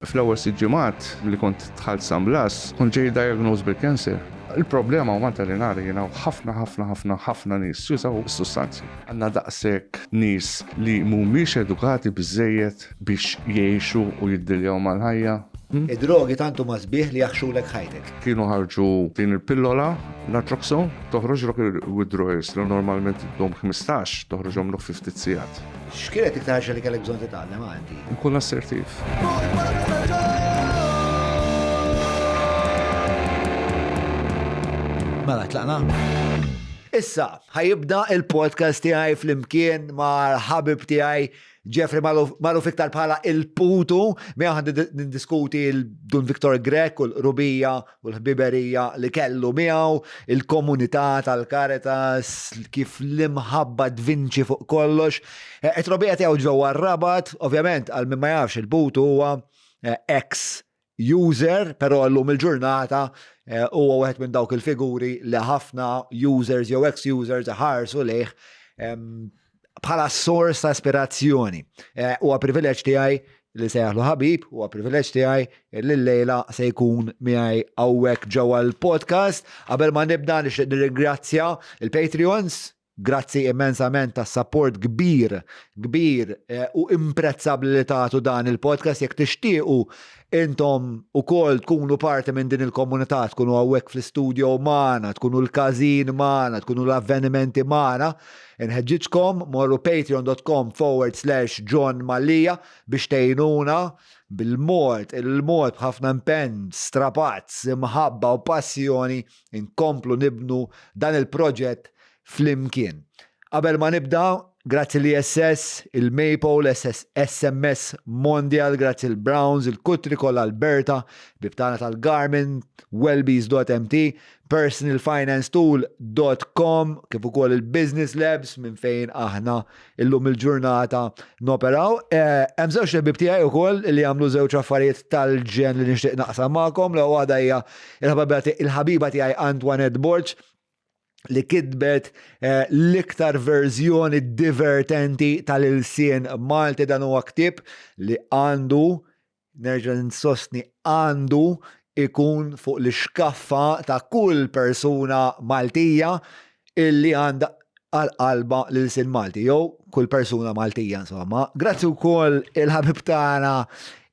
Fl-ewwel sitt ġimgħat li kont dħalt San Blas, kont ġej diagnosed bil-cancer. Il-problema u Malta li nara jien hawn ħafna ħafna ħafna ħafna nies jużaw is-sustanzi. Għandna daqshekk nies li mhumiex edukati biżżejjed biex jgħixu u jiddiljaw mal-ħajja. Id-drogi tant huma sbieħ li jaħxulek ħajtek. Kienu ħarġu din il-pillola, Natroxone, toħroġlok il-withdrawals li normalment iddum 15, toħroġhomlok fi ftit sigħat. X'kienet iktar ħaġa li kellek bżonn titgħallem għandi? Nkun assertiv. Mela, tlaqna? Issa, ħajibda il-podcast tiegħi flimkien mal-ħabib tiegħi Jeffrey magħruf iktar bħala il-Putu, miegħu ħan niddiskuti l-Dun Victor Grech u l-qrubija u l-ħbiberija li kellu miegħu, il-komunità tal-Caritas, kif l-imħabba tvinċi fuq kollox. Eh, it-trobija tiegħu ġewwa r-Rabat, ovvjament għal min ma jafx il-Putu huwa eh, ex user, però llum il-ġurnata eh, huwa wieħed minn dawk il-figuri li ħafna users jew ex-users ħarsu lejh bħala sors ta' ispirazzjoni. Eh, huwa privileġġ tiegħi li sejjaħlu ħabib, huwa privileġġ tiegħi li llejla se jkun miegħi hawnhekk ġewwa l-podcast. Qabel ma nibda nixtieq nirringrazzja il-Patreons, Grazzi immensament tas-sapport kbir, kbir eh, u imprezzabbli li tagħtu dan il-podcast jekk tixtiequ intom ukoll tkunu parti minn din il-komunità, tkunu hawnhekk fl-istudio magħna, tkunu l-każin magħna, tkunu l-avvenimenti magħna, inħeġġiġkom morru patreon.com forward slash John Mallia biex tgħinuna bil-mod, il-mod b'ħafna impenn, strapazz, imħabba u passjoni Inkomplu nibnu dan il-proġett flimkien. Qabel ma nibda, grazzi l-ISS, il-Maypole, SMS Mondial, grazzi l-Browns, il-Kutriko, l-Alberta, ħbieb tagħna tal-Garmin, Wellbees.mt, personalfinancetool.com, kif ukoll il-Business Labs minn fejn aħna illum il-ġurnata noperaw. Eh, hemm żewġ ħbieb tiegħi wkoll li jagħmlu żewġ affarijiet tal-ġen li nixtieq naqsam magħkom. L waħda hija il-ħabiba tiegħi Antoinette Borg li kitbet eh, l-iktar verżjoni divertenti tal-ilsien Malti dan huwa ktieb li għandu nerġa' nsostni għandu ikun fuq l-ixkaffa ta' kull persuna Maltija illi għandha għal qalba l-ilsien Malti jew kull persuna Maltija insomma. Grazzi wkoll il-ħabib tagħna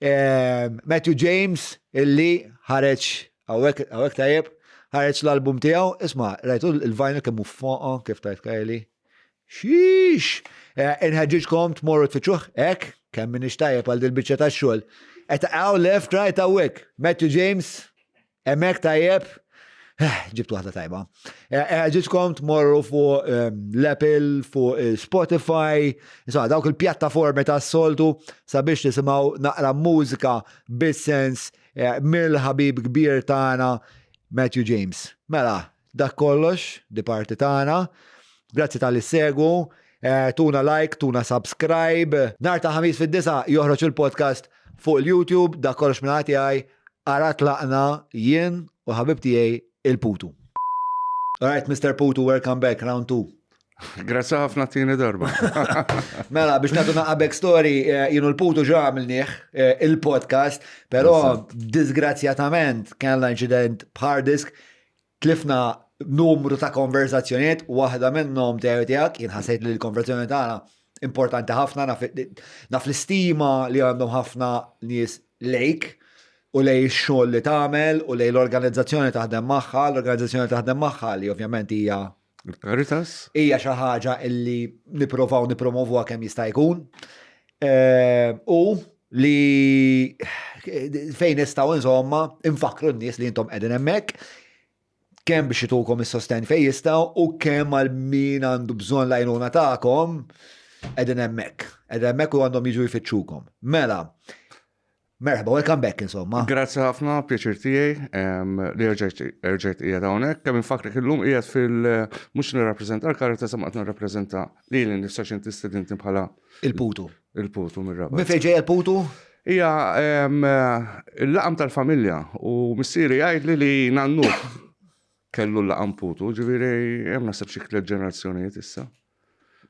eh, Matthew James illi ħareġ hawnhekk tajjeb ħareġ l-album tiegħu, isma' rajtu il-vinyl kemm hu foqa kif tajt Kylie. Xiex! Eh, inħeġġiġkom tmorru tfittxuh, hekk, kemm minix tajjeb għal dil-biċċa tax-xogħol. Qed taqgħu left, right hawnhekk. Matthew James, hemmhekk tajjeb. Eh, ġibt waħda tajba. Eh, inħeġġiġkom tmorru fuq ehm, l-Apple, fuq Spotify, insomma dawk il-pjattaformi tas-soltu sabiex tisimgħu naqra mużika bis-sens mill-ħabib kbir tagħna Matthew James. Mela, Dak kollox, di parti tagħna. Grazzi tal issegwu, eh, tuna like, tuna subscribe. Nar ta' ħamis fid-disa joħroġ il-podcast fuq il-YouTube, dak kollox minn għaj, ara tlaqna jien u ħabib tiegħi il-Putu. Alright, Mr. Putu, welcome back, round 2. Grazzi ħafna tieni darba. Mela, biex nagħtu naqa' backstory, eh, jienu l-putu ġa għamilnieh eh, il-podcast, però disgrazzjatament kellna incident b'hard disk, tlifna numru ta' konversazzjonijiet, waħda minnhom tiegħi tiegħek, jien ħassejt li l-konversazzjoni tagħna importanti ħafna, naf l-istima li għandhom ħafna nies lejk u lej x-xogħol li tagħmel u lej l-organizzazzjoni taħdem magħha, l-organizzazzjoni taħdem magħha li ovvjament hija Caritas? Hija xi ħaġa illi nipprovaw nippromovuha kemm jista' jkun. Eh, u li fejn nistgħu insomma infakru n-nies li intom qegħdin hemmhekk kemm biex jitukom is-sosten fejn jistgħu u kemm għal min għandu bżonn l-għajnuna tagħkom qegħdin hemmhekk. Qegħdin hemmhekk u għandhom jiġu jfittxukom. Mela, Merħba, welcome back insomma. Grazzi ħafna, pjaċir tiegħi li erġajt qiegħed hawnhekk. Kemm infakrek illum qiegħed fil mhux nirrappreżenta l-Caritas imma qed nirrappreżenta lili nnifsi għax inti stedintni bħala Il-Putu. Il-Putu mir-Rabat. Minn fejn ġejja l-Putu? Hija il-laqam tal-familja u missieri jgħidli li nannuh kellu l-laqam Putu, ġifieri hemm naħseb xi tliet ġenerazzjonijiet issa.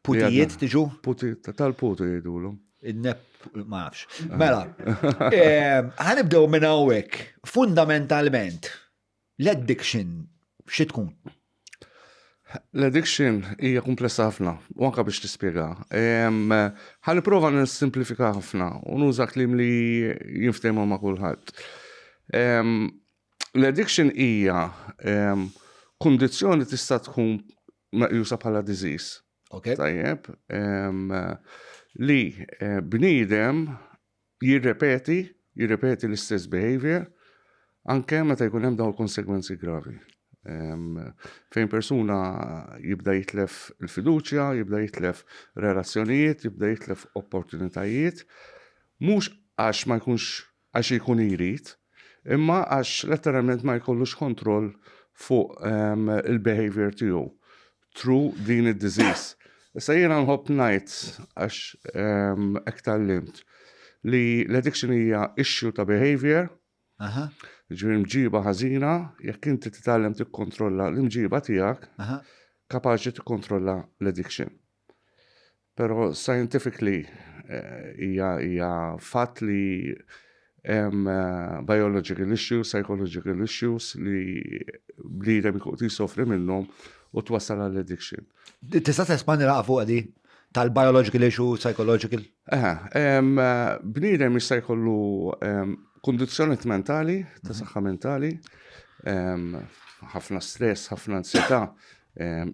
Putijiet tiġu? Puti, tal-putu jgħidulhom. Il-nep. Ma nafx. Mela, ħa nibdew minn hawnhekk. Fundamentalment, l-addiction xi tkun? L-addiction hija komplessa ħafna, u anka biex tispjega. Ħa nipprova nissimplifika ħafna u nuża kliem li jinftehmu ma' kulħadd. L-addiction hija kundizzjoni tista' tkun meqjusa bħala disease. Tajjeb, li eh, bniedem jirrepeti, jirrepeti l-istess behavior anke meta jkun hemm dawn konsegwenzi gravi. Fejn persuna jibda jitlef il-fiduċja, jibda jitlef relazzjonijiet, jibda jitlef opportunitajiet, mhux għax ma jkunx għax ikun jrid, imma għax letteralment ma jkollux kontroll fuq il-behavior tiegħu through din id-disease. Issa jiena nħobb ngħid għax hekk tgħallimt li l-addiction hija issue ta' behavior, ġifieri mġiba ħażina, jekk inti titgħallem tikkontrolla l-imġiba tiegħek, kapaċi tikkontrolla l-addiction. Però scientifically hija hija fatt li hemm biological issues, psychological issues li bniedem ikun qed jsofri minnhom u twassal għall addiction. Tista' tespandi naqa' fuq di tal-biological issue, psychological? Eħe, bniedem jista' jkollu kundizzjonijiet mentali, ta' saħħa mentali, ħafna stress, ħafna ansjetà,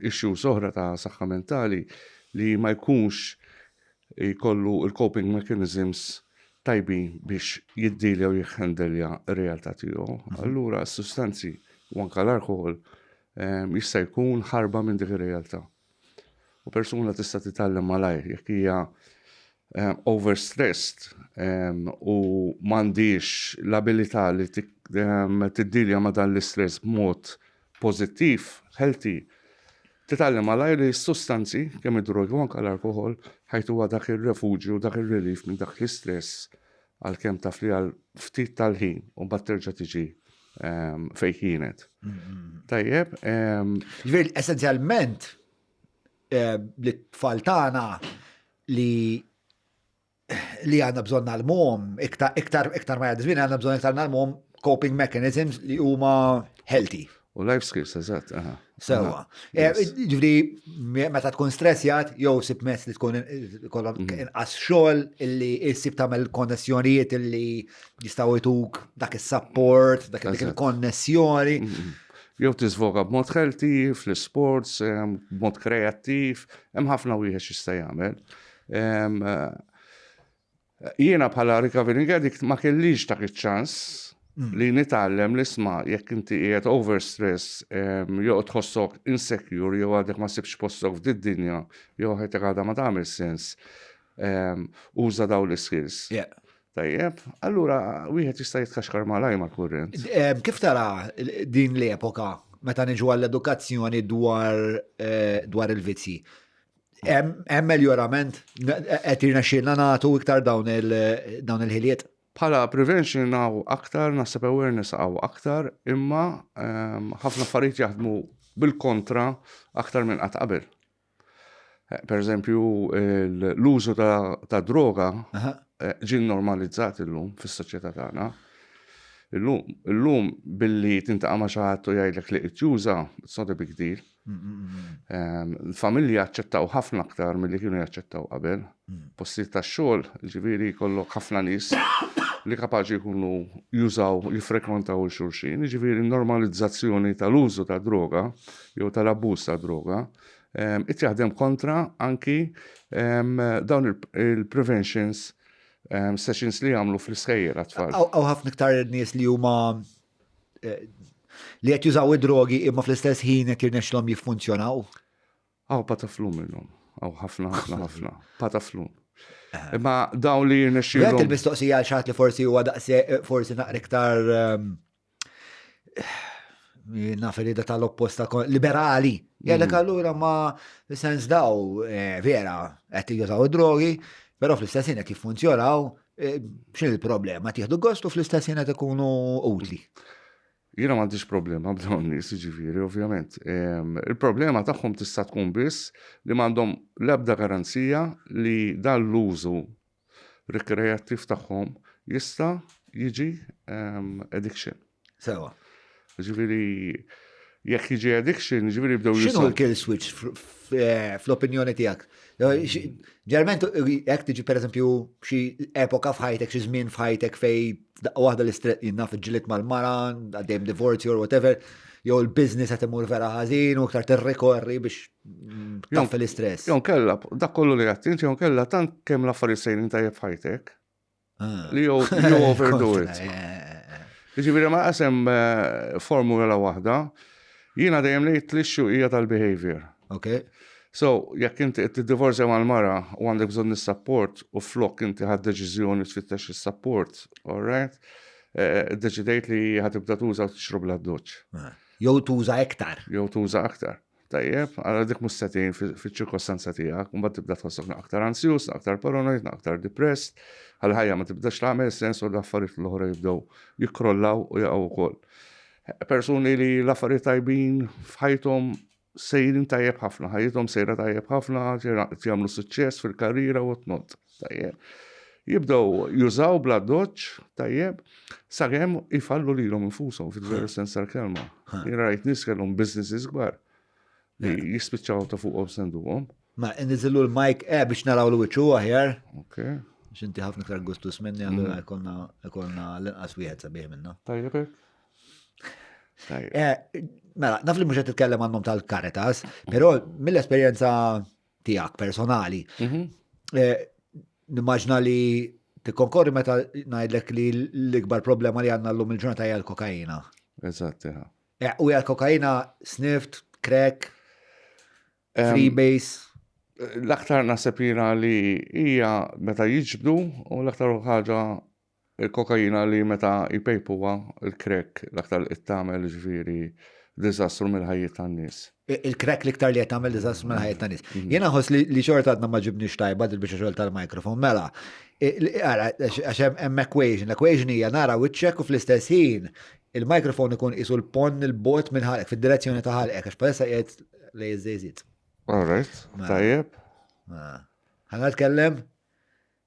issues oħra ta' saħħa mentali li ma jkunx jkollu il-coping mechanisms tajbin biex jiddilja u jihhendelja r-realtà tiegħu. Allura s-sustanzi u anke l-alkoħol jista' jkun ħarba minn dik ir-realtà. U persuna tista' titgħallem malajr jekk hija overstressed u m'għandhiex l-abilità li tiddilja ma' dan l-istress b'mod pożittiv, healthy, titgħallem malajr li s-sustanzi, kemm id-drogi u anke l-alkoħol, ħa jtuha dak ir-refuġju, dak ir-relief minn dak l-istress għalkemm taf li għal ftit tal-ħin u mbagħad terġa' tiġi fejn kienet. Tajjeb. Ġifieri essenzjalment li t-tfal tagħna li li għandna bżonn nagħlmuhom iktar iktar iktar ma jgħaddi żmien għandna bżonn iktar nagħlmuhom coping mechanisms li huma healthy. U life skills, eżatt. Sewa. Eh, ġifieri meta tkun stressjat jew sib mezz li tkun kollok mhm. inqas xogħol illi issib tagħmel konnessjonijiet illi jistgħu jtuk dak is-support, dak il-konnessjoni. Mhm. Jew tiżvoga b'mod healthy, fl-sports, eh, b'mod kreattiv, hemm ħafna wieħed x'jista' jagħmel. Jiena bħala recovering addict ma kellix dak iċ-ċans mm. li nitgħallem li isma' jekk inti qiegħed overstress jew tħossok insecure jew għadek ma sibx postok f'did-dinja jew ħajtek għadha ma tagħmel sens uża dawn l-skills. Tajjeb, allura wieħed jista' jitkaxkar malaj mal-kurrent. Kif tara din l-epoka meta niġu għall-edukazzjoni dwar eh, dwar il-vizzi? Hemm meljorament qed jirnexxielna nagħtu iktar dawn il-ħiliet? Bħala prevention hawn aktar, naħseb awareness hawn aktar, imma ehm, ħafna affarijiet jaħdmu bil-kontra aktar minn qatt qabel. Eh, per eżempju, l-użu ta' droga eh, ġie normalizzat illum fis-soċjetà tagħna. Illum, illum billi tintaqa' ma' xi ħadd u jgħidlek li qed juża, it's not a big deal. Ehm, il-familji aċċettaw ħafna aktar milli kienu jaċċettaw qabel. Mm. Postijiet tax-xogħol, ġifieri jkollok ħafna nies li kapaċi jkunu jużaw, jiffrekwentaw il-xulxin, ġifieri normalizzazzjoni tal-użu ta' droga jew tal-abbuż ta' droga, ehm, it jaħdem kontra anki ehm, dawn il-preventions sessions li jagħmlu fl-iskejjel għat-tfal. Hawn ħafna iktar nies li huma eh, li qed jużaw id-drogi imma fl-istess ħin qed jirnexxilhom jiffunzjonaw? Hawn pataflun minnhom, hawn ħafna ħafna ħafna, pataflun. Eh. Imma dawn li jirnexxilhom. il-mistoqsija għal xaħat li forsi huwa daqse eh, forsi naqra iktar ehm, naf li da tal-opposta liberali. Jgħalek mm. allura ma sens daw eh, vera qed jużaw id-drogi, però fl-istess ħin qed jiffunzjonaw Eh, x'in il-problema? Tieħdu gost u fl-istess ħin qed ikunu utli. Jiena m'għandix problema b'dawn nies, jiġifieri, ovvjament. Il-problema tagħhom tista' tkun biss li m'għandhom l-ebda garanzija li dan l-użu rikreattiv tagħhom jista' jiġi ehm, addiction. Sewa. Ġifieri jekk jiġi addiction, ġifieri jibdew X'inhu l-kill switch eh, fl-opinjoni tiegħek? Ġerment jekk tiġi pereżempju xi epoka f'ħajtek, xi żmien f'ħajtek fej daqqa waħda l-istress jinnaf ġilit mal-mara, għaddejjem divorzju or whatever, jew il-business qed imur vera ħażin u iktar tirrikorri biex taffi l-istress. Jon kella, dak kollu li għattint, jon kella tant kemm l-affarijiet sejrin tajjeb f'ħajtek, ah. li you overdo it. Ġifieri ma qasem eh, formula waħda, jiena dejjem ngħid li x-xuqija tal-behavior. Ok. So, jekk inti qed tiddivorzja mal-mara u għandek bżonn is-support u flok inti ħadd deċiżjoni tfittex is-support, all right? Eh, deċidejt li ħatibda tuża u tixrob l-addoċ. Ah. Jew tuża iktar. Jew tuża aktar. Tajjeb, għara dik mhux se tgħin fiċ-ċirkostanza tiegħek, u mbagħad tibda tħossok aktar ansjus, aktar paranoid, aktar depressed, għal-ħajja ma tibdax tagħmel sens u l-affarijiet l-oħra jibdew jikkrollaw u jaqgħu wkoll. Persuni li l-affarijiet tajbin f'ħajthom sejrin tajjeb ħafna, ħajjithom sejra tajjeb ħafna, jagħmlu suċċess fil-karriera u whatnot. Tajjeb. Jibdew jużaw bla doċ, tajjeb, sakemm ifallu lilhom infushom fil-veru sens tal-kelma. Jien rajt nies kellhom businesses kbar li jispiċċaw ta' fuqhom senduhom. Ma niżillu l-mic eh biex naraw l-wiċċu aħjar. Ok. Biex inti ħafna iktar gustus minni, allura mm. jkollna jkollna l-inqas wieħed sabiħ minna. Tajjeb hekk. Eh, mela, naf li mhux qed titkellem għandhom tal-Caritas, però mill-esperjenza tiegħek personali. Mhm. Eh, nimmaġna li tikkonkorri meta ngħidlek li l-ikbar problema li għandna llum il-ġurnata hija l-kokaina. Eżatt, eh, u hija l-kokaina snift, crack, freebase. L-aktar naħseb jiena li hija meta jiġbdu u l-aktar ħaġa Il-kokaina li meta jpejpuha, il-crack l-aktar li qed tagħmel ġifieri diżastru mill-ħajjiet tan-nies. Il-crack l-iktar li qed tagħmel diżastru mill-ħajjiet tan-nies. Mhm. Jiena nħoss li xorta għadna ma ġibniex tajba dil-biċċa xogħol tal-mikrofon. Mela, ara, għax hemm equation, l-equation hija nara wiċċek u fl-istess ħin il-mikrofon ikun qisu l-pon il-bot minn ħalqek fid-direzzjoni ta' ħalqek għax palissa qiegħed lej iż-żejżiet. All right, mela. tajjeb. Mela. Ħa nitkellem?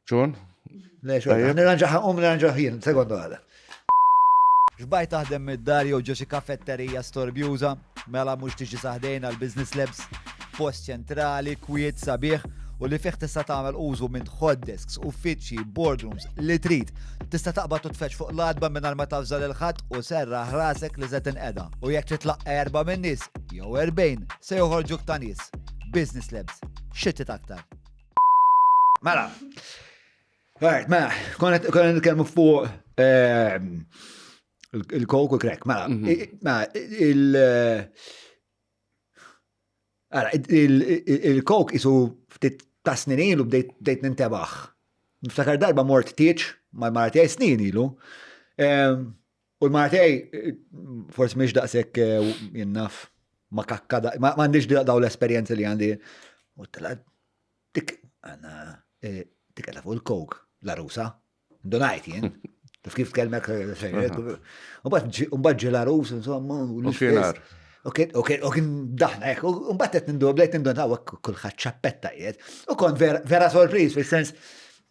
John? Le, xorta. Nirranġa um nirranġa jien, sekonda għada. Xbajt taħdem mid-dar jew ġo xi kafetterija storbjuża? Mela mhux tiġi sa ħdejna l-Business Labs, post ċentrali, kwiet, sabiħ u li fih tista' tagħmel użu minn hot desks, uffiċċji, boardrooms, li trid. Tista' taqbad u tfeġġ fuq l-għatba mingħajr ma tavża lil ħadd u serraħ rasek li se tinqeda. U jekk trid tlaqqa' erba' min-nies, jew 40, se joħorġuk ta' nies. Business Labs. Xi trid aktar? Mela, Alright, mela, konna nitkellmu fuq ehm, il-coke u crack. Mela, mhm. mela, il- Ara, il-coke isu ftit ta' snin ilu bdejt nintebaħ. Niftakar darba mort tieċ mal-mara tiegħi snin ilu. Ehm, u l-mara tiegħi forsi mhix daqshekk eh, jinnaf ma kakka ma għandix daw l-esperjenzi li għandi. U tela Dik għanna eh, dik għedha fuq il-kok, la rusa. Donajt jien. Taf kif tkellmek eh, U mbagħad ġi la rus, insomma, u l-istess. U kien daħna hekk, u mbagħad qed nindu bdejt nindu hawnhekk kulħadd ċappetta qiegħed. U kont vera sorpriż fis-sens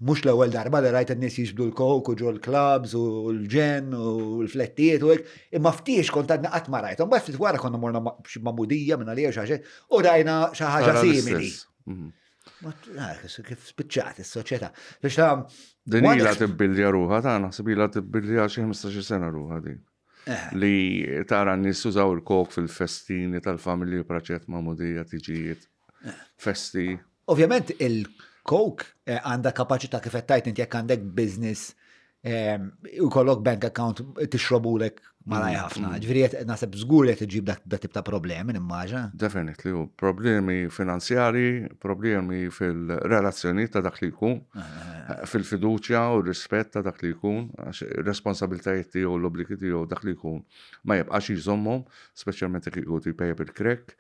mhux l-ewwel darba li rajt in-nies jiġbdu l-kok u ġol l-clubs u l-ġen u l-flettijiet u hekk, imma ftiex kont għadni qatt ma rajthom. Mbagħad ftit wara konna morna xi magħmudija minn għalija xi ħaġa u rajna xi ħaġa simili. Mhm. Kif spiċċat is-soċjetà. Biex ta' Din ilha tibbildja ruħha ta' naħseb ilha tibbildja xi 15 sena ruħha din. Eh. Li tara n-nies użaw il-kok fil-festini tal-familji praċet magħmudija tiġijiet. Eh. Festi. Ovvjament il-kok eh, għandha kapaċità kif qed tgħid inti jekk għandek business u jkollok bank account tixrobulek malaj mm, ħafna. Mm. Ġifieri qed naħseb żgur li qed iġib dak tip ta' problemi nimmaġina. Definitely, u problemi finanzjari, problemi fil-relazzjoni ta' dak li jkun, eh, eh, eh. fil-fiduċja u r-rispett ta' dak li jkun, għax responsabiltajiet tiegħu l-obbligi tiegħu dak li jkun ma jibqax jżommhom, speċjalment jekk jkun jpejjep il-krek.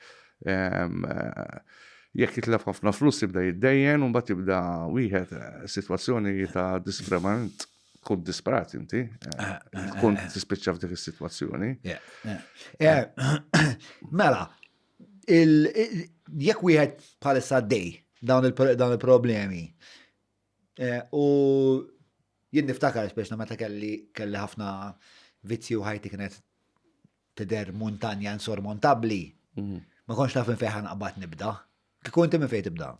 Jekk jitlef ħafna flus jibda jiddejjen u mbagħad jibda wieħed eh, sitwazzjoni ta' disprament tkun disperat inti, eh, eh, tkun tispiċċa f'dik is-sitwazzjoni. Mela, jekk wieħed bħalissa dej dawn il-problemi, Eh, u jien niftakar speċna meta kelli kelli ħafna vizzji u ħajti kienet tidher muntanja insormontabbli. Mhm. Ma kontx naf minn fejn naqbad nibda. Kieku inti minn fejn tibda?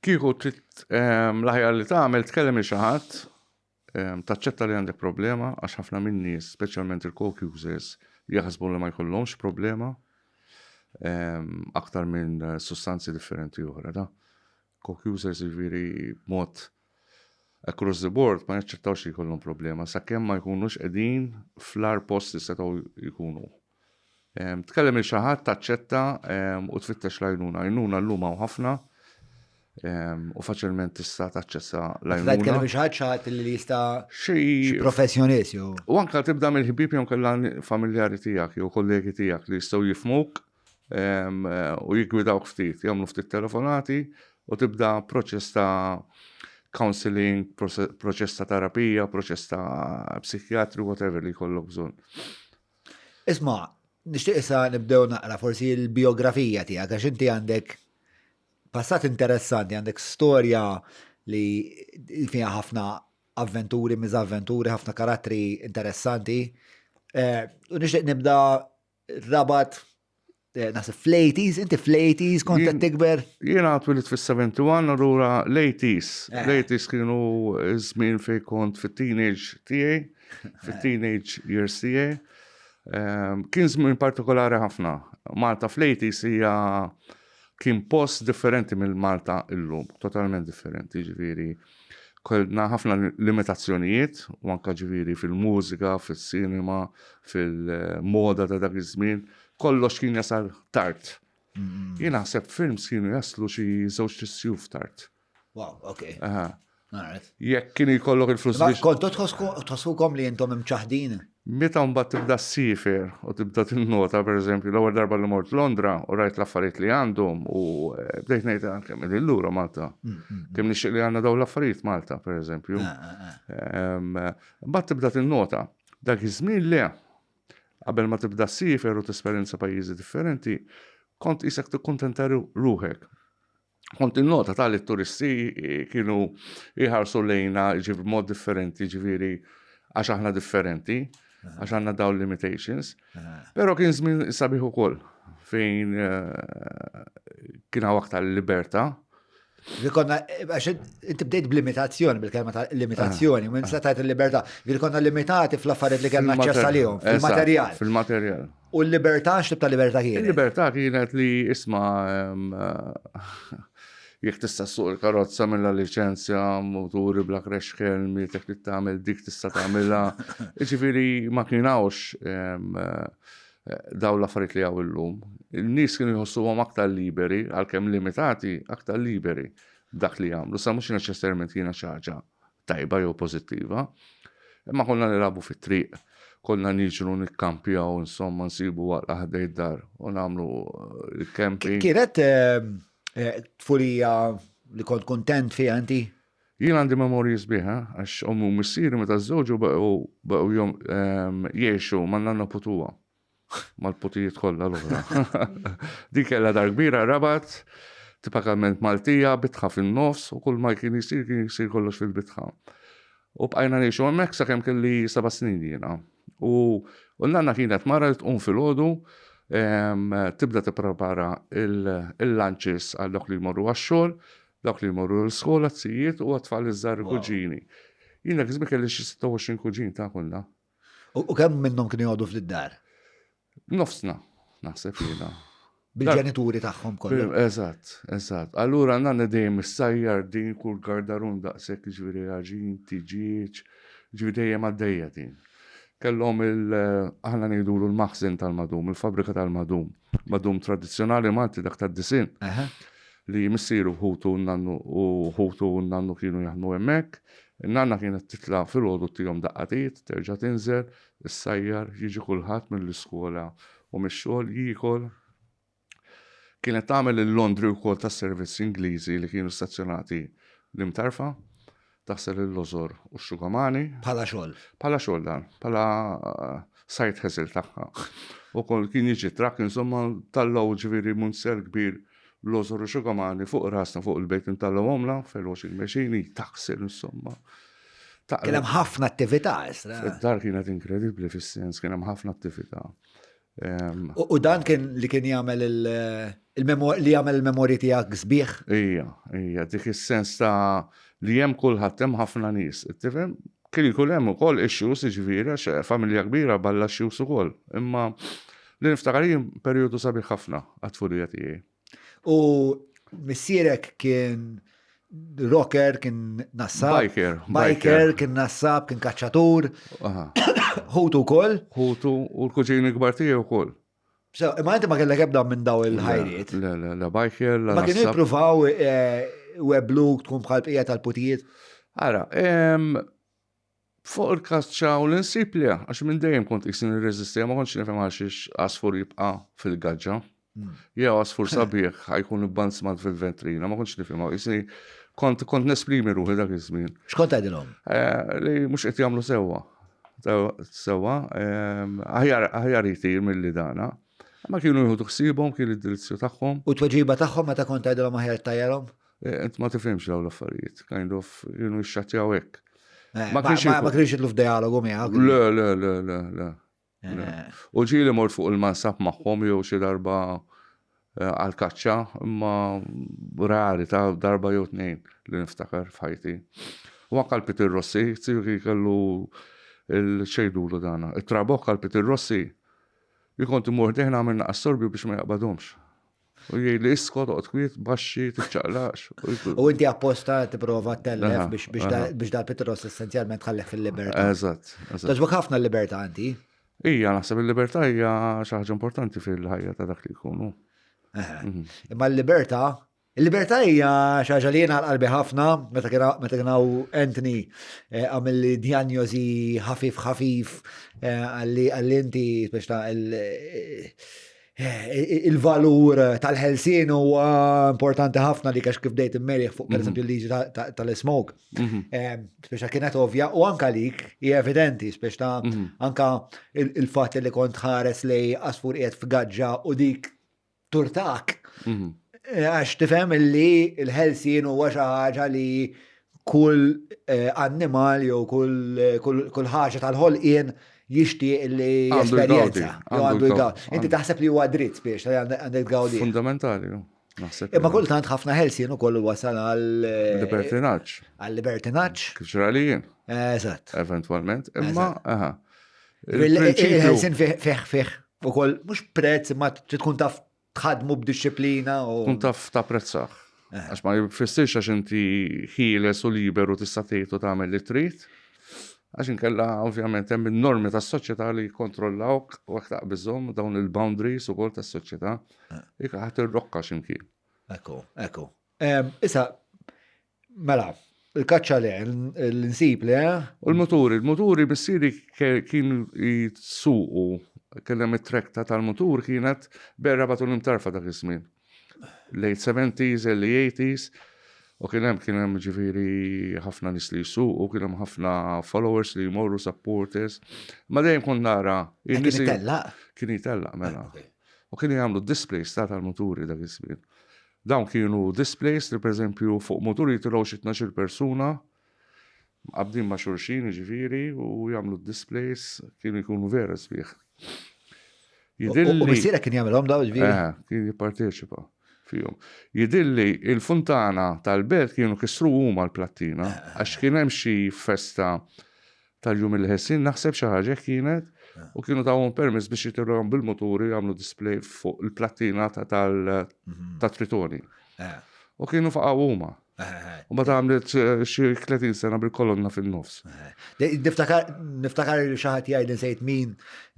Kieku trid ehm, l-aħjar li tagħmel tkellem il xi ħadd ehm, taċċetta li għandek problema għax ħafna minn nies, speċjalment il-coke users, jaħsbu li ma jkollhomx problema ehm, aktar minn eh, sustanzi differenti oħra. Da? Coke users jiġifieri b'mod across the board ma jaċċettawx li jkollhom problema sakemm ma jkunux qegħdin fl-agħar post li setgħu jkunu. Tkellem il xi ħadd taċċetta u tfittex l-għajnuna. Għajnuna llum hawn ħafna u faċilment tista' taċċessa l-għajnuna. Tkellem il xi ħadd xi ħadd li jista' xi professjonist jew. U anke tibda mill-ħbieb jew kellha familjari tiegħek jew kollegi tiegħek li jistgħu jifhmuk u jiggwidawk ftit, jagħmlu ftit telefonati u tibda proċess ta' counseling, proċess ta' terapija, proċess ta' psikjatri, whatever li jkollok bżonn. Isma', nixtieq issa nibdew naqra forsi l-biografija tiegħek għax inti għandek passat interessanti, għandek storja li fiha ħafna avventuri, miżavventuri, ħafna karattri interessanti. Eh, u nixtieq nibda Rabat, eh, naħseb fl-80s, inti fl-80s kont qed tikber? Jiena twilit fis-71, allura l-80s. Eh. L-80s kienu żmien fejn kont fit-teenage tiegħi, fit-teenage years tiegħi. Ehm, kien żmien partikolari ħafna. Malta fl-80s hija kien post differenti mill-Malta illum, totalment differenti, ġifieri. Kellna ħafna limitazzjonijiet, u anka ġifieri fil-mużika, fis-sinema, fil-moda ta' dak iż-żmien, kollox kien jasal tard. Mm. Jien naħseb films kienu jaslu xi żewġ tissjuf tard. Wow, ok. Jekk kien jkollok il-flus biex. Kontu tħossukom li intom imċaħdin? Meta mbagħad tibda ssifer u tibda tinnota, pereżempju, l-ewwel darba li mort Londra u rajt l-affarijiet li għandhom u eh, bdejt ngħid ah, kemm qegħdin lura Malta. Mm, mm, mm. Kemm nixtieq li għandna dawn l-affarijiet Malta, pereżempju. Ah, ah, ah. Mbagħad tibda tinnota. Dak iż-żmien le. Qabel ma tibda ssifer u tesperjenza pajjiżi differenti, kont isek tikkuntenta ruħek. Kont innota ta' li t-turisti kienu jħarsu lejna ġifieri b'mod differenti, ġifieri għax aħna differenti, għax għandna dawn limitations. Però kien żmien sabiħ ukoll fejn eh, kien hawn aktar libertà. Li konna, għax inti bdejt b'limitazzjoni, bil-kelma ta' limitazzjoni, minn sa tajt il-libertà, li konna limitati fl-affarijiet li kellna aċċess għalihom, fil-materjal. Fil-materjal. U l-libertà x'tip ta' libertà kienet? Il-libertà kienet li isma' jekk tista' ssuq il-karozza milla liċenzja, muturi bla crash helmet, jekk trid tagħmel dik tista' tagħmilha. Jiġifieri ma kien hawnx dawn l-affarijiet li hawn illum. In-nies kienu jħossuhom aktar liberi, għalkemm limitati, aktar liberi b'dak li jagħmlu. Sa mhux neċessarjament jiena xi ħaġa tajba jew pożittiva. Imma konna nilagħbu fit-triq, konna niġru nikkampjaw, insomma nsibu waqla ħdej dar u nagħmlu eh, il-camping. Kienet eh, eh, tfulija li kont kontent fiha inti? Jien għandi memorji sbieħ, għax ommi u missieri meta żżewġu baqgħu jom ehm, jgħixu ma' nanna putuwa. Mal-putijiet kollha l-oħra. Din kellha dar kbira Rabat, tipikament Maltija, bitħa fin-nofs u kull ma kien jsir kien jsir kollox fil-bitħa. U bqajna ngħixu hemmhekk sakemm kelli seba' snin jiena. U n-nanna kienet mara li tqum filgħodu tibda tipprepara il-lunches għal dawk li jmorru għax-xogħol, dawk li jmorru l-iskola, t-sijiet u għat-tfal iż-żgħar il-kuġini. Jien dak iż-żmien kelli xi 26 kuġin ta' konna. U kemm minnhom kienu jgħodu fl-dar? Nofsna, naħseb jiena. Bil-ġenituri tagħhom kollha. Eżatt, eżatt. Allura nanna dejjem issajjar din kull gardarun daqshekk ġifieri għaġin, tiġieġ, ġifieri dejjem għaddejja din. Kellhom il aħna ngħidulu l-maħżen tal-madum, il-fabbrika tal-madum. Madum tradizzjonali Malti dak tad-disinn. Li missieru ħutu nannu u ħutu nannu kienu jaħdmu hemmhekk. In-nanna kienet titla' filgħodu ttihom daqqa t'id, terġa' tinżel, issajjar, jiġi kulħadd mill-iskola u mix-xogħol jiekol. Kienet tagħmel il-laundry wkoll tas-servizzi Ingliżi li kienu stazzjonati l-Imtarfa, taħsel il-lożor u x-xugamani. Bħala xogħol? Bħala xogħol dan, bħala side hustle tagħha. U kien jiġi trakk insomma tallgħu ġifieri munzell kbir. L-għożor u xugamani fuq rasna fuq il-bejt intallgħuhomlha fil-washing machine, taħsel insomma. Kien hemm ħafna attività isra. Id-dar kienet inkredibbli fis-sens kien hemm ħafna attività. U dan kien li kien jagħmel il-li jagħmel il-memorji tiegħek sbieħ? Ija, ija, dik is-sens ta' li hemm kulħadd hemm ħafna nies, tifhem? Kien ikun hemm ukoll issues jiġifieri għax familja kbira balla issues ukoll. Imma li niftakar jien perjodu sabiħ ħafna għat-tfulija tiegħi. U missierek kien rocker, kien nassab. Biker. Biker, kien nassab, kien kaċċatur. Ħutu wkoll. Ħutu u l-kuġini kbar tiegħi wkoll. So, imma inti ma kellek ebda minn daw il-ħajriet. Le, le, le, biker, la. Ma kienu jippruvaw eh, webluk tkun bħal bqija tal-putijiet. Ara, Fuq il-kaċċa u l-insib le, għax minn dejjem kont qisni nirreżistiha, ma kontx nifhem għalxiex għasfur jibqa' fil-gaġġa. Jew għasfur sabiħ ħa jkun ibbansmat fil-vetrina, ma kontx nifhimha, qisni kont kont nesprimi ruħi dak iż-żmien. X'kont tgħidilhom? Eh, li mhux qed jagħmlu sewwa. Sewwa, ehm, aħjar aħjar jtir milli dana. Ma kienu jieħdu ħsiebhom, kien id-delizzju tagħhom. U t-tweġiba tagħhom meta kont tgħidilhom aħjar ttajjarhom? Eh, int ma tifhimx dawn l-affarijiet, kind of, kienu jixxattjaw hekk. Eh, ma kienx ma kienx jitlu f'dialogu miegħek. Le, le, le, le, le. Eh. U ġieli mort fuq il-mansab magħhom jew xi darba għal-kaċċa, imma rari ta' darba jew tnejn li niftakar f'ħajti. U anke l-Peter Rossi, tsir kellu il-xejdulu dana. Il-trabokk għal-Peter Rossi, jkont imur deħna għamilna assorbju biex ma jaqbadhomx. U jgħidli iskot, oqgħod kwiet, baxxi, tiċċaqlaqx. U inti apposta tipprova tellef biex dal-Petros essenzjalment tħallih fil-libertà. Eżatt. Togħġbok ħafna l-libertà inti? Ija, naħseb il-libertà hija xi ħaġa importanti fil-ħajja ta' dak li jkunu. Mhm. Imma l-libertà Il-libertà hija xi ħaġa li jiena qalbi ħafna meta kien hawn Anthony eh, għamilli diagnosi ħafif ħafif eh, għalli inti biex ta' eh, Il-valur tal-ħelsien huwa importanti ħafna li għax kif bdejt immerih fuq pereżempju mhm. l-liġi tal-smoke. Mhm. Speċa kienet ovvja u anka lik hija evidenti speċa ta' mhm. anka il-fatt li kont ħares li għasfur qiegħed f'gaġġa u dik turtak. Eh, għax tifhem illi l-ħelsien huwa xi ħaġa li kull eh, annimal jew kull eh, kull ħaġa tal-ħolqien jixtieq li jesperjenza. Jew għandu jgawdi. Inti taħseb li huwa dritt biex li għandek tgawdi. Fundamentali, naħseb. Imma kultant ħafna ħelsien ukoll wasal għal eh, libertinaġġ. Għal libertinaġġ. Kif ġra li jien. Eżatt. Eventwalment, imma aha. Il-ħelsien fih fih ukoll mhux prezz imma tkun taf tħaddmu b'dixxiplina u. Tkun taf tapprezzah. Eh. Għax ma jfissirx għax inti ħieles u liberu tista' tgħid u tagħmel li trid. Għax inkella ovvjament hemm in-normi tas-soċjetà li jikkontrollawk u hekk taqbiżhom dawn il-boundaries ukoll tas-soċjetà. Eh. Jekk ħadd irrokka x'imkien. Ekku, ekku. Issa, Mela, il-kaċċa le, l-insib le. U l-muturi, il-muturi missieri kien jisuqu, kien hemm it-trekta tal-mutur kienet berra batu l-imtarfa dak iż-żmien. Late 70s, early 80s, u kien hemm kien hemm ġifieri ħafna nies li jsuqu, kien hemm ħafna followers li jmorru supporters. Ma dejjem kont nara. Kien jitellaq? Kien jitellaq mela. U kienu jagħmlu displays ta' tal-muturi dak iż-żmien. Dawn kienu displays li pereżempju fuq mutur jitilgħu xi tnax-il persuna mqabbdin ma' xulxin jiġifieri u jagħmlu d-displays kienu jkunu vera sbieħ. Jidhirli. U missierek kien jagħmilhom dawn jiġifieri? Eh, kien jipparteċipa fihom. Jidhirli il-funtana tal-belt kienu kisru huma l-plattina għax kien hemm xi festa tal-Jum il-Ħelsien naħseb xi ħaġa hekk kienet u kienu tawhom permess biex jitilgħu bil-muturi jagħmlu display fuq il-plattina ta' Tritoni. Eh. U kienu faqgħu huma. Eh, eh, u mbagħad għamlet xi 30 sena bil-kolonna fin-nofs. Niftakar li xi ħadd jgħid insejt min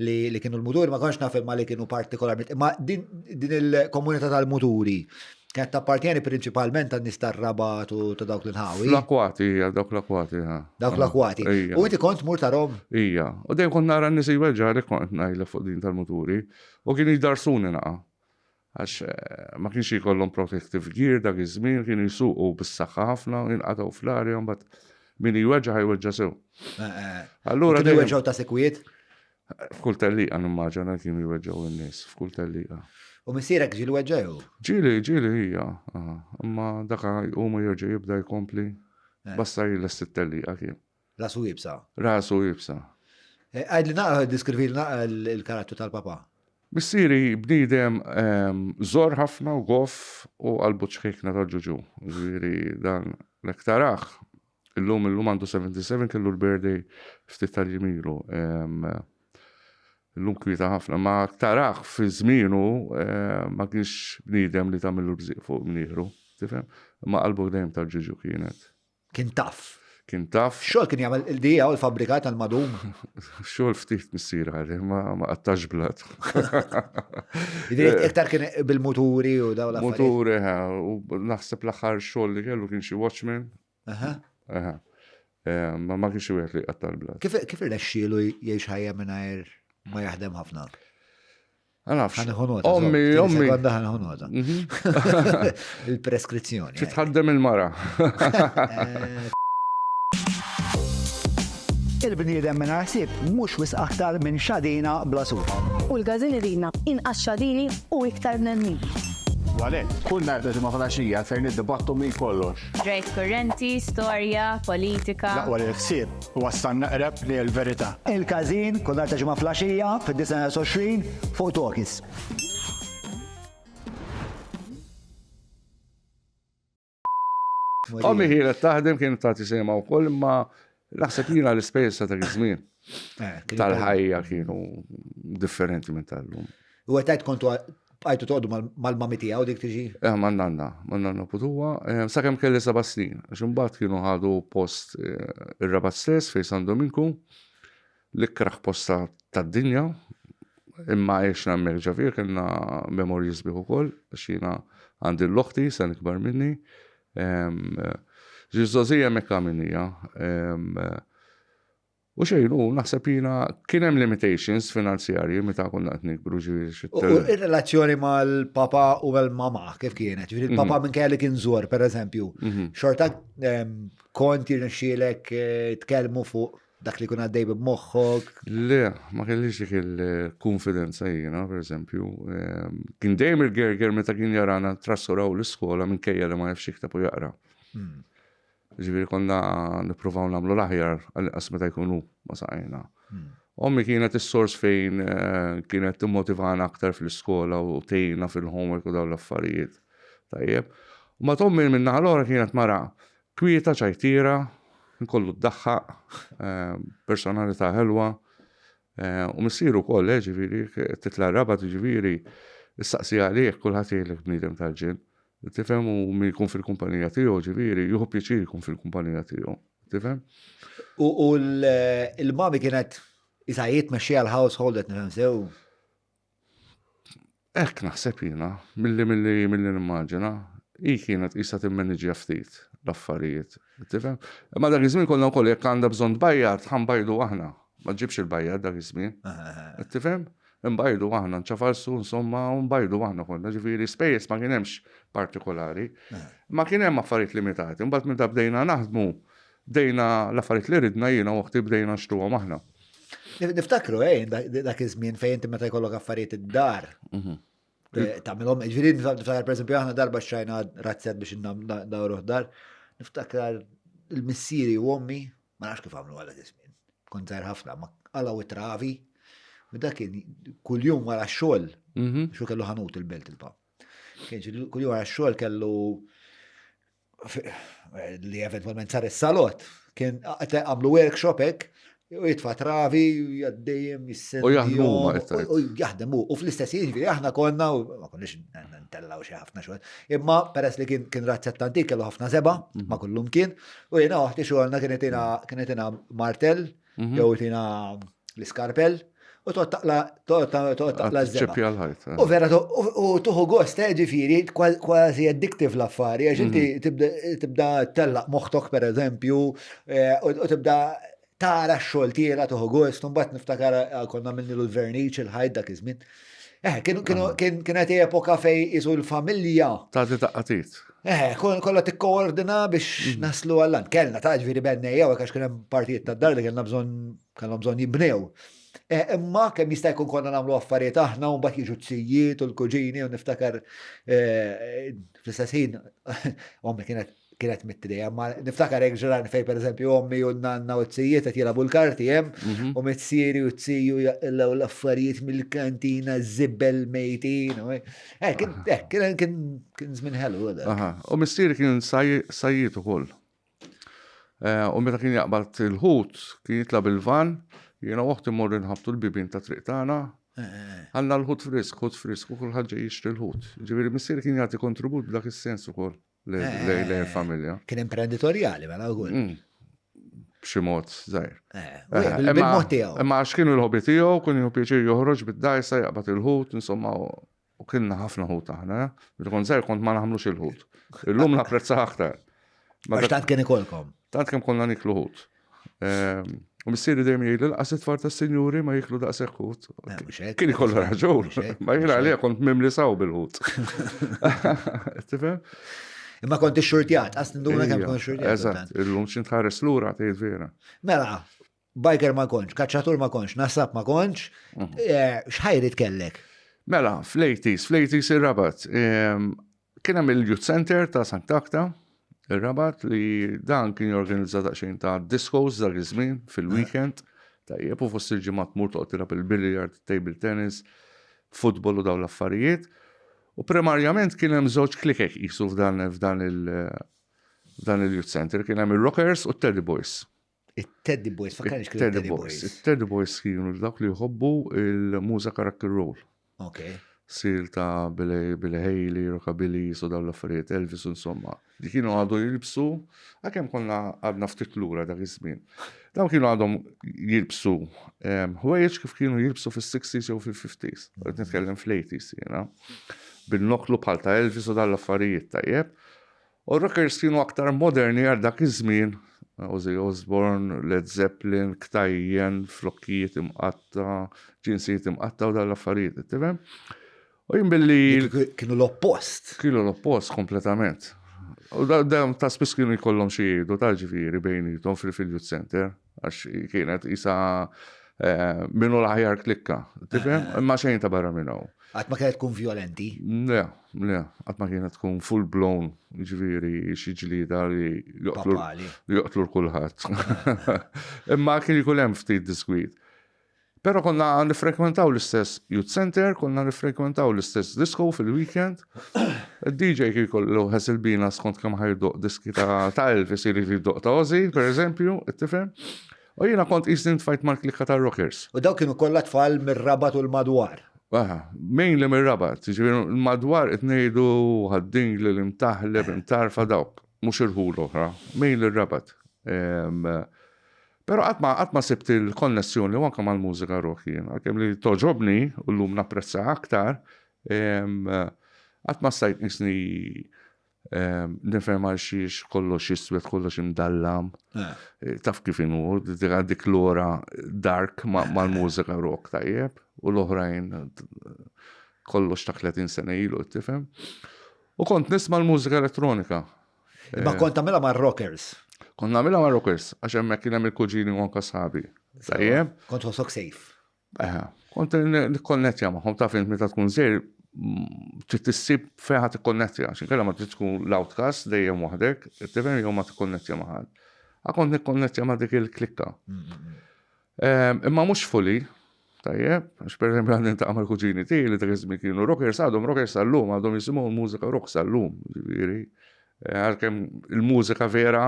li kienu l-muturi, ma kontx naf imma li kienu partikolarment. Imma din il-komunità tal-muturi Kienet tappartjeni prinċipalment tan-nies tar-Rabat u ta' dawk l-inħawi. L-akwati, hija, dawk l-akwati. Dawk l-akwati. U inti kont tmur tarhom? Ija. U dejjem kont nara n-nies jweġġa' għalhekk kont ngħidlek fuq din tal-muturi. U kienu jdarsuni naqa'. Għax eh, ma kienx jkollhom protective gear dak iż-żmien, kienu jsuqu bis-saħħa ħafna, jinqatgħu fl-arja mbagħad min jweġġa' ħajweġġa' sew. Eh, eh. Allura kienu jweġġgħu ta' sekwiet? F'kull tellieqa nimmaġina kienu jweġġgħu n-nies, f'kull tellieqa. U missierek ġieli weġġa' jew? Ġieli, ġieli hija, imma daka jqum u jerġa' jibda jkompli. Eh. Basta jilest it-tellieqa kien. Rasu iebsa. Rasu iebsa. Eh, għidli naqra, diskrivi naqra l-karattru tal-papa. Missieri bniedem ehm, żor ħafna u goff u qalbu ċħikna tal-ġuġu. Ġifieri dan l-ektaraħ. Illum illum għandu 77 kellu l-birthday ftit tal-jimilu. Ehm, illum kwieta ħafna, ma taraħ fi żmienu ehm, ma kienx bniedem li tagħmillu bżieq fuq mnieħru, tifhem? Ma qalbu dejjem tal-ġuġu kienet. Kien taf. Kien taf. Xogħol kien jagħmel il-dija u l-fabbrika tal-madum. Xogħol ftit missier ħalli, ma ma qattax blat. Jiġifieri iktar kien bil-muturi u dawn l-affarijiet. Muturi, u naħseb l-aħħar xogħol li kellu kien xi watchman. Aha. Aha. Eh, ma ma kienx wieħed li qatta l-blat. Kif kif irnexxielu jgħix ħajja mingħajr ma jaħdem ħafna? Għanafx. Ħanħu Ommi, ommi. Sekonda ħanħu nota. Mhm. Il-preskrizzjoni. Xi tħaddem il-mara. Eh. Il-bniedem mingħajr ħsieb mhux wisq aktar minn xadina bla suf. U l-każin iridna inqas xadini u iktar bnedmin. U għalhekk, kull nhar ta' Ġimgħa filgħaxija ser niddibattu minn kollox. Ġrajjiet kurrenti, storja, politika. L-aqwa li l-ħsieb iwassalna eqreb lejn il-verità. Il-Każin, kull nhar ta' Ġimgħa filgħaxija, fid-9:20 fuq Talkies. Ommi kienet taħdem kienet tagħti sema wkoll imma naħseb jiena l-ispejjeż ta' dak iż-żmien eh, tal-ħajja kienu differenti minn tal-lum. U għetajt kontu għajtu toqdu mal-mami tiegħu dik tiġi? Eh, man-nanna, man-nanna putuwa, eh, sakemm kelli seba' snin, għax imbagħad kienu ħadu post eh, ir-Rabat stess fejn San Dominku, L-ikrah posta tad-dinja, imma għexna hemmhekk ġafier kellna memorji sbieħ ukoll, għax jiena għandi l-oħti sena ikbar minni. Ġiż-żgħożija hemmhekk għamilnija. U xejn, u naħseb jiena kien hemm limitations finanzjarji meta konna qed nikbru ġifieri xi. U ir-relazzjoni mal-papa u mal-mama kif kienet? Ġifieri il-papa mhm. minkejja li kien żor, pereżempju, mhm. xorta kont jirnexxielek eh, tkellmu fuq Dak li jkun għaddej b'moħħok. Le, ma kellix dik il-konfidenza jiena, per eżempju. Ehm, kien dejjem il-gerger meta kien jarana trassuraw l-iskola minkejja li ma jafx jikteb u jaqra. Hmm. Ġifieri konna nippruvaw nagħmlu l-aħjar għal-inqas meta jkunu ma saqajna. Hmm. Ommi kienet is-sors fejn eh, kienet timmotivana aktar fl-iskola u tgħinna fil-homework u dawn l-affarijiet. Tajjeb. U ma tommi minn naħa l-oħra kienet mara Kwieta, ċajtiera, kollu ddaħħaq, personalità ħelwa, u missieru wkoll, eh, ġifieri, titla' r-Rabat, ġifieri, issaqsi għalih, kulħadd jgħidlek bniedem tal-ġenn. Tifhem u min jkun fil-kumpanija tiegħu, ġifieri, jieħu pjaċir jkun fil-kumpanija tiegħu. Tifhem? U l-mami kienet isa hi tmexxija l-household qed nifhem sew? Hekk naħseb jiena, milli milli milli nimmaġina, hi kienet qisha timmaniġġja ftit l-affarijiet. Tifhem? Imma dak iż-żmien konna wkoll jekk għandha bżonn tbajjad, ħa nbajdu aħna. Ma ġġibx il-bajjad dak iż-żmien. Tifhem? Nbajdu aħna, nċafalsu insomma u nbajdu aħna konna, ġifieri spejjeż ma kien hemmx partikolari. Ma kien hemm affarijiet limitati. Imbagħad meta bdejna naħdmu, bdejna l-affarijiet li ridna jiena u oħti bdejna nxtruhom aħna. Niftakru, eh, dak iż-żmien fejn inti meta jkollok affarijiet id-dar. Mhm. Eh, tagħmilhom, ġifieri niftakar pereżempju aħna darba xtrajna razzett biex ndawruh dar, niftakar il-missieri u ommi, ma nafx kif għamlu għal dak iż-żmien. Kont żgħir ħafna, ma qalgħu it-travi, u dak kien kuljum wara x-xogħol, mhm. xu kellu ħanut il-belt il-pap. Kien kuljum wara x-xogħol kellu li eventwalment sar is-salott, kien għamlu workshop hekk, u jitfa travi, jgħaddejjem, jissendi. U jaħdmu U jaħdem u fl-istess jiġifieri aħna konna, u ma konniex ntellaw xi ħafna xogħol. Imma peress li kien kien razzett antik kellu ħafna seba, mhm. ma kullum kien, u jiena oħti xogħolna kienet martell, mhm. jew tina l-iskarpell, u toqgħod taqla toqgħod taqla ż-żebgħa. l-ħajt. Eh. U vera u tuħu gost, eh, ġifieri, kważi addictive l-affari, għax inti mhm. tibda tellaq moħħtok pereżempju, eh, u tibda tara x-xogħol tiela tuħu gost, u mbagħad niftakar konna minnilu l-verniċ il-ħajt dak iż-żmien. Eh, kienet epoka fej isu l-familja. Tagħti taqqatit. Eh, kollha tikkoordina biex mhm. naslu għallan. Kellna ta' ġifieri bennejja, għax kien hemm partijiet tad-dar li kellna bżonn kellhom bżonn jibnew. Eh, imma kemm jista' jkun konna nagħmlu affarijiet aħna u mbagħad jiġu t-sijiet u l-kuġini u niftakar eh, fl-istess ħin ommi kienet kienet mit-trija, ma niftakar hekk ġran fej pereżempju ommi u nanna u t-sijiet qed jilagħbu l-karti hemm mhm. u missieri u t-siju jaqilgħu l-affarijiet mill-kantina żibel mejtin. Eh, kien eh, kien żmien ħelu. U missieri kien sajjiet ukoll. Eh, u meta kien jaqbad il-ħut, kien jitla bil-van, jiena uħti mmorru nħabtu l-bibien ta' triq tagħna. Eh, eh, Għandna l-ħut frisk, ħut frisk, u kulħadd ġej jixtri l-ħut. Ġifieri missieri kien jagħti kontribut b'dak is-sens ukoll lejn il-familja. Kien imprenditorjali mela wkoll. Mm. B'xi mod żgħir. Bil-mod tiegħu. Imma għax kienu l-ħobi tiegħu, kien jieħu pjaċir joħroġ bid-dajsa jaqbad il-ħut, insomma, U kilna ħafna ħut aħna, eh? Meta kont żgħir kont ma naħmlux il-ħut. Illum napprezza aktar. Għax tant kien ikolkom. Tant kemm konna niklu ħut. Ehm, u missieri dejjem jgħid l-qas it-tfal tas-sinjuri ma jiklu daqshekk ħut. Eh, kien ikollu raġun. Ma jiena għalija kont mimli saw bil-ħut. Tifhem? Imma kont ixxurtjat, qas ninduna kemm kont xurtjat. Eżatt, illum xi tħares lura tgħid vera. Mela, Biker ma kontx, kaċċatur ma kontx, nassab ma kontx, mhm. eh, x'ħajrit kellek? Mela, fl-80s, fl-80s ir-Rabat. Ehm, kien hemm il-Youth Center ta' Sankt Akta, ir-Rabat li dan kien jorganizza daqsxejn ta' discos dak iż-żmien fil-weekend. Tajjeb u fost il-ġimgħa tmur toqgħod tilgħab il-billiard, table tennis, futbol u dawn l-affarijiet. U primarjament kien hemm żewġ klikek qisu f'dan f'dan il f'dan il-youth center kien hemm ir-rockers u t-Teddy Boys. It-Teddy Boys, fakkarni x'kienu Teddy Boys. It-Teddy Boys kienu dawk li jħobbu il-mużika rock and roll. Ok. Sil ta' Billy Haley, Rockabilly, so dawn l-affarijiet, Elvis insomma. Li kienu għadu jilbsu, għakem konna għadna ftit lura dak iż-żmien. Dawn kienu għadhom jilbsu ehm, ħwejjeġ kif kienu jilbsu fis-60s jew fil-50s. Qed nitkellem fl-80s jiena. Bil-noklu bħal ta' Elvis u dawn l-affarijiet tajjeb. U r-rockers kienu aktar moderni għal dak iż-żmien, Ozzy Osbourne, Led Zeppelin, ktajjen, flokkijiet imqatta, ġinsijiet imqatta u dawn l-affarijiet, tifhem? U jien billi. Kienu l-oppost. Kienu l-oppost kompletament. U dawn ta' spiss kienu jkollhom xi jgħidu ta' ġifieri bejnietom fil-youth center, għax kienet isa eh, minnu l-aħjar klikka, tifhem? Eh. Imma xejn ta' barra minn hawn. Qatt ma kienet tkun violenti? Le, le, qatt ma kienet tkun full blown, ġifieri xi ġlieda li joqtlu joqtlu kulħadd. Imma kien ikun hemm ftit diskwit. Però konna nifrekwentaw l-istess youth center, konna nifrekwentaw l-istess disco fil-weekend. Il-DJ kien kollu ħesil bina skont kemm ħajdoq diski ta' Elvis irid jiddoq ta' Ozzy, per eżempju, tifhem. U jiena kont qisni ntfajt mal-klikka tar-rockers. U dawk kienu kollha tfal mir-Rabat u l-madwar? Aha, mainly mir-Rabat, jiġifieri l-madwar qed ngħidu Ħad-Dingli, l-Imtaħleb, Imtarfa dawk, mhux irħul oħra, mainly r-Rabat. Però qatt ma qatt ma sibt il-konnessjoni u anke mal-mużika rock jien, għalkemm li togħġobni u llum napprezzaha aktar, qatt ma stajt qisni Nifhem għal xiex kollox iswed, kollox imdallam. Eh. eh, taf kif inhu, dik l-ora dark mal-mużika rock tajjeb u l-oħrajn kollox ta' 30 sena ilu, tifhem. U kont nisma' l-mużika elettronika. Ma eh. kont tagħmilha mar-rockers. Kont nagħmilha mar-rockers, għax hemmhekk kien hemm il-kuġini u anke sħabi. Tajjeb. Kont ħossok safe. Eħe, kont nikkonnettja magħhom taf int meta tkun żgħir trid tissib fejn ħa tikkonnettja, għax inkella ma trid tkun l-outcast dejjem waħdek, tifhem jew ma tikkonnettja ma' ħadd. A kont nikkonnettja ma' dik il-klikka. Ehm, imma mhux fully, tajjeb, għax pereżempju għandi ntaqa' mal-kuġini tiegħi li dak iż-żmien kienu rockers, għadhom rockers sal-lum, għadhom jisimgħu l-mużika rock sal-lum, ġifieri. Eh, għalkemm il-mużika vera,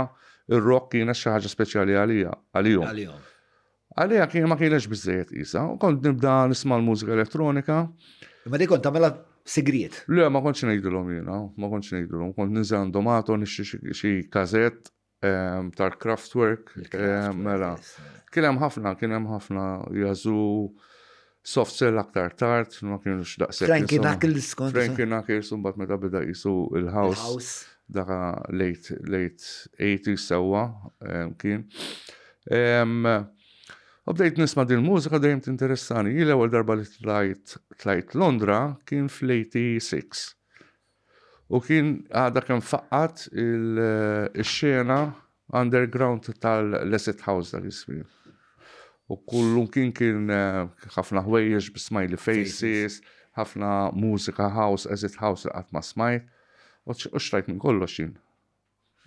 ir-rock kienet xi ħaġa speċjali għalija, għalihom. Għalija kien ma kienx biżejjed isa, u kont nibda nisma' l-mużika elettronika. Imma dik kont tagħmilha sigriet. Le, ma kontx ngħidilhom jiena, ma kontx ngħidilhom, kont ninżel għandhom għatu nixtri xi kazett ehm, tal-Kraftwerk, ehm, mela. Kien hemm ħafna, kien hemm ħafna Yazoo, Soft Cell aktar tard, ma kienux daqshekk. Frankie Knuckles kont. Frankie Knuckles mbagħad meta beda jisu il-house. Daka late late 80s sewwa ehm, kien. U bdejt nisma' din mużika dejjem tinteressani. Jien l-ewwel darba li tlajt tlajt Londra kien fl-86. U kien għadha kemm faqqat il-xena underground tal-Acid House dak iż-żmien. U kullum kien kien ħafna ħwejjeġ bi smiley faces, ħafna mużika house, acid house li qatt ma smajt. U xtrajt minn kollox jien.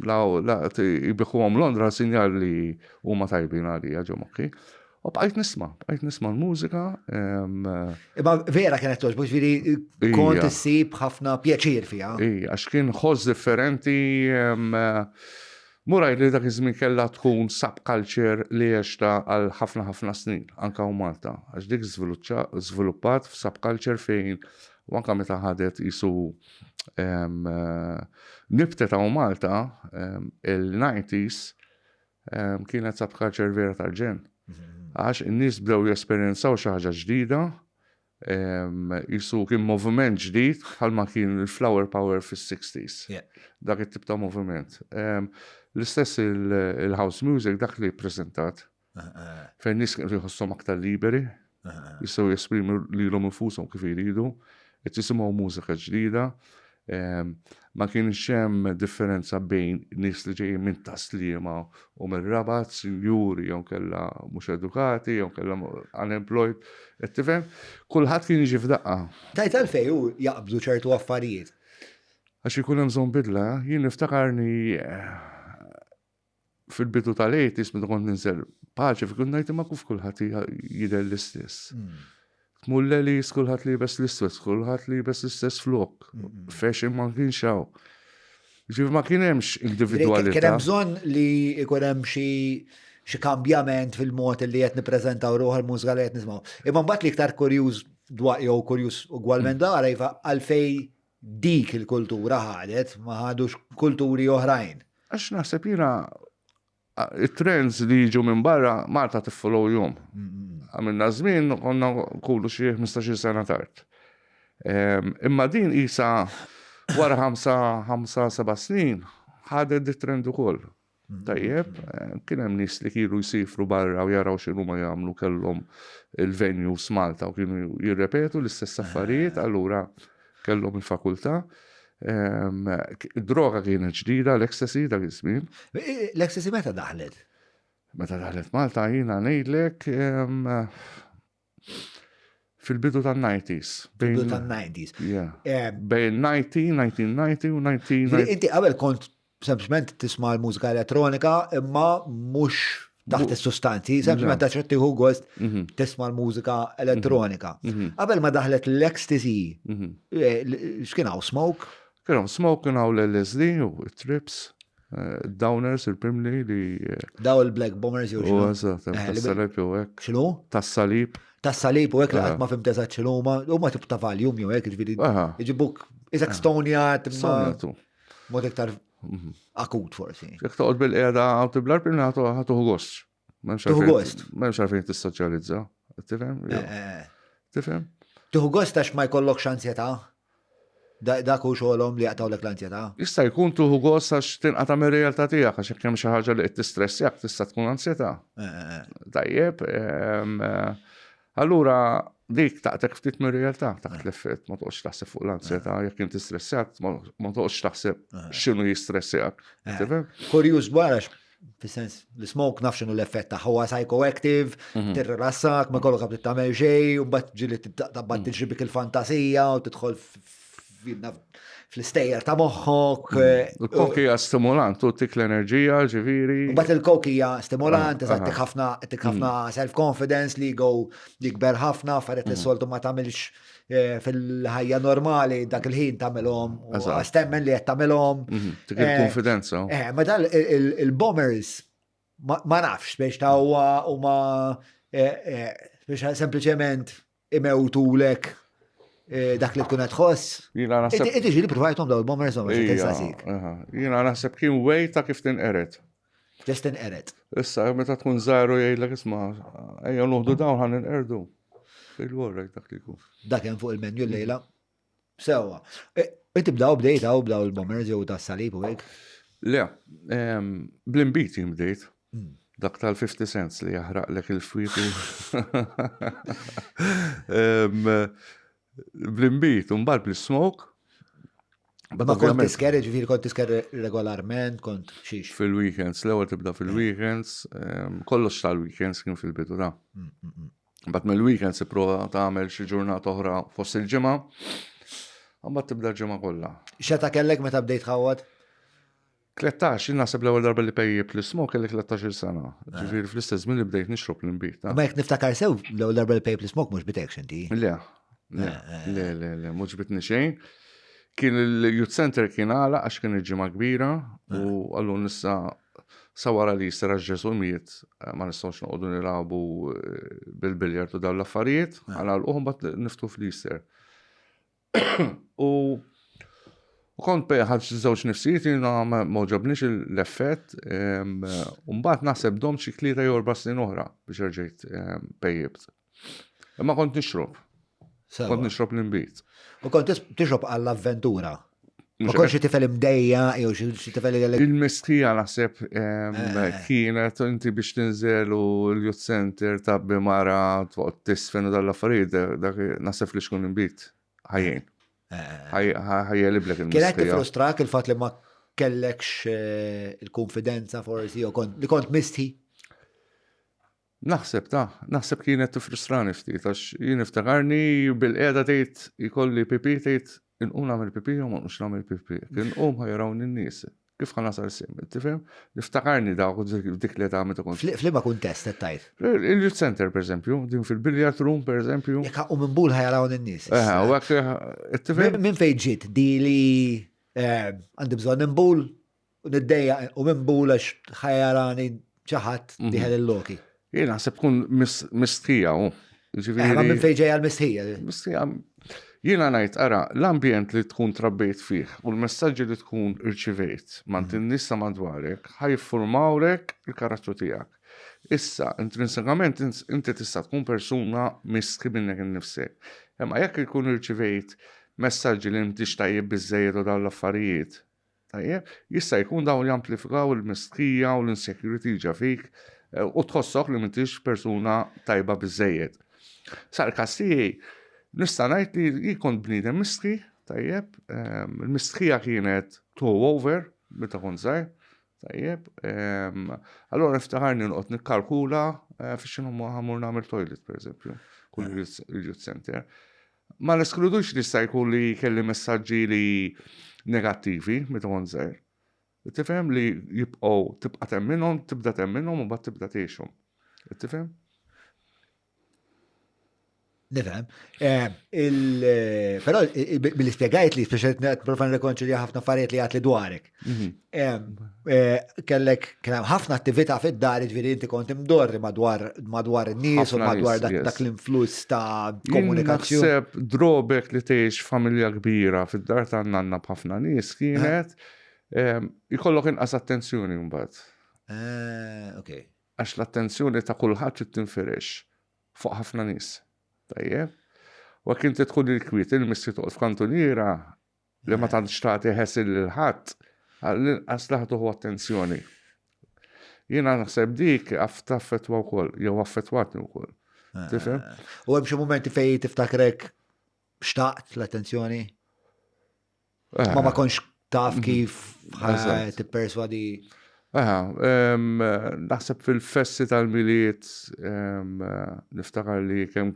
La, la, jbiħuhom Londra sinjal li huma tajbin għalija ġo moħħi. U bqajt nisma, bqajt nisma l-mużika. Imma vera kienet toġbu, ġifieri kont issib ħafna pjaċir fiha. Ija, għax kien ħoss differenti. Muraj li dak iż-żmien kellha tkun subculture li għexta għal ħafna ħafna snin, anka u Malta. Għax dik żviluppat f'subculture fejn u anka meta ħadet isu nibtet hawn Malta il-90s kienet subculture vera tal-ġenn. Għax in-nies bdew jesperjenzaw xi ħaġa ġdida, jisu kien moviment ġdid bħalma kien il-flower power fis-60s. Dak it-tip ta' moviment. L-istess il-house music dak li ppreżentat. Fejn nies kienu jħosshom aktar liberi, jistgħu jesprimu lilhom infushom kif iridu, qed jisimgħu mużika ġdida. Ma kienx hemm differenza bejn nies li ġejjin minn Tas-Sliema u mir-Rabat, sinjuri jew kellha mhux edukati jew kellha unemployed, qed tifhem? Kulħadd kien jiġi f'daqqa. Tgħid għalfejn hu jaqbdu ċertu affarijiet? Għax ikun hemm bżonn bidla. Jien niftakarni fil-bidu tal-80s meta kont ninżel paċi fi kont ngħid imma kif kulħadd jidher l-istess. Hmm. Tmur l-elis kulħadd liebes l-istess, kulħadd liebes l-istess flok. Hmm. Fashion ma kienx hawn. Ġifi ma kien hemmx individwalità. Kien hemm bżonn li jkun hemm xi xi kambjament fil-mod li qed nippreżentaw ruħ il-mużika li qed nisimgħu. Imma mbagħad li iktar kurjuż dwar jew kurjuż ugwalment hmm. dwar iva għalfej dik il-kultura ħadet, ma ħadux kulturi oħrajn. Għax naħseb jiena it-trends li jiġu minn barra Malta tiffollow jum. Għamilna żmien konna kulu xi 15 sena tard. Imma din isa wara 5 7 snin ħadet di trend ukoll. Tajjeb, kien hemm nies li kienu jsifru barra u jaraw x'inhu ma jagħmlu kellhom il-venues Malta u kienu jirrepetu l-istess affarijiet, allura kellhom il-fakultà. Id-droga kienet ġdida, l-ecstasy dak iż-żmien. L-ecstasy meta daħlet? Meta daħlet Malta jiena ngħidlek fil-bidu tan-90s. Bidu tan-90s. Bejn 90, 1990 u 1990. Inti qabel kont sempliċement tisma' l-mużika elettronika imma mhux taħt is-sustanzi, sempliċement għax qed tieħu gost mhm. tisma' l-mużika elettronika. Mhm. Qabel ma daħlet l-ecstasy, mhm. eh, x'kien hawn smoke? Kien hawn smoke, kien hawn l-LSD u trips. Eh, downers, il-primli li. Eh, Daw il-Black Bombers jew x'inhu. Eżatt, eh, tas-salib jew hekk. X'inhu? Tas-salib. Tas-salib u hekk li qatt ma fimt eżatt x'inhu huma, huma tip ta' Valium jew hekk, jiġifieri iġibuk iżek stonjat imma. Mod iktar mhm. akut forsi. Jekk toqgħod bil-qiegħda għaw tiblar primli ħatuħu gost. Tuħu gost. M'hemmx għalfejn tissoċjalizza. Tifhem? Tifhem? Tuħu gost għax ma jkollokx ansjetà? Dak hu xogħolhom li jaqtgħulek l-ansjetà? Jista' jkun tuħu gost għax tinqata' mir-realtà tiegħek għax jekk hemm xi ħaġa li qed tistressjak tista' tkun ansjetà. Tajjeb, allura dik taqtek ftit mir-realtà, taħt l-effett, ma toqgħodx taħseb fuq l-ansjetà, jekk inti stressjat, ma toqgħodx taħseb x'inhu jistressjak. Tifhem? Kurjuż dwar għax fis-sens l-smoke naf x'inhu l-effett tagħha huwa psychoactive, mhm. tirrilassak, ma jkollok qabel tagħmel xejn, u mbagħad ġieli tibda mhm. tiġri bik il-fantasija u tidħol fl-istejjer ta' moħħok. Mhm. Eh, Il-coke hija stimulant u tik l-enerġija, ġifieri. Mbagħad il-coke hija stimulant, eżatt tik ħafna tik ħafna self-confidence li go jikber ħafna, affarijiet li soltu ma tagħmilx Eh, fil-ħajja normali dak il-ħin tagħmilhom u temmen li qed tagħmilhom. Mhm, dik il-konfidenza. Eh, ma dal il-bombers ma nafx biex ta' huwa huma eh, biex sempliċement imewtulek dak li tkun qed tħoss. Jiena naħseb. Inti ġieli provajthom daw il-bombers ma tinsasik. Jiena naħseb kien way ta' kif tinqered. Just inqered. Issa, meta tkun żgħir u jgħidlek isma' ejja nuħdu dawn ħan inqerdu. Fil-warrek dak li jkun. Dak hemm fuq il-menu llejla. Sewwa. E, inti bdaw bdejt hawn bdaw il-bombers jew tas-salib u hekk? Le, bl-inbid jien bdejt. Hmm. Dak tal-50 cents li jaħraqlek il-fwiet. Bl-inbid, u mbagħad bl-smoke. Ma kont tisker, ġifieri kont tisker regolarment, kont xiex. Fil-weekends, l-ewwel tibda fil-weekends, ehm, kollox tal-weekends kien fil-bidu ta'. Mm, mm, mm. Bat mill-weekends ipprova tagħmel xi ġurnata oħra fost il-ġimgħa, mbagħad tibda l-ġimgħa kollha. X'età kellek meta bdejt tħawwad? 13, jien naħseb l-ewwel darba li pejjibt l-ismok kelli 13-il sena. Eh. Ġifieri fl-istess żmien li bdejt nixrob l-inbid. Ma jekk niftakar sew l-ewwel darba li pejjibt l-ismok mhux bitek x'inti. Le, le, eh, eh. le, le, le, mhux bitni xejn. Kien il-youth center kien għala għax kien il-ġimgħa kbira u għallu nissa sa wara li jisra Ġesu miet ma nistgħux noqogħdu nilagħbu bil-biljard u dawn l-affarijiet, għal uħum bat niftu fl-Easter. U kont ħadd żewġ nifsijiet jiena ma ġobniex l-effett, u mbagħad naħseb dom xi tlieta jew erba' snin oħra biex erġejt pejjibt. Imma kont nixrob. Kont nixrob l-inbid. U kont tixrob għall-avventura. Ma kontx xi tifel imdejja jew xi tifel li Il-mistħija naħseb eh. kienet inti biex tinżel u l-youth center tabbi mara toqgħod tisfen u dal-affarijiet dak naħseb li xkun imbit ħajjin. Eh. Ħajjeliblek il-mistħija. Kienet tifrustrak il-fatt li ma kellekx eh, il-konfidenza forsi jew li kont mistħi? Naħseb ta, naħseb kienet tifrustrani ftit għax jien niftakarni bil-qiegħda tgħid ikolli pipi tgħid inqum nagħmel pipi jew ma nqumx nagħmel pipi. Kien nqum ħa jarawni n-nies. Kif ħa nasal sim, tifhem? Niftakarni dawk dik l-età meta kont. F'liema kuntest qed tgħid? Il-youth center pereżempju, din fil-billiard room pereżempju. Jekk ħaqqu minn bul ħa jarawni n-nies. Eh, u hekk tifhem? Minn fejn ġiet di li eh, għandi bżonn inbul U niddejjaq u minn bul għax ħajarani xi ħadd mhm. dieħel il-loki. Jien naħseb tkun mistħija u. Eh, ma minn fejn ġejja l-mistħija. Mistħija. Jiena ngħid ara, l-ambjent li tkun trabbejt fih u l-messaġġi li tkun irċivejt ma' mhm. in-nies ta' madwarek ħajffurmawlek il-karattru tiegħek. Issa, intrinsikament inti tista' tkun persuna mistħi minnek innifsek. Imma jekk ikun irċivejt messaġġi li m'intix tajjeb biżżejjed u dawn l-affarijiet, Tajjeb, jista' jkun dawn jamplifikaw il-mistħija u l-insecurity ġa fik eh, u tħossok li m'intix persuna tajba biżejjed. Sar każ tiegħi nista' ngħid li jien kont bniedem mistħi, tajjeb, ehm, il-mistħija kienet to over meta kont żgħir, tajjeb, ehm, allora niftakarni noqgħod nikkalkula eh, fi x'inhu ħamur nagħmel toilet pereżempju, kull il-youth center. Ma neskludux li jista' jkun li kelli messaġġi li negattivi meta kont żgħir. Tifhem li jibqgħu tibqa' temminhom, tibda temminhom u mbagħad tibda tgħixhom. Tifhem? Nifhem. Eh, eh, però billi spjegajt li speċjal qed prova nrekonċilja ħafna affarijiet li għat li dwarek. Mhm. Eh, kellek kien hemm ħafna attività fid-dar, ġifieri inti kont imdorri madwar madwar in-nies u madwar dak l-influss ta' komunikazzjoni. Naħseb drobek li tgħix familja kbira fid-dar ta' nanna b'ħafna nies kienet ikollok inqas attenzjoni mbagħad. Eh, ok. Għax l-attenzjoni ta' kulħadd trid tinfirex fuq ħafna nies. Tajjeb. U jekk inti tkun il-kwiet il-missi toqgħod f'kantuniera, li ma tantx tagħti ħesil lil ħadd, għall-inqas li ħa attenzjoni. Jiena naħseb dik taffettwa wkoll, jew affettwatni wkoll. Eh, Tifhem? U hemm xi mumenti fejn tiftakrek xtaqt l-attenzjoni? Eh. Ma ma kontx taf mhm. kif tipperswadi. Aha, naħseb fil-festi tal-miliet niftakar li kemm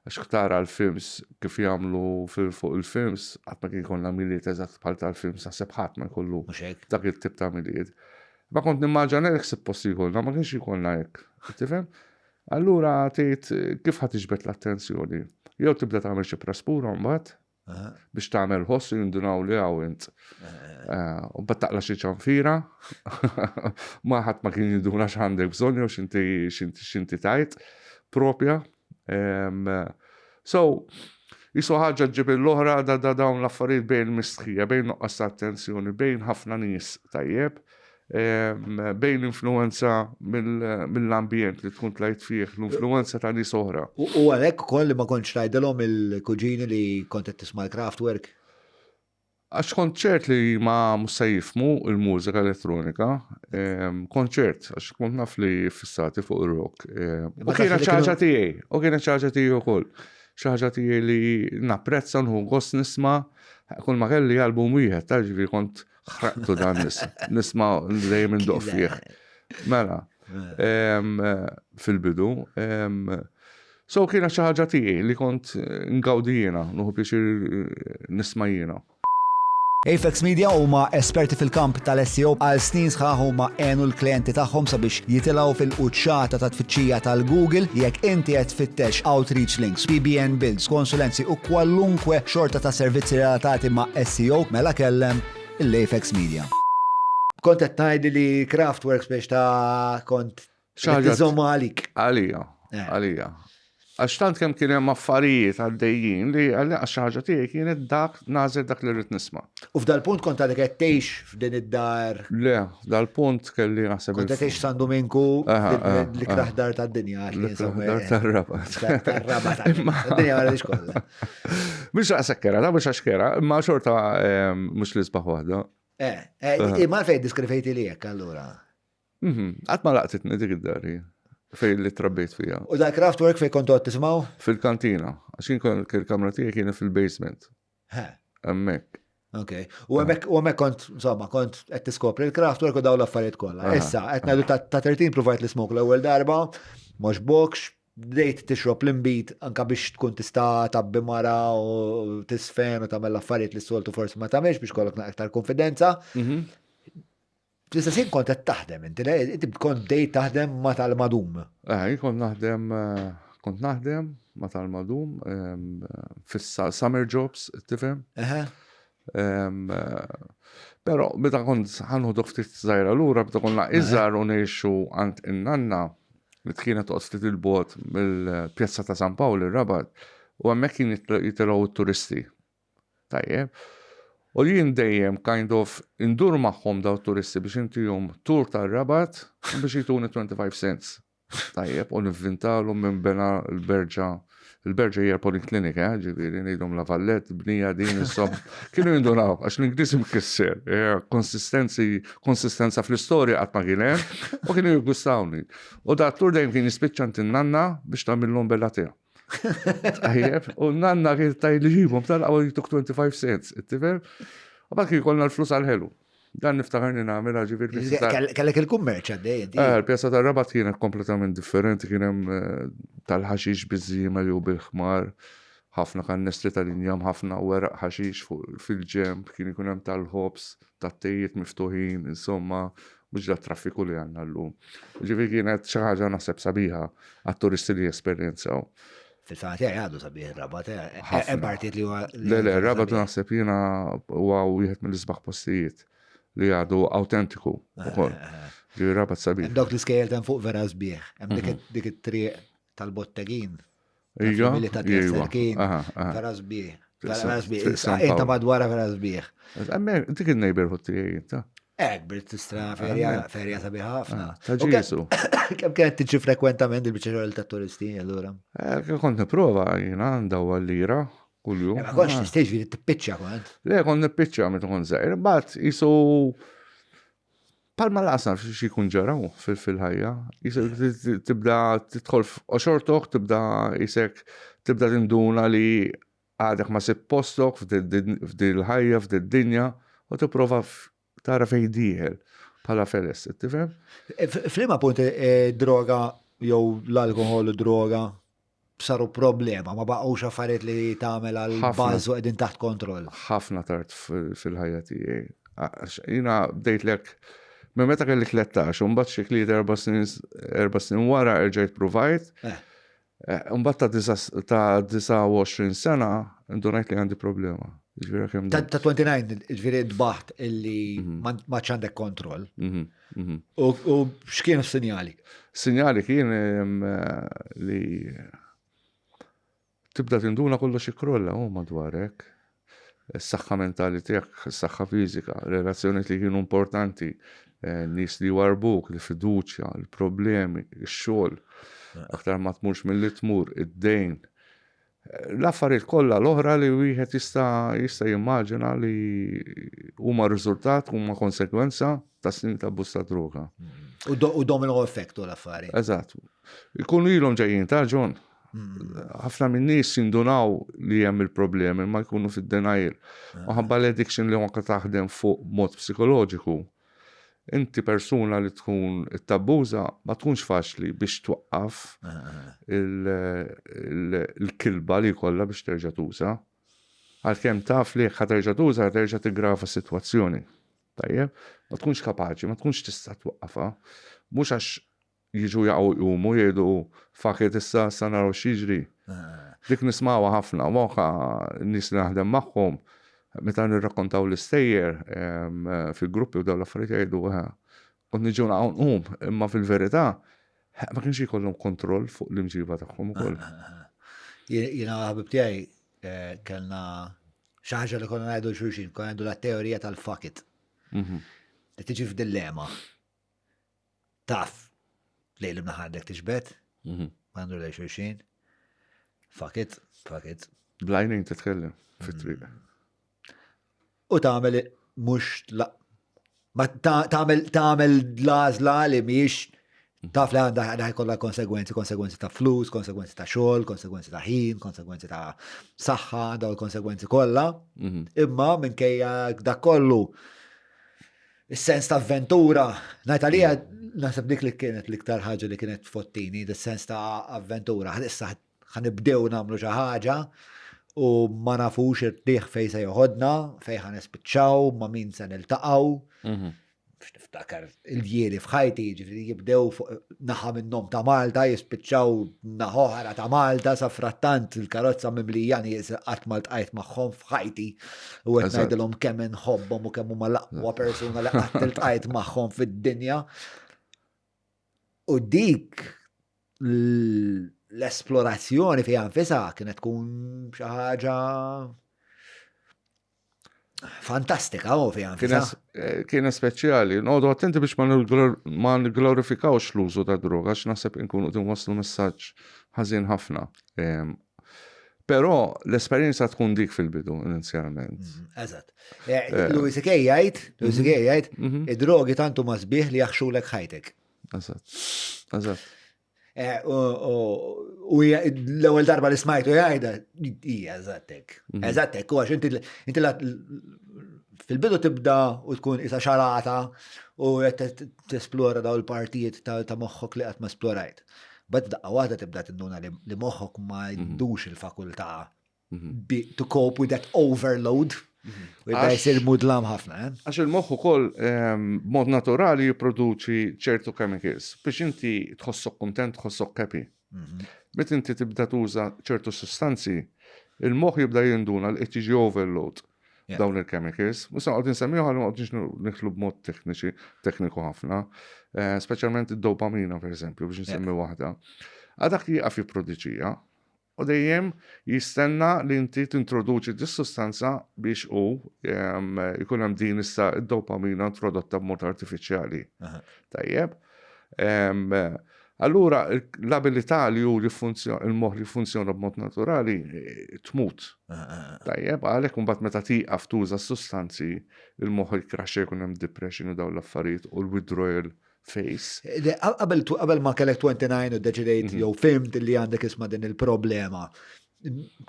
għax tara l-films kif jagħmlu fuq il-films, qatt ma kien jkollna miliet eżatt bħal tal-films, naħseb ħadd ma jkollu dak it-tip ta' miliet. Ma kont nimmaġina hekk suppost jkollna, ma kienx jkollna hekk. Tifhem? Allura tgħid kif ħa tiġbed l-attenzjoni? Jew tibda tagħmel xi praspura mbagħad, biex tagħmel ħoss u jindunaw li hawn int. Eh, u bat taqla xi ċanfira, ma ħadd ma kien jinduna x'għandek bżonn jew x'inti x'inti tajt propja. So, jisu ħaġa ġib l-oħra da da dawn l-affarijiet bejn mistħija, bejn nuqqas ta' attenzjoni, bejn ħafna nies tajjeb, bejn l-influenza mill-ambjent li tkun tlajt fih, l-influenza ta' nies oħra. U għalhekk ukoll li ma kontx tgħidilhom il-kuġini li kont qed tisma' l-Kraftwerk? Għax kont ċert li ma mhux se jifhmu l-mużika elettronika, kont ċert, għax kont naf li fissati fuq ir-rock. U kienet xi ħaġa tiegħi, u kienet xi ħaġa tiegħi wkoll. Xi ħaġa tiegħi li napprezza nħu gost nisma'. Kull ma kelli album wieħed, ta' ġifieri kont ħraqtu dan nisma' dejjem indoq fih. Mela, fil-bidu. So kienet xi ħaġa tiegħi li kont ngawdi jiena, nieħu pjaċir nisma' jiena. Apex Media huma esperti fil-kamp tal-SEO għal snin sħaħ huma għenu l-klijenti tagħhom sabiex jitilgħu fil-quċċata ta' tfittxija tal-Google jekk inti qed tfittex outreach links, PBN builds, konsulenzi u kwalunkwe xorta ta' servizzi relatati ma' SEO mela kellem l-Apex Media. Kont qed tgħidli li Craftworks biex ta' kont Xi ħaġa Tiżomma għalik. Għalija, eh. għalija. Għax tant kemm kien hemm affarijiet għaddejjin li għalli xi ħaġa tiegħi kienet dak nażel dak li rrid nisma'. U f'dal-punt kont għadek qed tgħix f'din id-dar. Le, dal-punt kelli naħseb. Kont qed tgħix San Dominku l-ikraħ dar tad-dinja. L-ikraħ dar tar-Rabat. Tar-Rabat. Id-dinja wara kollha. Mhux daqshekk kera, ta' mhux għax kera, imma xorta mhux l-isbaħ waħda. Eh, eh, imma fejn diskrivejti li hekk allura. Mhm, qatt ma laqtitni dik id-dari fejn li trabbejt fija. U da craft work fejn kontu għad tismaw? Fil-kantina, għax kien il-kamra tiegħi kienet fil-basement. Hemmhekk. Ok. U hemmhekk u hemmhekk kont insomma kont qed tiskopri l-craft work u dawn l-affarijiet kollha. Issa qed ngħidu ta' 13 provajt l-smoke l-ewwel darba, mhux box, bdejt tixrob l-inbid anka biex tkun tista' tabbi mara u tisfen u tagħmel l-affarijiet li s-soltu forsi ma tagħmilx biex kollok aktar konfidenza. Mhm. Fl-istess ħin kont qed taħdem inti, le? Inti kont bdejt taħdem ma' tal-madum. Eh, jien kont naħdem eh, kont naħdem ma' tal-madum fis-summer jobs, tifhem? Eh, però meta kont ħanħodok ftit żgħira lura, meta konna iżgħar u ngħixu għand in-nanna li kienet toqgħod ftit il-bogħod mill-Pjazza ta' San Pawl ir-Rabat, u hemmhekk kien jitilgħu t-turisti. Tajjeb. U jien dejjem kind of indur magħhom daw turisti biex intihom tour tar-Rabat u biex jtuni 25 cents. Tajjeb, u nivvintalhom minn bena l-berġa. Il-berġa hija poliklinika, eh, ġifieri ngħidhom La Vallette, bnija din insomma. Kienu jindunaw għax l-Ingliż imkisser, eh, konsistenzi, konsistenza fl-istorja qatt ma kien hemm, u kienu jiggustawni. U da tur dejjem kien jispiċċa nanna biex tagħmilhom bella tiegħu. Tajjeb, u nanna kien taj li ġibhom tal-qawwa jituk 25 cents, tifhem? U bak jkollna l-flus għal-ħelu. Dan niftakarni nagħmilha ġifieri. Kellek il-kummerċ għaddej. Eh, il-pjazza tar-Rabat kienet kompletament differenti, kien hemm eh, tal-ħaxix biż-żiemel jew bil-ħmar, ħafna kannestri tal-injam, ħafna weraq ħaxix fuq fil-ġemb, kien ikun hemm tal-ħobż, tat-tejiet miftuħin, insomma, mhux dat traffiku li għandna llum. Ġifieri kienet xi ħaġa naħseb sabiħa għat-turisti li jesperjenzaw. Fil-fema tiegħi għadu sabiħ ir-Rabat, eh, hemm partijiet li huwa. Le, le, ir-Rabat naħseb jiena huwa wieħed mill-isbaħ postijiet li għadu autentiku eh, ukoll. Eh, Ġifieri Rabat sabiħ. Dawk l-iskejjel hemm fuq vera sbieħ, hemm mhm. dik it-triq tal-bottegin. Iva, iva. Vera sbieħ. Vera sbieħ. Inta madwara vera sbieħ. Dik il-neighborhood tiegħi inta. Ek, brit tistra ferja, ferja sabiħa ħafna. Ah, ta' Ġesu. Kemm kienet tiġi frekwentament il-biċċa xogħol ta' turisti allura? Eh, kont nipprova jiena ndawwa lira kuljum. Eh, ma kontx ah. tistax viri tippiċċa kont. Le, kont nippiċċa meta kont żgħir, mbagħad jisu Palma laqas naf xi jkun ġara fil-ħajja. Tibda tidħol f'qoxortok, tibda isek, tibda tinduna li għadek ma sib postok f'dil ħajja, f'did-dinja, u tipprova tara fejn dieħel bħala feles, tifhem? E, f'liema punt e, droga jew l-alkohol u droga saru problema, ma baqgħux affarijiet li tagħmel għal baż u qegħdin taħt kontroll. Ħafna tard fil-ħajja tiegħi. Jiena bdejtlek minn meta kelli 13, u mbagħad xi tliet erba' snin erba' snin wara erġajt provajt. Eh. Eh, mbagħad ta' 29 sena ndunajt li għandi problema. Ta' 29, ġifieri dbaħt illi mhm. ma għandek kontroll. Mhm, mhm. U x'kienu s-sinjali? Sinjali kien li tibda tinduna kollox ikrolla u madwarek. Is-saħħa mentali tiegħek, is-saħħa fiżika, relazzjonijiet li kienu importanti, eh, nies li warbuk, il-fiduċja, il-problemi, ix-xogħol, aktar ma tmurx milli tmur, id-dejn. L-affarijiet kollha l-oħra li wieħed jista' jista' jimmaġina li huma riżultat, huma konsegwenza ta' snin ta' abbuż ta' droga. U domino effect u l-affari. Eżatt. Ikunu ilhom ġejjin ta' John. Ħafna minn nies jindunaw li hemm il-problemi ma jkunu fid-denial. U ħabba l-addiction li anke taħdem fuq mod psikoloġiku. Inti persuna li tkun tabbuża ma tkunx faċli biex twaqqaf il-kilba li jkollha biex terġa' tuża. Għalkemm taf li jekk ħa terġa' tuża terġa' tiggrava s-sitwazzjoni. Tajjeb? Ma tkunx kapaċi, ma tkunx tista' twaqqafha. Mhux għax jiġu jaqgħu jqumu jgħidu fuck it issa issa naraw x'jiġri. Dik nismawha ħafna, u anke nies li naħdem magħhom meta nirrakkontaw l-istejjer fil-gruppi u dawn l-affarijiet jgħidu kont niġu naqgħu nqum, imma fil-verità ma kienx jkollhom kontroll fuq l-imġiba tagħhom ukoll. Jiena ħabib tiegħi eh, kellna xi ħaġa li konna ngħidu xulxin, konna ngħidu la teorija tal-fuck it. Mhm. Li tiġi f'dillema. Taf li l għandek tiġbed, mhm. ma għandu lej xulxin. Fuck it, fuck it. Blajnin titkellem fit-triq. Mm. U tagħmel mhux ma tagħmel tagħmel l-għażla li mhijiex taf li għandha għandha jkollha konsegwenzi, konsegwenzi ta' flus, konsegwenzi ta' xogħol, konsegwenzi ta' ħin, konsegwenzi ta' saħħa, daw il-konsegwenzi kollha. Mhm. Imma minkejja dak kollu Is-sens ta' avventura, ngħid għalija naħseb dik li kienet l-iktar ħaġa li kienet tfottini, is-sens ta' avventura. Issa ħanibdew nagħmlu xi ħaġa u ma nafux ir-riħ fejn se joħodna, fejn ħa nispiċċaw, ma' min se niltaqgħu. Mhm. Biex niftakar il-jieli f'ħajti, ġifieri jibdew fuq naħa minnhom ta' Malta, jispiċċaw naħa oħra ta' Malta, sa frattant il-karozza mimlija nies qatt ma ltqajt magħhom f'ħajti. U qed ngħidilhom kemm inħobbhom u kemm huma l-aqwa persuna li qatt iltqajt magħhom fid-dinja. U dik l-esplorazzjoni fiha nfisha kienet tkun xi ħaġa fantastika u fiha nfisha. Eh, kienet speċjali, noqogħdu attenti biex ma nglorifikawx l-użu ta' droga, għax naħseb inkunu tinwasslu messaġġ ħażin ħafna. Ehm, Però l-esperjenza tkun dik fil-bidu inizjalment. Mm, eżatt. Eh, eh. Louis C.K. jgħid, Louis C.K. Mhm. jgħid, mhm. id-drogi tantu ma sbieħ li jaħxulek ħajtek. Eżatt. Eżatt. Eh, u l-ewwel darba li smajtu jgħidha, hija eżattek. Mhm. Eżattek, u għax inti fil-bidu tibda u tkun isa xarata u qed tesplora daw il-partijiet ta' moħħok li qatt ma esplorajt. But daqqa waħda tibda tinduna li moħħok ma mhm. jdux il-fakultà mhm. to cope with that overload. Mhm. U jibda jsir mudlam ħafna. Eh? Għax il-moħħ ukoll ehm, mod naturali jipproduċi ċertu chemicals biex inti tħossok kuntent, tħossok happy. Meta inti tibda tuża ċertu sustanzi, il-moħħ jibda jinduna li qed jiġi overload. dawn il-chemicals. Mhux se noqgħod insemmihom ħalli ma noqgħodx nidħlu b'mod tekniċi, tekniku ħafna. Eh, speċjalment id-dopamina pereżempju biex nsemmi waħda. Għadak jieqaf jipproduċija u dejjem jistenna li inti tintroduċi dis sustanza biex u ehm, jkun hemm din issa id-dopamina introdotta b'mod artifiċjali. Tajjeb. Ehm, Allura l-abilità li hu il-moħħ li jiffunzjona b'mod naturali eh, tmut. Ah, ah, ah. Tajjeb, għalhekk imbagħad meta tieqaf tuża s-sustanzi, il-moħħ jkraxxa jkun hemm depression u dawn l-affarijiet u l-withdrawal phase. Eh, qabel qabel ma kellek 29 u deċidejt mhm. jew fimt li għandek isma' din il-problema.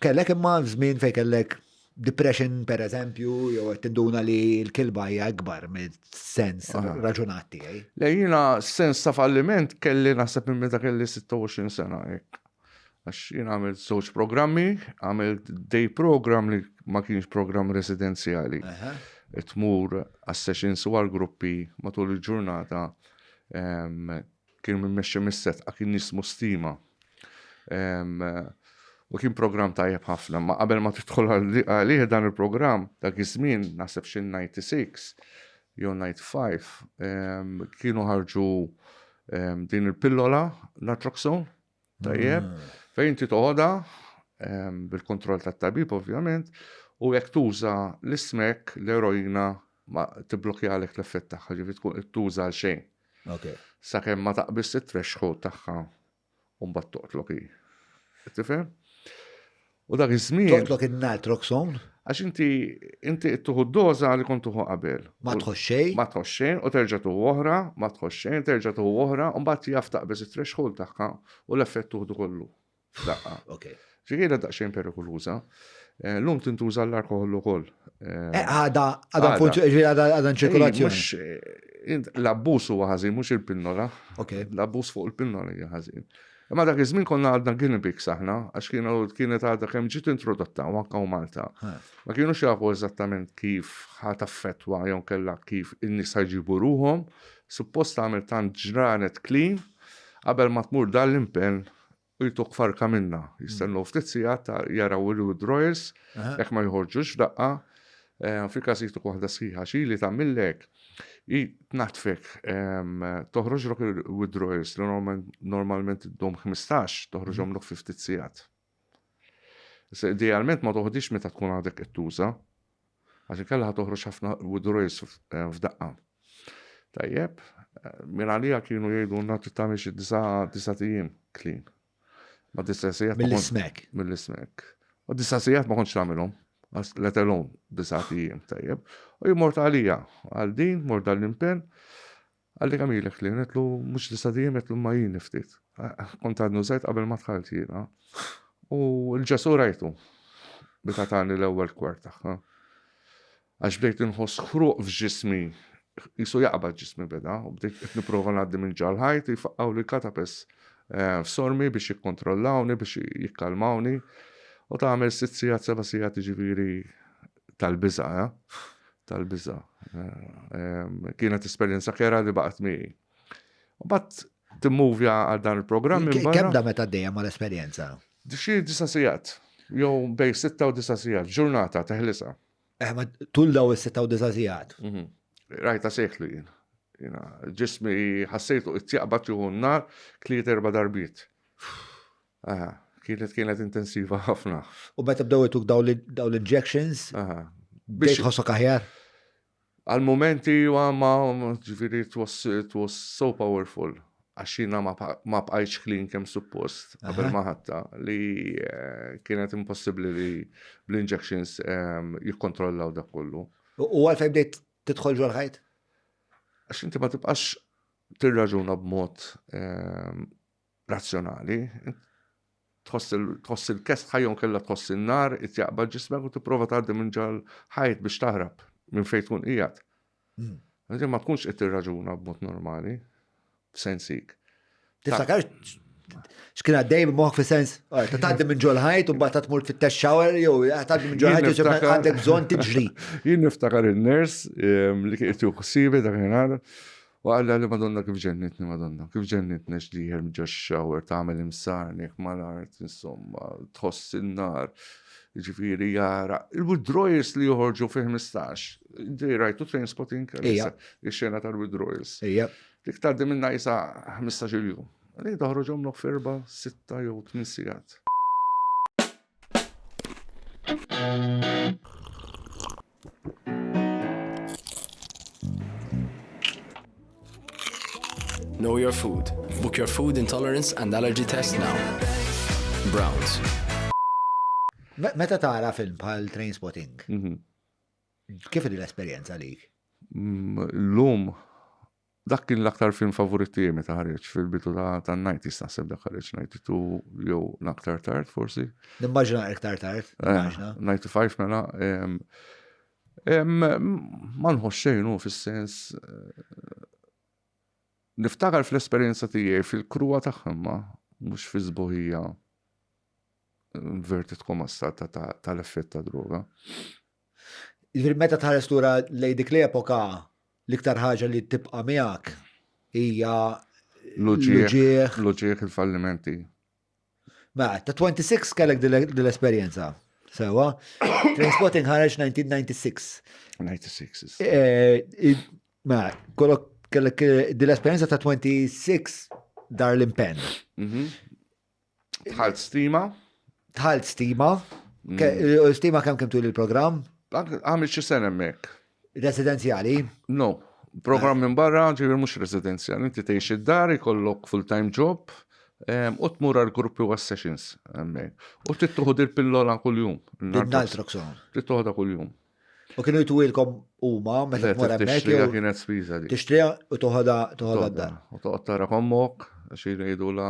Kellek imma żmien fejn kellek depression per eżempju, jew qed tinduna li l-kilba hija ikbar minn sens raġunat tiegħi. Le jiena sens ta' falliment kelli naħseb minn meta kelli 26 sena hekk. Għax jiena għamilt żewġ programmi, għamilt day program li ma kienx program residenzjali. Tmur għas-sessions u għal-gruppi matul il-ġurnata kien mmexxi mis-setqa kien jismu Stima. U kien programm tajjeb ħafna, ma qabel ma tidħol għalih dan il-programm, dak iż-żmien naħseb xi 96 jew 95 kienu ħarġu din il-pillola naltrexone, tajjeb, mm. fejn inti toħodha bil-kontroll tat-tabib ovvjament, u jekk tuża l-ismek l-eroina ma tibblokjalek l-effett tagħha, ġifieri tkun tuża għal xejn. Sakemm ma taqbiż it-threshold tagħha u mbagħad toqtlok hi. Tifhem? U dak iż-żmien. Toqtlok in-naltrexone? Għax inti inti tuħu d-doża li kont tuħu qabel. Ma tħoss xejn? Ma tħoss xejn u terġa' tuħu oħra, ma tħoss xejn, terġa' tuħu oħra, u mbagħad jaf taqbeż it-threshold tagħha u l-effett tuħdu kollu. Daqqa. Ok. Ġifieri daqsxejn perikoluża. Eh, l-lum tintuża l-alkohol ukoll. Eh, eh, għada, għada funzjoni, għada għada ċirkolazzjoni. L-abbuż huwa ħażin, mhux il-pinnola. L-abbuż fuq il-pinnola hija ħażin. Imma dak iż-żmien konna għadna guinea pigs aħna, għax kienu kienet għadha kemm ġiet introdotta u anke Malta. Ma kienux jafu eżattament kif ħa taffettwa jew kellha kif in-nies ħajġibu ruhom. Suppost tagħmel tant ġranet clean qabel ma tmur dan l-impenn u jtuk farka minna. Jistennew ftit sigħat jaraw il-withdrawals, jekk ma joħorġux f'daqqa, eh, fil-każ jtuk waħda sħiħa xi li tagħmillek i tnaddfek toħroġlok il-withdrawals li normalment iddum 15 toħroġhomlok fi ftit sigħat. Idealment ma toħdix meta tkun għadek qed tuża, għax inkella ħa toħroġ ħafna withdrawals eh, f'daqqa. Tajjeb, eh, minn għalija kienu jgħidulna trid tagħmel xi disa' ijiem clean. Ma disa' sigħat. Mill-ismek. Mill-ismek. U disa' sigħat ma kontx nagħmilhom. Let alone disa' ijiem, tajjeb. U jien mort għalija, għal din, mort dal-impenn, għalli kemm ilek li għedtlu mhux disa' ijiem għedtlu ma jien ftit. Kont għadni użajt qabel ma dħalt jiena. U l-Ġesù rajtu meta tani l-ewwel kwart tagħha. Għax bdejt inħoss ħruq f'ġismi, qisu jaqbad ġismi beda, u bdejt qed nipprova ngħaddi minn ġal-ħajt, jfaqqgħuli katapes eh, f'sormi biex jikkontrollawni, biex jikkalmawni. U tagħmel sitt sigħat, seba' sigħat jiġifieri tal-biża', eh? Tal-biża'. Eh, kienet esperjenza kera li baqgħet miegħi. U bat timmuvja għal dan il-programm. Kemm da meta dejjem mal-esperjenza? Xi disa' sigħat, jew bej sitta u disa' sigħat, ġurnata teħlisa. Eh, ma tul daw is-sitta u disa' sigħat. Mhm. Rajta seklu jien. Jiena, ġismi ħassejtu qed jaqbad juhu n-nar tliet erba' darbiet. Aha, kienet kienet intensiva ħafna. U meta bdew ituk daw l-injections, biex tħossok aħjar? Għal mumenti ma ġifieri it was, it was so powerful għax jiena ma bqajtx clean kemm suppost qabel ma ħadtha li eh, kienet impossibbli li bl-injections ehm, jikkontrollaw dak kollu. U għalfejn bdejt tidħol ġol ħajt? Għax inti ma tibqax tirraġuna b'mod ehm, razzjonali. Tħoss il-kesħa jew kellha tħoss in-nar, it-jaqbad ġismek u tipprova tgħaddi minn ġal ħajt biex taħrab minn fejn tkun qiegħed. Hmm. Inti ma tkunx qed tirraġuna b'mod normali, f'sensik. Tiftakar x'kien għaddej minn moħħok fis-sens, ta' tgħaddi minn ġol ħajt u mbagħad tmur fit-test shower jew tgħaddi minn ġol ħajt jew għandek bżonn tiġri. Jien niftakar in-ners ehm, li kien qed ħsibi dakinhar U qalha li Madonna kif ġennitni Madonna, kif ġennitni għax dieħel ġo x-shower tagħmel imsarnek mal-art, insomma, tħoss in-nar, ġifieri jara. Il-withdrawals li joħorġu fi 15, inti rajtu Trainspotting? Ija. Ix-xena tal-withdrawals. Ija. Dik tgħaddi minna isa 15-il jum. Għalli toħroġhomlok f'erba', sitta jew tmien sigħat. Know your food. Book your food intolerance and allergy test now. Browns. Meta tara film bħal Trainspotting, mhm. kif l-esperjenza lik? Mm, l-lum Dak kien l-aktar film favorit tiegħi meta ħareġ fil-bidu tan-90s naħseb dak ħareġ 92 jew l-aktar tard forsi. Nimmaġina iktar tard, eh, nimmaġina. 95 mela. Ma nħoss xejn hu fis-sens eh, niftakar fl-esperjenza tiegħi fil-kruwa tagħhom ma mhux fi sbuħija inverted commas tal-effett ta' droga. Jiġifieri meta tħares lura lejn dik l-epoka, l-iktar ħaġa li tibqa' miegħek hija l-uġigħ, l-uġigħ il-fallimenti. Ma, ta' 26 kellek dil-esperjenza. Sewa. Trainspotting ħareġ 1996. 96. Eh, ma, kollok kellek eh, dil-esperjenza ta' 26 dar l-impenn. Mhm. Tħalt stima. Tħalt stima. Mm. Eh, stima kemm kemm tul il-programm? Għamil xi sena hemmhekk. Residenzjali? No. Programm eh. minn barra, ġifieri mhux residenzjali, inti tgħix id-dar, ikollok full-time job, u tmur għal gruppi u sessions hemmhekk. U trid tieħu il-pillola kuljum. Naltrexone. Trid toħodha kuljum. U kienu jtuwilkom huma meta tmur hemmhekk. Tixtriha kienet spiża dik. Tixtriha u toħodha toħodha d-dar. U toqgħod tara ommok. Għax jgħidula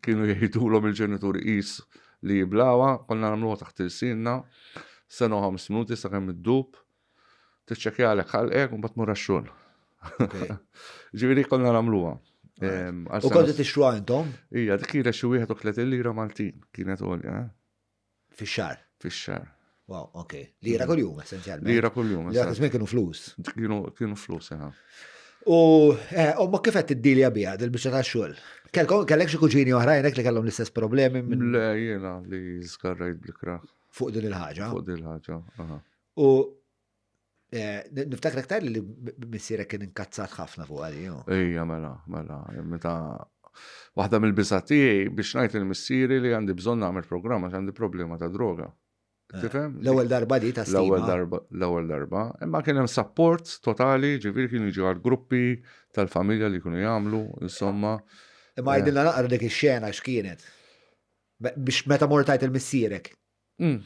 kienu jgħidulhom il-ġenituri qis li jiblawa, konna nagħmluha taħt ilsienna, sena u ħames minuti sakemm iddub, tiċċekkjalek ħalqek u mbagħad tmur għax-xogħol. Ġifieri konna nagħmluha. U kontu tixtruha intom? Ija, dik kienet xi 31 lira Maltin, kienet għolja. Eh? Fix-xahar. Fix-xahar. Wow, ok. Lira kuljum, essenzjalment. Lira kuljum. Lira kuljum kienu flus. Kienu, kienu flus, eh. U, eh, u ma kif qed tiddilja biha dil-biċċa tax-xogħol? Kellek xi kuġini oħrajn li kellhom l-istess problemi minn. Le, jiena li żgarrajt bl-ikrah. Fuq din il-ħaġa. Fuq din il-ħaġa, aha. U eh, niftakrek tajli li missierek kien inkazzat ħafna fuq għali. Ejja, mela, mela, meta waħda mill-biża tiegħi biex ngħid il-missieri li għandi bżonn nagħmel programm għax għandi problema ta' droga. Eh, Tifhem? L-ewwel darba di ta' L-ewwel darba, l-ewwel darba. Imma kien hemm support totali, ġifieri kienu jiġu għal gruppi tal-familja li kienu jagħmlu, insomma. Imma għidilna naqra dik ix-xena x'kienet. Biex meta mortajt il-missierek. Mm.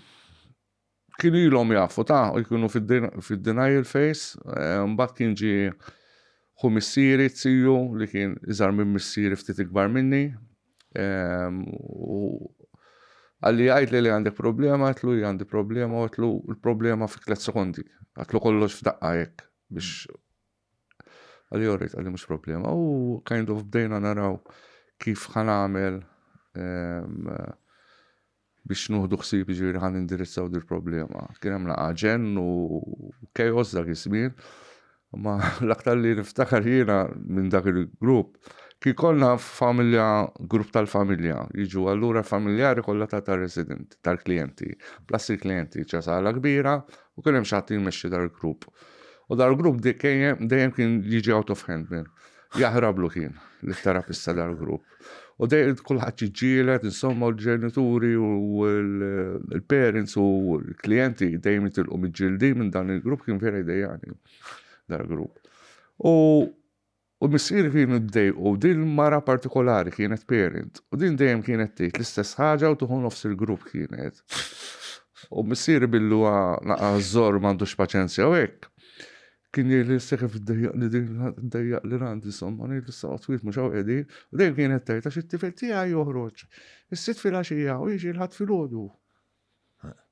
Kienu ilhom jafu ta' u jkunu fid-denial phase, eh, mbagħad kien ġie ħu missieri ziju li kien iżgħar minn missieri ftit ikbar minni. Ehm, u għalli għajt li li għandek problema, għatlu li għandi problema, għatlu l-problema fi tlet sekondi. Għatlu kollox f'daqqa jekk biex Għalli orrit, għalli mux problema. U kind of bdejna naraw kif ħanamel ehm, biex nuħdu ħsieb ġifieri ħan indirizzaw dil problema. Kien hemm laqa ġenn u chaos dak iż-żmien. Ma l-aktar li niftakar jiena minn dak il-grupp, kien konna familja, grupp tal-familja, jiġu allura familjari kollha ta' tar-resident, tal-klijenti, plus il-klijenti, ċa sala kbira, u kien hemm xi ħadd jmexxi dal-grupp. U dal-grupp dejjem kien jiġi out of hand, man. Jaħrablu kien lit-terapista dal-grupp. U dejjem kulħadd jiġġieled, insomma, u l-ġenituri u l-parents u l-klijenti dejjem jitilqu miġġildin minn dan il-grupp kien vera jdejjani dal-grupp. U U missieri kienu ddejqu din mara partikolari kienet parent u din dejjem kienet tgħid l-istess ħaġa u tieħu nofs il-grupp kienet. U missieri billi huwa naqa' żor m'għandux paċenzja u hekk, kien jgħidli issa kif iddejjaqni din iddejjaqli l-għandi insomma, ngħidlu issa oqgħod kwiet mhux hawn qegħdin. U dejjem kienet tgħid għax it-tifel tiegħi joħroġ is-sitt filgħaxija u jiġi l-Ħadd filgħodu.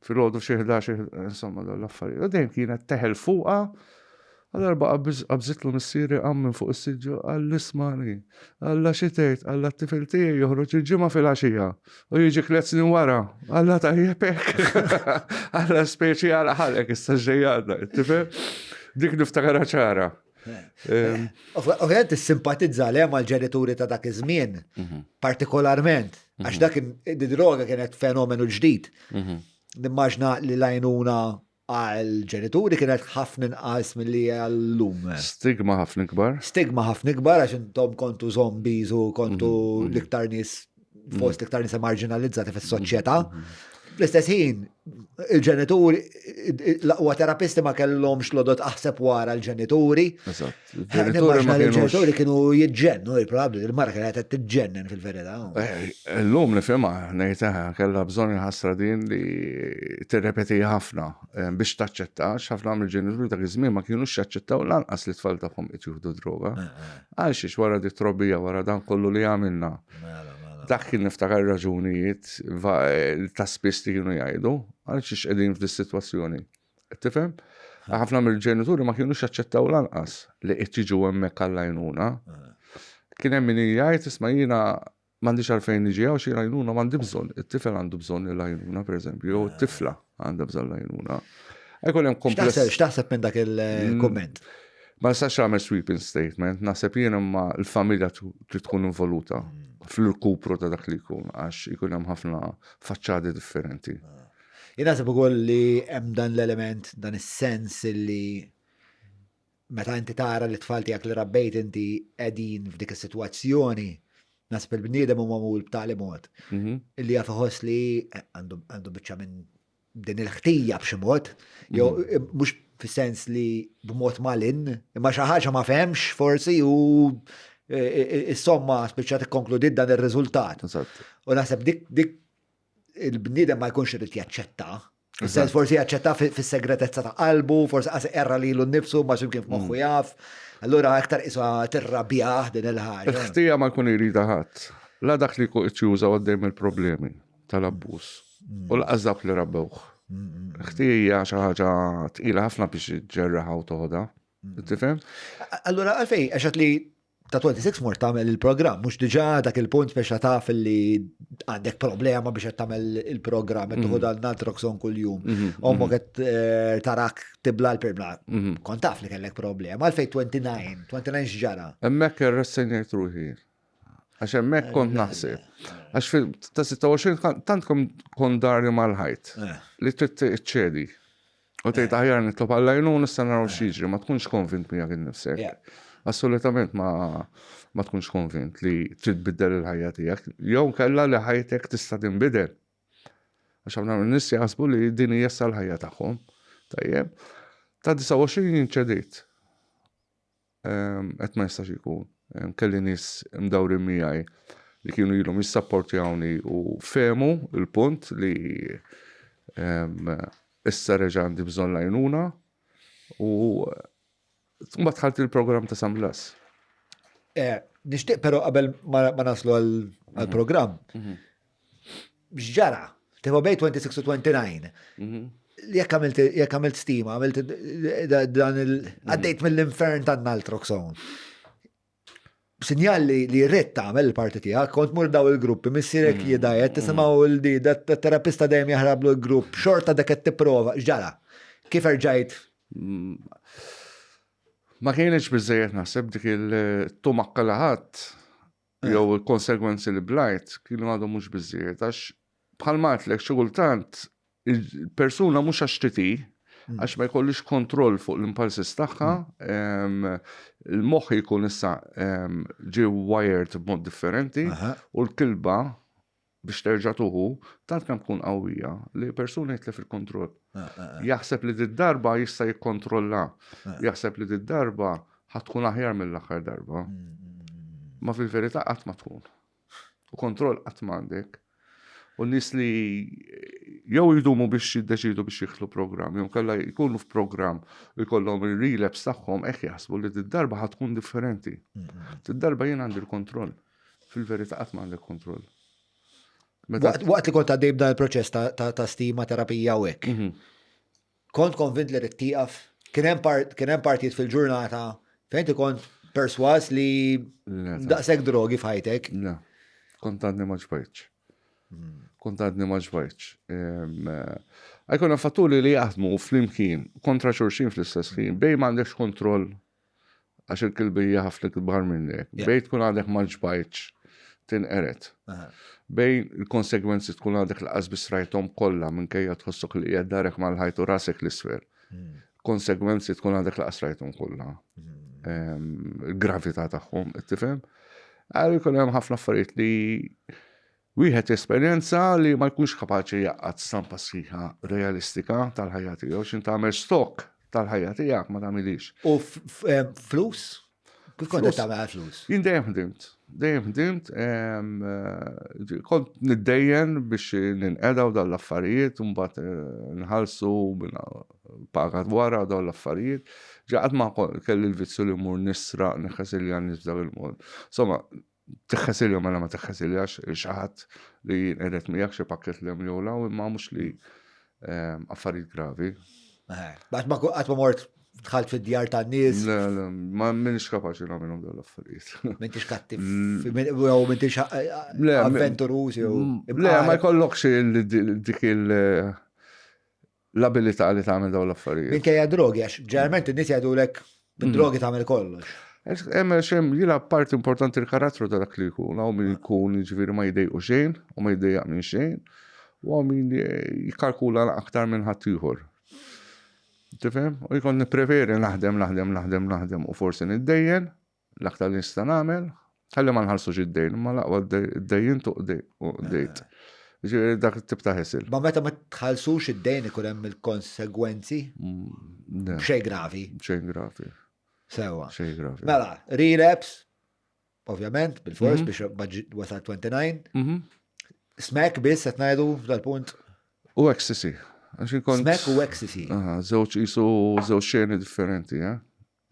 Filgħodu xi 11, insomma dawn l-affarijiet. U dejjem kienet teħel fuqha. Għal darba qabżitlu missieri qam minn fuq is-siġġu qal ismani, Alla xi tgħid, Alla t-tifel tiegħi joħroġ il-ġimgħa filgħaxija u jiġi tliet snin wara. Alla tajjeb hekk. Alla speċi għal ħalqek issa xejn għandna, tifhem? Dik niftakarha ċara. Ovvjament tissimpatizza le mal-ġenituri ta' dak iż-żmien, mhm. partikolarment, għax mhm. dak id-droga kienet fenomenu ġdid. Mhm. Nimmaġna li lajnuna għal-ġenituri kienet ħafna inqas milli għall-lum. Stigma ħafna ikbar. Stigma ħafna ikbar għax intom kontu zombies u kontu l-iktar nies fost iktar nisa marginalizzati fis-soċjetà. Fl-istess ħin, il-ġenituri, l-aqwa terapisti ma kellhomx lodot aħseb wara l-ġenituri. Il-ġenituri kienu jiġġennu, il-probabli, il-mara kienet qed tiġġennen fil-verità. Eh, illum nifhimha, ngħid eh, kellha bżonn il-ħasra din li tirrepeti ħafna eh, biex taċċetta, ħafna mill-ġenituri dak iż-żmien ma kienux jaċċettaw lanqas li tfal tagħhom qed jieħdu droga. Għal xiex wara di trobbija wara dan kollu li għamilna. Mela, mela. Dak kien niftakar raġunijiet eh, ta' spiss li kienu jgħidu, għal xiex qegħdin f'di sitwazzjoni. Tifhem? Ħafna mill-ġenituri ma kienux jaċċettaw lanqas li qed jiġu hemmhekk għall-għajnuna. Kien hemm min jgħid isma' jiena m'għandix għalfejn niġi hawn xi għajnuna m'għandi bżonn. It-tifel għandu bżonn il-għajnuna, pereżempju, jew it-tifla għandha bżonn l-għajnuna. Jkun hemm kompless. X'taħseb minn dak il-kumment? Mm. Ma nistax nagħmel sweeping statement, naħseb jien imma l-familja trid tkun involuta mm. fl-irkupru ta' dak li jkun għax ikun hemm ħafna faċċati differenti. Ah. Jien naħseb ukoll li hemm dan l-element, dan is-sens li meta inti tara li tfal tiegħek li rabbejt inti qegħdin f'dik is-sitwazzjoni, naħseb il-bniedem hu magħmul b'tali mod mhm. illi jaf iħoss li eh, għandu biċċa minn din il-ħtija b'xi mod, jew mhm. eh, mhux fis-sens li b'mod malin, imma xi ħaġa ma fehmx forsi u eh, is-somma spiċċat ikkonkludiet dan ir-riżultat. U naħseb dik dik il-bniedem ma jkunx irid jaċċetta. Sens forsi jaċċetta fis-segretezza ta' qalbu, forsi qas erra lilu nnifsu ma x'imkien f'moħħu mm. jaf. Allura aktar iswa tirrabjah din il-ħaġa. Il-ħtija ma jkun jrida ħadd. La dak li jkun qed juża għaddej mill-problemi tal-abbuż. Mm. U laqas dawk li rabbewh. Mm, Ħtija xi ħaġa tqila ħafna biex ġerraħa u toħodha. Tifhem? Allura għalfej, għax li ta' 26 mort tagħmel il-programm, mhux diġà dak il-punt biex taf li għandek problema biex qed tagħmel il-programm, qed tieħu mhm. dan naltrokson kuljum. Mhm, Ommok mhm. qed eh, tarak tibla l-pirbla. Kont taf li kellek problema, għalfej 29, 29 x'ġara. Hemmhekk irressenjajt ruħi. Għax hemmhekk kont naħseb. Għax fil ta' 26 tant kont dari mal-ħajt eh. li trid ċedi. U tgħid aħjar nitlob għall-għajnuna nista' naraw x'jiġri, ma tkunx konvint miegħek innifsek. Assolutament ma ma tkunx konvint li trid tbiddel il-ħajja tiegħek, jew kellha li ħajtek tista' tinbidel. Għax ħafna minn nies jaħsbu li din hija issa l-ħajja tagħhom. Tajjeb. Ta' 29 jien ċedejt. Qed ma jistax ikun. Kelli nies mdawrin miegħi li kienu ilhom jissapportjawni u fehmu l-punt li issa reġa' għandi bżonn l-għajnuna u mbagħad dħalt il-programm ta' San Blas. Eh, nixtieq però qabel ma naslu għall-programm. Mhm. X'ġara? Tipo bej 26 u 29. Mhm. Jekk għamilt jekk għamilt stima, għamilt dan il mhm. għaddejt mill-infern tan naltroxone. Sinjal li li rrid tagħmel il-parti tiegħek, kont mur daw il-gruppi, missierek mhm. jidajet, tisimgħu l-di, terapista dejjem jaħrablu l-grupp, xorta dak qed tipprova, x'ġara? Kif erġajt? Mm. Ma kienx biżejjed naħseb dik il-tumakka li ħadd eh. jew il-konsegwenzi li blajt kienu għadhom mhux biżżejjed għax bħalma għedtlek xi kultant il-persuna mhux għax titi mm. għax ma jkollix kontroll fuq l-impulses tagħha, mm. il-moħħ jkun issa ġie wired b'mod differenti u l-kilba biex terġa' tuħu, tant kemm tkun qawwija li persuna jitlef il-kontroll. Ah, ah, ah. Jaħseb li did-darba jista' jikkontrolla. Jaħseb li did-darba ħa tkun aħjar mill-aħħar darba. Mm, mm, mm, Ma fil-verità qatt ma tkun. U kontroll qatt m'għandek. U nies li jew jdumu biex jiddeċidu biex jidħlu programm, jew kella jkunu f'programm u jkollhom il-relapse tagħhom hekk jaħsbu li did-darba ħa tkun differenti. Did-darba jien għandi l-kontroll. Fil-verità qatt ma għandek kontroll. Waqt li kont għaddej b'dan il-proċess ta' stima terapija u hekk. Mhm. Kont konvint li rrid tieqaf, kien hemm partijiet fil-ġurnata fejn inti kont perswas li daqshekk drogi f'ħajtek. Le, kont għadni ma ġbajtx. Hmm. Kont għadni ma ġbajtx. Għajkun fatturi li jaħdmu flimkien kontra xulxin fl-istess ħin, bej m'għandekx kontroll Għax il-kilbi hija ħafna kbar minnek. Bejn tkun għadek ma ġbajtx tinqered. Bejn il-konsegwenzi tkun għadek laqas biss rajthom kollha minkejja tħossok li qiegħed darek mal-ħajt u rasek l-isfel. Hmm. Konsegwenzi tkun għadek laqas rajthom kollha. Hmm. Ehm, il-gravità tagħhom, tifhem? Għal jkun hemm ħafna affarijiet li Wieħed jesperjenza li ma jkunx kapaċi jgħaqqad stampa sħiħa realistika tal-ħajja tiegħu x'int tagħmel stock tal-ħajja tiegħek ma tagħmilhiex. U eh, flus? Kif kont qed tagħmel flus? Jien dejjem ħdimt. Dejjem ħdimt, eh, kont niddejjen biex ninqeda u dawn l-affarijiet, u mbagħad eh, nħallsu paga wara dawn l-affarijiet. Ġa qatt ma kelli l-vizzju li mmur nisraq, nħesilja nies b'dak il-mod. Insomma, Tiħħesilja mela ma tiħħesiljax xi ħadd li jinqered miegħek xi pakket l jew law imma mhux li ehm, affarijiet gravi. Qatt ma qatt ma mort dħalt fid-djar tan-nies. Le, le, ma minix kapaċi nagħmilhom dawn l-affarijiet. M'intix kattiv, jew m'intix eh, avventuruż jew. Le, ma jkollokx dik il- l-abilità li tagħmel dawn l-affarijiet. Minkejja drogi, għax ġeneralment in-nies jgħidulek bid-drogi tagħmel kollox. Hemm xem jilgħab parti importanti l-karattru ta' dak li jkun, hawn min jkun jiġifieri ma jdejqu xejn u ma jdejjaq minn xejn, u hawn min jikkalkula aktar minn ħaddieħor. Tifhem? U jkun nippreferi naħdem, naħdem, naħdem, naħdem u forsi niddejjen, L-aktar li nista' nagħmel, ħalli ma nħallsux id-dejn, imma l-aqwa ddejjint u qdejt. Ġifieri dak it-tip ta' ħesil. Ma meta ma tħallsux id-dejn ikun hemm il-konsegwenzi? Mm, Xejn gravi. Xejn gravi. Sewa. Xejn gravi. Mela, relapse, ovvjament, bil-fors mhm. biex wasal 29. Mhm. Smack biss qed ngħidu f'dal-punt. U ecstasy. Għax kont. Smack u ecstasy. Aha, żewġ qisu żewġ xeni differenti, eh?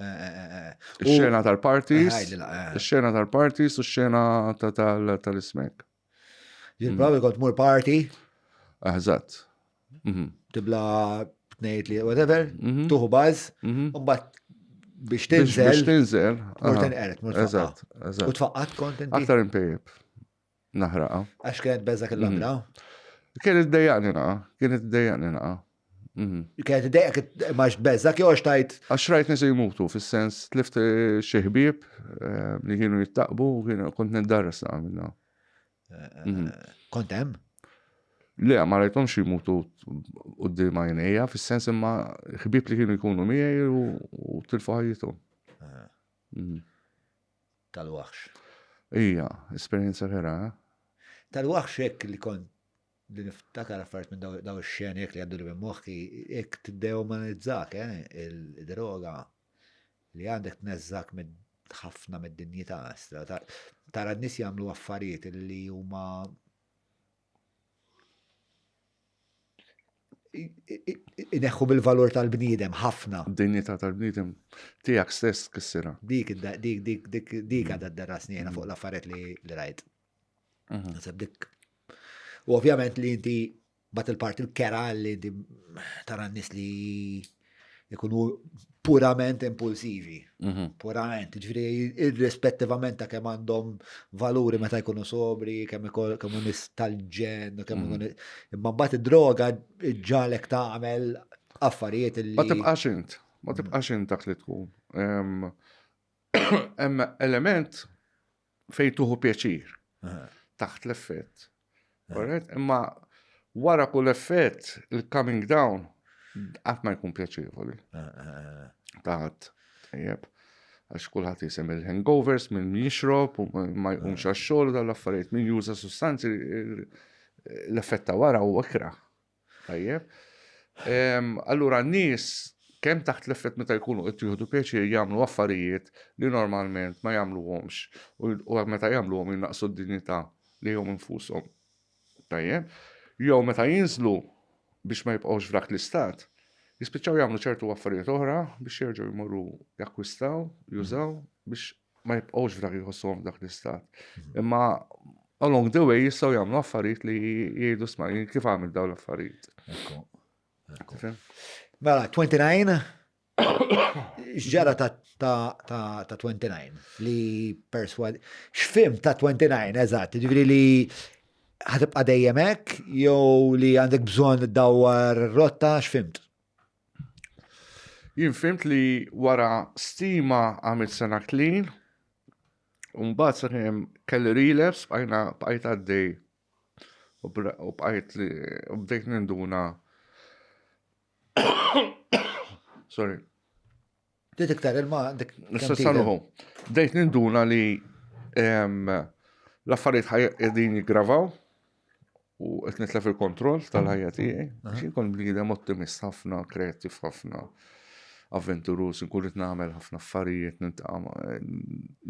Eh, eh, eh, Ix-xena tal-parties, ix-xena tal-parties u x-xena tal-ismek. Jien probably kont mur party. Eżatt. Mhm. Tibla tnejt li whatever, mhm. tuħu baż, mhm. u mbagħad biex tinżel. Biex tinżel. Mur tinqeret, mur Eżatt, eżatt. U tfaqqat kont inti. Aktar impejjeb. Naħraqa. Għax kienet beżak il-labra? Mhm. Kienet dejjaqni naqa, kienet dejjaqni naqa. Mhm. Kienet dejjaq ma beżak jew xtajt. Għax rajt nies jmutu fis-sens tlift eh, xi ħbieb eh, li kienu jittaqbu u kienu kont niddarras naqa minna. Eh, mhm. Kont hemm? Le, ma rajthomx jmutu quddiem għajnejja, fis-sens imma ħbieb li kienu jkunu miegħi u tilfu ħajjithom. Tal-waħx. Ija, esperjenza vera, eh? Tal-waħx hekk li kont li niftakar affarijiet minn daw ix-xeni hekk li għaddu li minn moħħi, hekk tiddewmanizzak, eh, il-droga li għandek tneżżak minn ħafna mid-dinjità, tara n-nies jagħmlu affarijiet li huma ineħħu bil-valur tal-bniedem ħafna. Dinjità tal-bniedem tiegħek stess tkissirha. Dik dik dik dik dik għadha dderrasni jiena fuq l-affarijiet li rajt. Mhm. Naħseb dik. U ovvjament li inti bat il-parti l-kera li inti tara n-nies li ikunu purament impulsivi. Mhm. Purament, ġifieri irrispettivament ta' kemm għandhom valuri meta jkunu sobri, kemm kemm nies tal-ġen, kemm mhm. ikunu. Imma mbagħad id-droga ġalek tagħmel affarijiet li. Ma tibqax int, ma tibqax int dak li tkun. Hemm element fejn tuħu pjaċir taħt l-effett. Alright? Imma wara kull effett, il-coming down, qatt ma jkun pjaċevoli. Taħt, tajjeb. Għax kulħadd jisem il-hangovers, min jixrob, u ma jqumx għax-xogħol dal-affarijiet, min juża sustanzi, l-effett ta' wara huwa ikrah. Tajjeb. Allura n-nies kemm taħt l-effett meta jkunu qed jieħdu pjaċir jagħmlu affarijiet li normalment ma jagħmluhomx u meta jagħmluhom jnaqqsu d-dinjità lihom infushom. Tajjeb. Jew meta jinżlu biex ma jibqgħux f'dak l-istat, jispiċċaw jagħmlu ċertu affarijiet oħra biex jerġgħu jmorru jakkwistaw, jużaw biex ma jibqgħux f'dak jħossuhom f'dak l-istat. Mhm. Imma along the way jistgħu jagħmlu affarijiet li jgħidu sma' kif għamil dawn l-affarijiet. Mela, 29 x'ġara ta' ta' 29 li perswad x'fim ta' 29 eżatt, ġifieri li ħatibqa' dejjem hekk jew li għandek bżonn dawar rotta x'fimt? Jien fimt li wara stima għamilt sena clean, u mbagħad sakemm kelli relapse bqajna bqajt għaddej u bqajt li u bdejt ninduna. Sorry. Trid iktar ilma għandek. Nista' sanuħu. Bdejt ninduna li l-affarijiet qegħdin jiggravaw u qed nitlef il-kontroll tal-ħajja tiegħi. Xi nkun bniedem ottimist ħafna, kreattiv ħafna, avventuruż, nkun qed nagħmel ħafna affarijiet, niltaqa'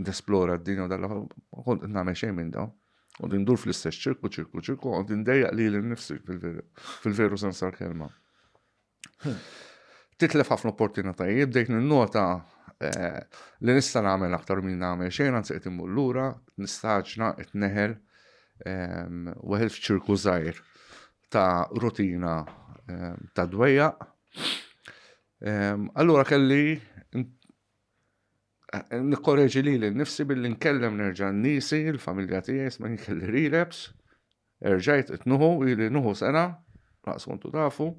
nesplora d-dinja u dal ma kont qed nagħmel xejn minn dawn. Kont indur fl-istess ċirku, ċirku, ċirku, kont indejjaq lili nnifsi fil-veru sens tal-kelma. Titlef ħafna opportunitajiet, bdejt ninnota eh, li nista' nagħmel aktar minn nagħmel xejn, anzi qed immur lura, nistaġna, qed neħel ehm, weħel f'ċirku żgħir ta' rutina ehm, ta' dwejjaq. Ehm, allura kelli nikkoreġi lili nnifsi billi nkellem nerġa' n-nisi, l-familja tiegħi, isma' kelli relapse, Erġajt qed nuħu, ili nuħu sena, laqas kontu tafu,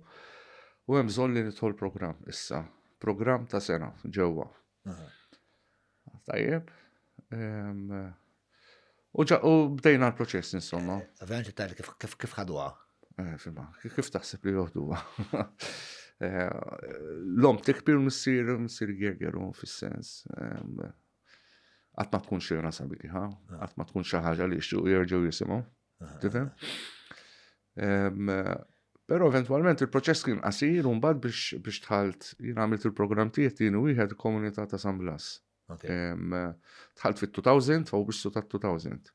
u hemm bżonn li nidħol programm issa, programm ta' sena ġewwa. Tajjeb. U bdejna l-proċess insomma. Eh, Ovvjament tgħid kif kif ħaduha. Eh, fima, kif taħseb li joħduha? Eh, l-om tikbir missier missier gergeru fis-sens. Qatt ma tkun xena sabiħa, qatt ma tkun xi ħaġa li jixtiequ jerġgħu jisimgħu. Tifhem? Però eventwalment il-proċess kien qasir u mbagħad biex biex dħalt jien għamilt il-programm tiegħi tieni wieħed il-komunità ta' San Blas. Dħalt fit-2000, f'Awwissu tat-2000.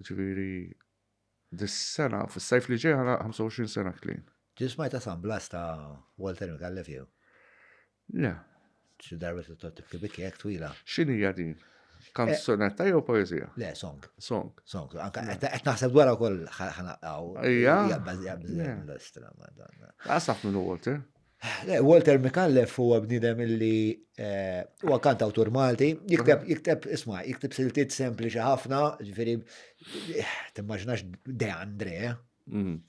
Ġifieri dis-sena, fis-sajf li ġej ħana 25 sena clean. Ġi smajta San Blas ta' Walter Micallef jew? Le. Xi darba titgħod tibki bikki hekk twila. X'inhija din? Kanzunetta jew poeżija? Le, song. Song. Song. Anka qed naħseb dwarha wkoll ħanaqgħu. Ija. Jabbeż Madonna. Għasaf minnu Walter. Le, Walter Micallef huwa bniedem illi eh, huwa kantawtur Malti, jikteb jikteb isma' jikteb siltiet sempliċi ħafna, ġifieri eh, timmaġinax De Andre. Eh? Mm.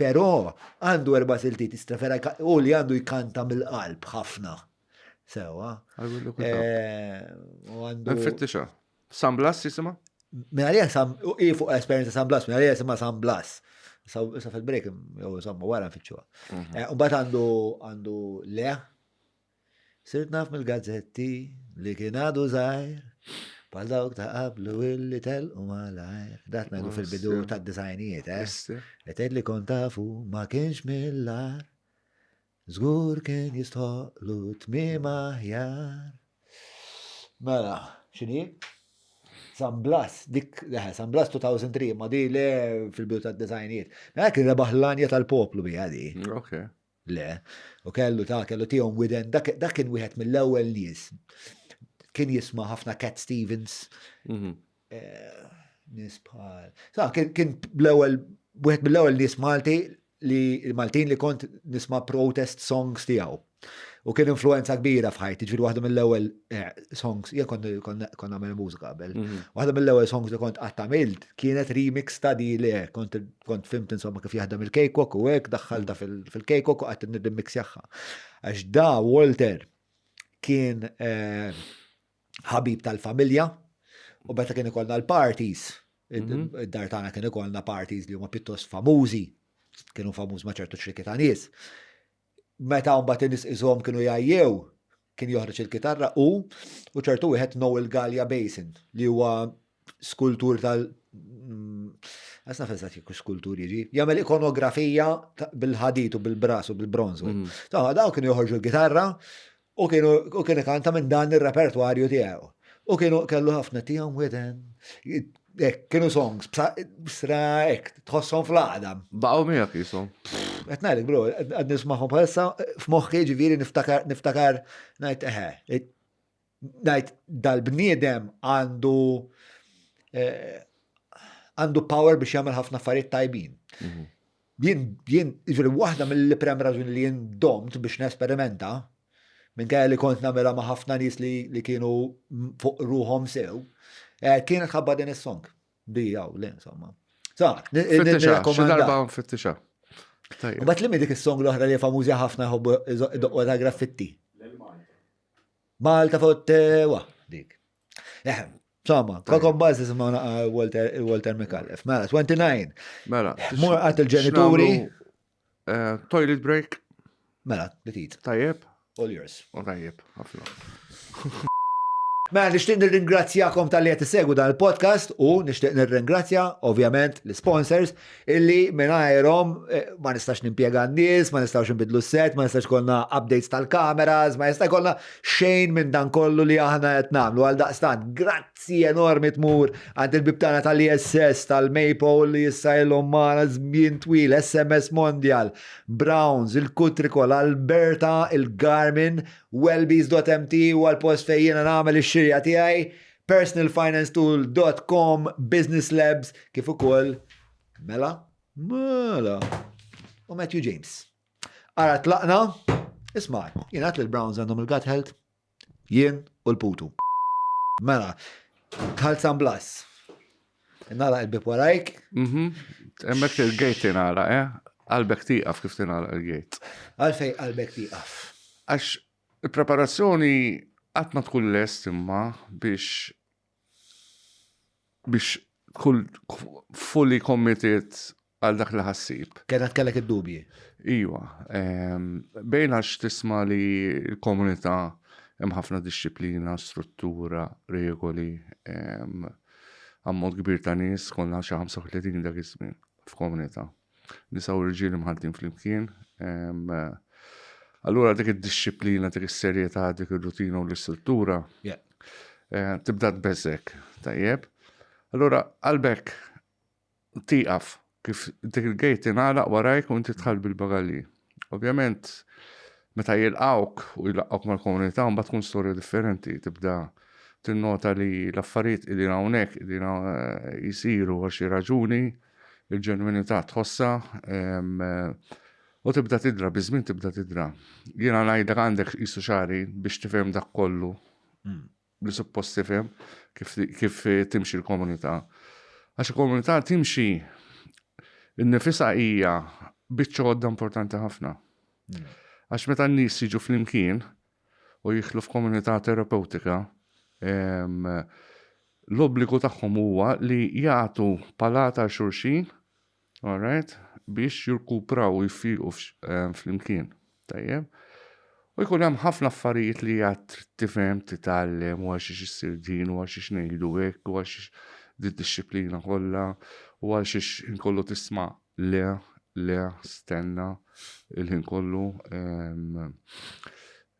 Però għandu erba' siltiet jistrefera u li għandu jkanta mill-qalb ħafna. Sewa. Eh, Nfittixa. San Blas jisima? Minn għalija San, i fuq esperjenza San Blas, minn għalija jisima San Blas. Sa fil-break, jew insomma, wara nfittxuha. Mhm. Eh, Mbagħad għandu għandu le, Sirt naf mill-gazzetti li kien għadu żgħir bħal dawk ta' qablu illi telqu malajr. Dat ngħidu fil-bidu tad-disajnijiet, eh? Li tgħid li kont tafu ma kienx mill-agħar. Żgur kien jistħoqlu tmiem aħjar. Mela, x'inhi? San Blas, dik, leħe, San Blas 2003, ma di le fil-bidu tad-disajnijiet. Mela kien rebaħ l-għanja tal-poplu bija di. Ok. Le. U kellu ta' kellu tiegħu widen, dak kien wieħed mill-ewwel nies. Kien jisma' ħafna Cat Stevens. Mhm. Eh, nies bħal. Sa, kien l-ewwel wieħed mill-ewwel nies Malti li Maltin li kont nisma' protest songs tiegħu. U kien influenza kbira f'ħajti, ġifieri waħda mill-ewwel eh, songs, jien kont kont nagħmel mużika qabel. Mhm. Waħda mill-ewwel songs li kont qatt għamilt kienet remix ta' di li kont kont fimt insomma kif jaħdem il-cakewalk u hekk daħħalta mhm. fil-cakewalk u qatt nirremixjaha. Għax da Walter kien eh, ħabib tal-familja u meta kien ikollna l-parties, mhm. id-dar tagħna kien ikollna parties li huma pjuttost famużi, kienu famuż ma' ċertu ċriki ta' nies. Meta mbagħad in-nies qishom kienu jgħajjew, kien joħroġ il-kitarra hu u ċertu wieħed Noel Galea Basin li huwa skultur tal Għas naf eżatt jekk skultur jiġi. Jagħmel ikonografija bil-ħadid u bil-bras u bil-bronż. Mm. Ta' dawn kienu joħorġu l-kitarra u kienu u kien ikanta minn dan ir-repertwarju tiegħu. U kienu kellu ħafna tiegħu widen. Ek, kienu songs, bsra ek, tħossom fl-għadam. Baqgħu miegħek jisom. Qed ngħidlek bro, qed nismagħhom bħalissa f'moħħi ġifieri niftakar niftakar ngħid eħe. Ngħid dal-bniedem għandu eh, għandu power biex jagħmel ħafna affarijiet tajbin. Mhm. Jien, jien, ġifieri waħda mill-prem raġuni li jien domt biex nesperimenta, minkejja li kont nagħmilha ma' ħafna nies li, li kienu fuq ruħhom sew, eh, kienet ħabba din is-song. Di jew le insomma. Sa, Fittixa, xi darba nfittixa. Tajjeb. Bat li dik is-song l-oħra li famużi ħafna jħobbu idoqqu ta' graffitti. Malta fottewa dik. Eh, Insomma, kokon bażi simgħu naqa' Walter Walter Micallef. Mela, 29. Mela. Mur għat il-ġenituri. Eh, toilet break. Mela, bitit. Tajjeb. All yours. U tajjeb, ħafna. Mela, nixtieq nirringrazzjakom tal-li qed issegwu dan il-podcast u nixtieq nirringrazzja ovvjament l-sponsors illi mingħajrhom eh, ma nistax nimpjega n-nies, ma nistax nbidlu s-set, ma nistax konna updates tal-kameras, ma jista' jkollna xejn minn dan kollu li aħna qed nagħmlu għal daqstant. Grazzi enormi tmur għand il-bib tagħna tal-ISS, tal-Maple li issa ilhom magħna żmien twil, SMS Mondial, Browns, il-Kutrikol, Alberta, il-Garmin, Wellbees.mt huwa l-post fejn jiena nagħmel ix-xirja tiegħi, personalfinancetool.com, Business Labs, kif ukoll Mela, Mela, u Matthew James. Ara tlaqna, isma' jien għat li l-Browns għandhom il-gut health, jien u l-putu. Mela, tħalt San Blas. Nara il-bib warajk. Mhm. Hemmhekk il-gate tingħalaq, eh? Qalbek tieqaf kif tingħalaq il-gate. Għalfej qalbek tieqaf? Għax il-preparazzjoni qatt ma tkun lest imma biex biex tkun fully committed għal dak li ħassib. Kienet kellek id-dubji. Iwa, bejn għax tisma li l-komunità hemm ħafna dixxiplina, struttura, regoli, ammont kbir ta' nies, konna xi 35 dak iż-żmien f'komunità. Nisa u rġiel imħalltin flimkien. Allura dik id-dixxiplina, dik is-serjetà, dik ir-rutina u l-istruttura eh, tibda tbeżek, tajjeb. Allura qalbek tieqaf. Kif dik il-gate tingħalaq warajk u inti tħall bil-bagalji. Ovvjament, meta jilqgħuk u jlaqqgħuk mal-komunità, mbagħad tkun storja differenti, tibda tinnota li l-affarijiet qegħdin hawnhekk, qegħdin eh, jisiru għal xi raġuni, il-ġenwinità tħossha, u tibda tidra, biż-żmien tibda tidra. Jiena ngħidlek għandek qisu xahri biex tifhem dak kollu hmm. li suppost tifhem kif, kif timxi l-komunità. Għax il-komunità timxi n-nifisa hija biċċa għodda importanti ħafna. Hmm. Għax meta n-nies jiġu flimkien u jidħlu f'komunità terapewtika, l-obbligu tagħhom huwa li jagħtu palata għal xulxin, all right, biex jirkupraw u jfiqu flimkien. Tajjeb. U jkun hemm ħafna affarijiet li għad trid tifhem, titgħallem u għal xiex issir din u għal xiex ngħidu hekk u għal xiex di-dixxiplina kollha u għal xiex inkollu tisma' le, le, stenna il-ħin kollu.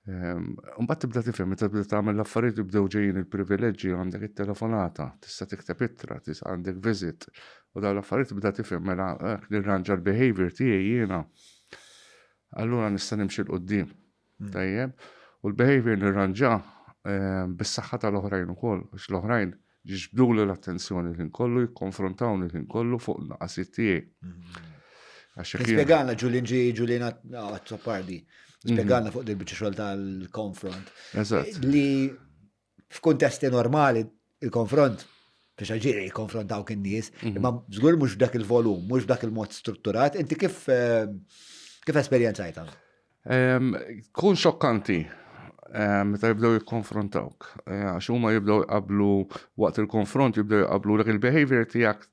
Mbagħad tibda tifhem, meta tibda tagħmel l-affarijiet jibdew ġejjin il-privileġġi, għandek it-telefonata, tista' tikteb ittra, tista' għandek visit. U dawn l-affarijiet tibda tifhem mela eh, nirranġa l-behavior tiegħi jiena. Allura nista' nimxi 'l quddiem. Mm. Tajjeb. U l-behavior nirranġa eh, bis-saħħa tal-oħrajn ukoll, għax l-oħrajn jiġbduli l-attenzjoni l-ħin kollu, jikkonfrontawni l-ħin kollu fuq naqasiet tiegħi. Mm. Spjegana Ġulin ġi Ġulin Azzopardi, spjegana mhm. fuq dil-biċċa xogħol tal-konfront. Eżatt. Li f'kuntesti normali il-konfront biex ġiri jikkonfrontaw kien nies, mhm. imma żgur mhux b'dak il-volum, mhux b'dak il-mod strutturat, inti kif eh, kif esperjenzajta? Kun xokkanti meta jibdew jikkonfrontawk. Eh, għax huma jibdew jqablu waqt il-konfront jibdew jqablu dak il-behavior tiegħek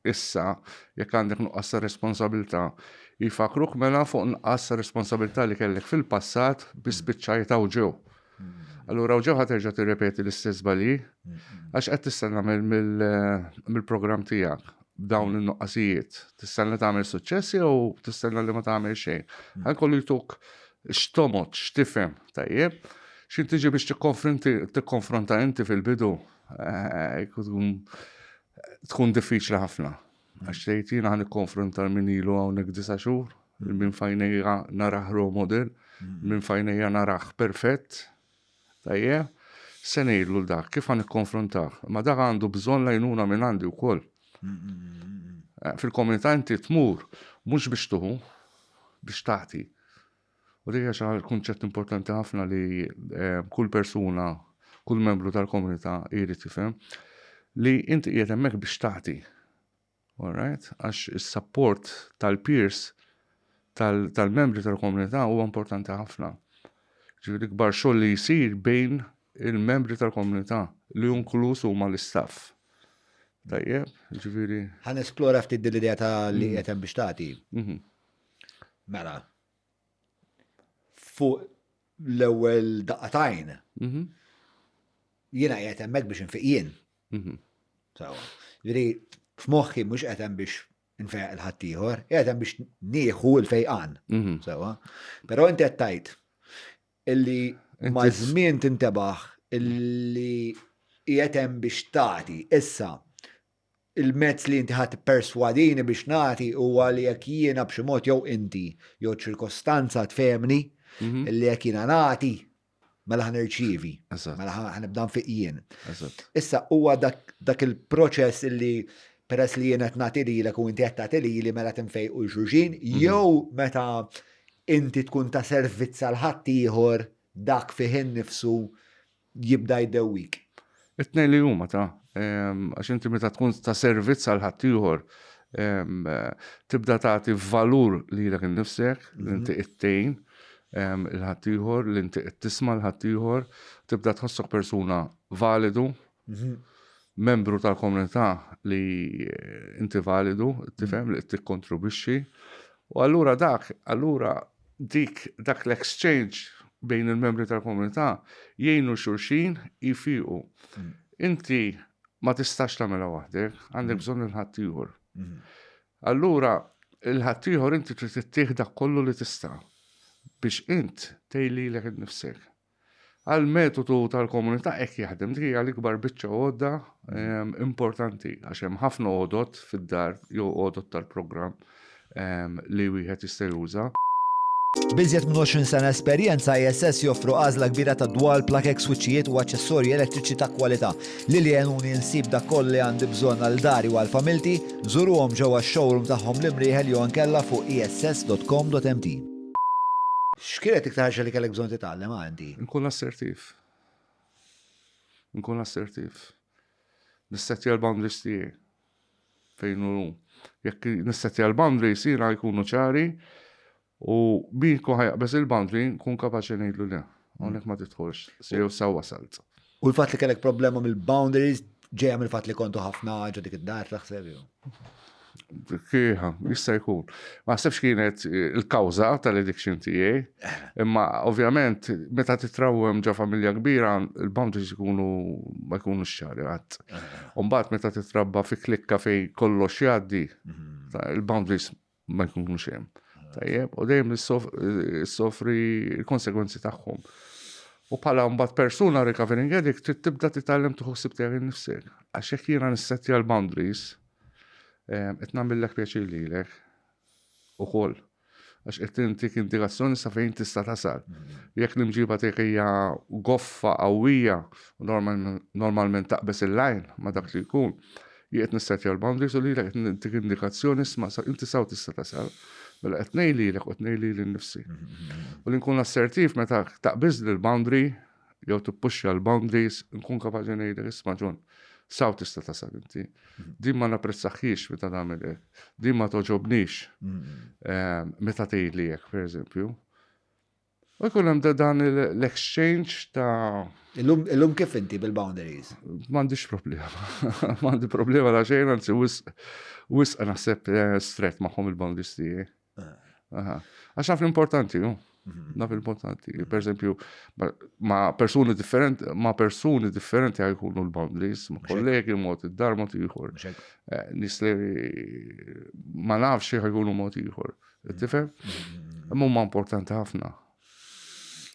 issa jekk għandek nuqqas ta' responsabilità jfakruk mela fuq nuqqas ta' responsabilità li kellek fil-passat bi spiċċajt hawn ġew. Allura hawn ġew ħa terġa' tirrepeti l-istess żbalji għax qed tistenna mill-programm tiegħek b'dawn in-nuqqasijiet. Tistenna tagħmel suċċess jew tistenna li ma tagħmel xejn. Għal kollu jtuk x'tomod, x'tifhem, tajjeb. X'in tiġi biex tikkonfronta inti fil-bidu, eh, tkun diffiċli ħafna. Għax tgħid jiena ħa nikkonfronta min ilu hawnhekk disa' xhur, minn fajnejja narah role model, minn fajnejja narah perfett. Tajjeb, se ngħidlu dak kif ħa nikkonfrontah. Ma dak għandu bżonn l-għajnuna minn għandi wkoll. Eh, fil-komunità inti tmur mhux biex tuħu, biex tagħti. U dik hija xi ħaġa kunċett importanti ħafna li eh, kull persuna, kull membru tal-komunità jrid jifhem li inti qiegħed hemmhekk biex tagħti. All right? Għax is-support tal-peers tal-membri tal-komunità huwa importanti ħafna. Ġifieri kbar xogħol li jsir bejn il-membri tal-komunità li inkluż huma l-istaff. Tajjeb, ġifieri. Ħa nesplora ftit din l-idea ta' li mm. qed hemm biex tagħti. Mhm. Mela, fuq l-ewwel daqatajn. Mhm. Jiena qiegħed hemmhekk biex infiq jien. Mhm. Sawa. Ġifieri f'moħħi mhux qed hemm biex nfejjaq il-ħaddieħor, qiegħed hemm biex nieħu l-fejqan. Mhm. Sawa. Però inti qed tgħid illi ma' żmien tintebaħ illi qiegħed hemm biex tagħti. Issa, il-mezz li inti ħa tipperswadini biex nagħti huwa li jekk jiena b'xi mod jew inti jew ċirkostanza tfehmni mhm. li jekk jiena nagħti mela ħa nirċievi, mela ħa nibda nfiq jien. Issa huwa dak, dak il-proċess illi peress li jien qed nagħti lilek u inti qed tagħti lili mela tinfejqu l-xulxin, mhm. jew meta inti tkun ta' servizz għal ħaddieħor dak fih innifsu jibda jdewwik. It-tnejn li huma ta' għax inti meta tkun ta' servizz għal ħaddieħor tibda tagħti valur lilek innifsek li inti qed tgħin il-ħaddieħor, li inti qed tisma' l-ħaddieħor, tibda tħossok persuna validu, mhm. membru tal-komunità li inti validu, tifhem li qed tikkontribwixxi. U allura dak, allura dik dak l-exchange bejn il-membri tal-komunità jgħinu xulxin jfiqu. Mm. Inti ma tistax tagħmilha waħdek, għandek mm. bżonn il-ħaddieħor. Mm. Allura il-ħaddieħor inti trid ittih dak kollu li tista' biex int tgħin lilek innifsek. Għall-metodu tal-komunità hekk jaħdem, dik hija l-ikbar biċċa għodda importanti għax hemm ħafna għodod fid-dar jew għodod tal-programm li wieħed jista' juża. B'iżjed minn 20 sena esperjenza, ISS joffru għażla kbira ta' dwal, plakek, swiċċijiet u aċċessorji elettriċi ta' kwalità. Lili għenuni nsib dak kollu li għandi bżonn għal dari u għal familti, żuruhom ġewwa x-showroom tagħhom l-Imrieħel jew inkella fuq iss.com.mt. X'kienet iktar ħaġa li kellek bżonn titgħallem inti? Nkun assertiv. Nkun assertiv. Nissettja l-boundaries tiegħi. Fejn hu. Jekk nissettja l-boundaries jiena jkunu ċari u min jkun ħa jaqbeż il-boundary nkun kapaċi ngħidlu le. Hawnhekk ma tidħolx, jew sa wasalt. U l-fatt li kellek problema mill-boundaries ġejja mill-fatt li kontu ħafna ġo dik id-dar taħseb jew? Kieħa, jista' jkun. Ma naħsebx kienet il-kawża tal-addiction tiegħi, imma ovvjament meta titrawwem ġo familja kbira, il-boundaries ikunu ma jkunux ċari qatt. U mbagħad meta titrabba fi klikka fejn kollox jgħaddi, il-boundaries ma jkunux hemm. Tajjeb, u dejjem issofri l-konsegwenzi tagħhom. U bħala mbagħad persuna recovering addict trid tibda titgħallem tieħu ħsieb tiegħek innifsek. Għax jekk jiena nissettja l-boundaries, qed nagħmillek pjaċir lilek ukoll. Għax qed intik indikazzjoni sa fejn tista' tasal. Jekk l-imġiba tiegħek hija goffa qawwija u normalment taqbeż il-line ma' dak li jkun, jien qed nissettja l-boundaries u lilek qed intik indikazzjoni isma' inti saw tista' tasal. Mela qed ngħid lilek u qed ngħid lili nnifsi. U li nkun assertiv meta taqbiżli l-boundary jew tippuxxja l-boundaries, nkun kapaċi ngħidlek isma' John, saw tista' tasal inti. Din ma napprezzaħiex meta tagħmel hekk. Din ma togħġobnix meta tgħidli hekk, pereżempju. U jkun hemm dan l-exchange ta' Illum kif inti bil-boundaries? M'għandix problema. M'għandi problema ta' xejn, anzi wisq naħseb strett magħhom il-boundaries tiegħi. Għax naf l-importanti, ju. Mhm. Naf l-importanti. Mhm. Per eżempju, ma' persuni differenti, ma' persuni differenti għajkunu l-boundaries, ma' kollegi, mod id-dar, mod ieħor. Eh, nis li ma nafx ħajkunu mod ieħor. Mhm. Tifhem? Imma huma importanti ħafna.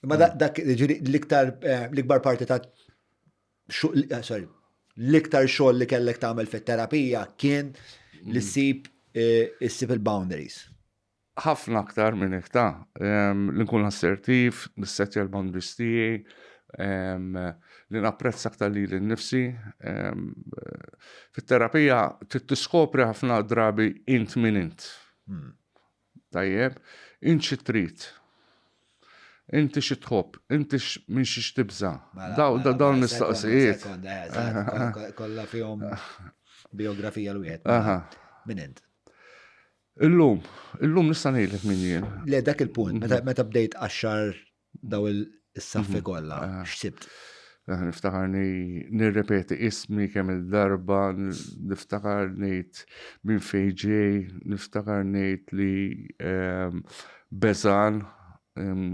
Ma dak l-iktar eh, l-ikbar parti ta' eh, sorry, l-iktar xogħol li kellek tagħmel fit-terapija kien li ssib issib il-boundaries. Ħafna aktar minn hekk ta' li nkun assertiv, nissettja l-boundaries tiegħi, li napprezza aktar lili nnifsi. Fit-terapija trid tiskopri ħafna drabi int min int. Hmm. Tajjeb, int xi trid. Inti xi tħobb, inti minn xiex tibża'. Mela, Dawn mela, dawn mela, mistoqsijiet. Sekonda, eh, kollha fihom biografija l-wieħed. Min int? Illum, illum nista' ngħidlek min jien. Le dak il-punt, meta mhm. bdejt qaxxar daw is-saffi mhm. kollha, ah. x'sibt? Eh, niftakar nirrepeti ismi kemm il-darba, niftakar ngħid minn fejn ġej, niftakar ngħid li ehm, beżan, ehm,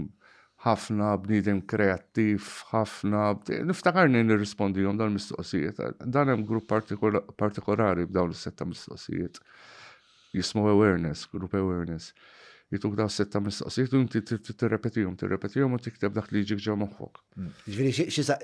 ħafna bniedem kreattiv, ħafna, niftakarni nirrispondihom dawn mistoqsijiet. Dan hemm grupp partikolari b'dawn is-setta mistoqsijiet. Jismu awareness, group awareness. Jituk daw setta mistoqsijiet u inti tirrepetihom, tirrepetihom u tikteb dak li jiġik ġo moħħok. Mm. Ġifieri xi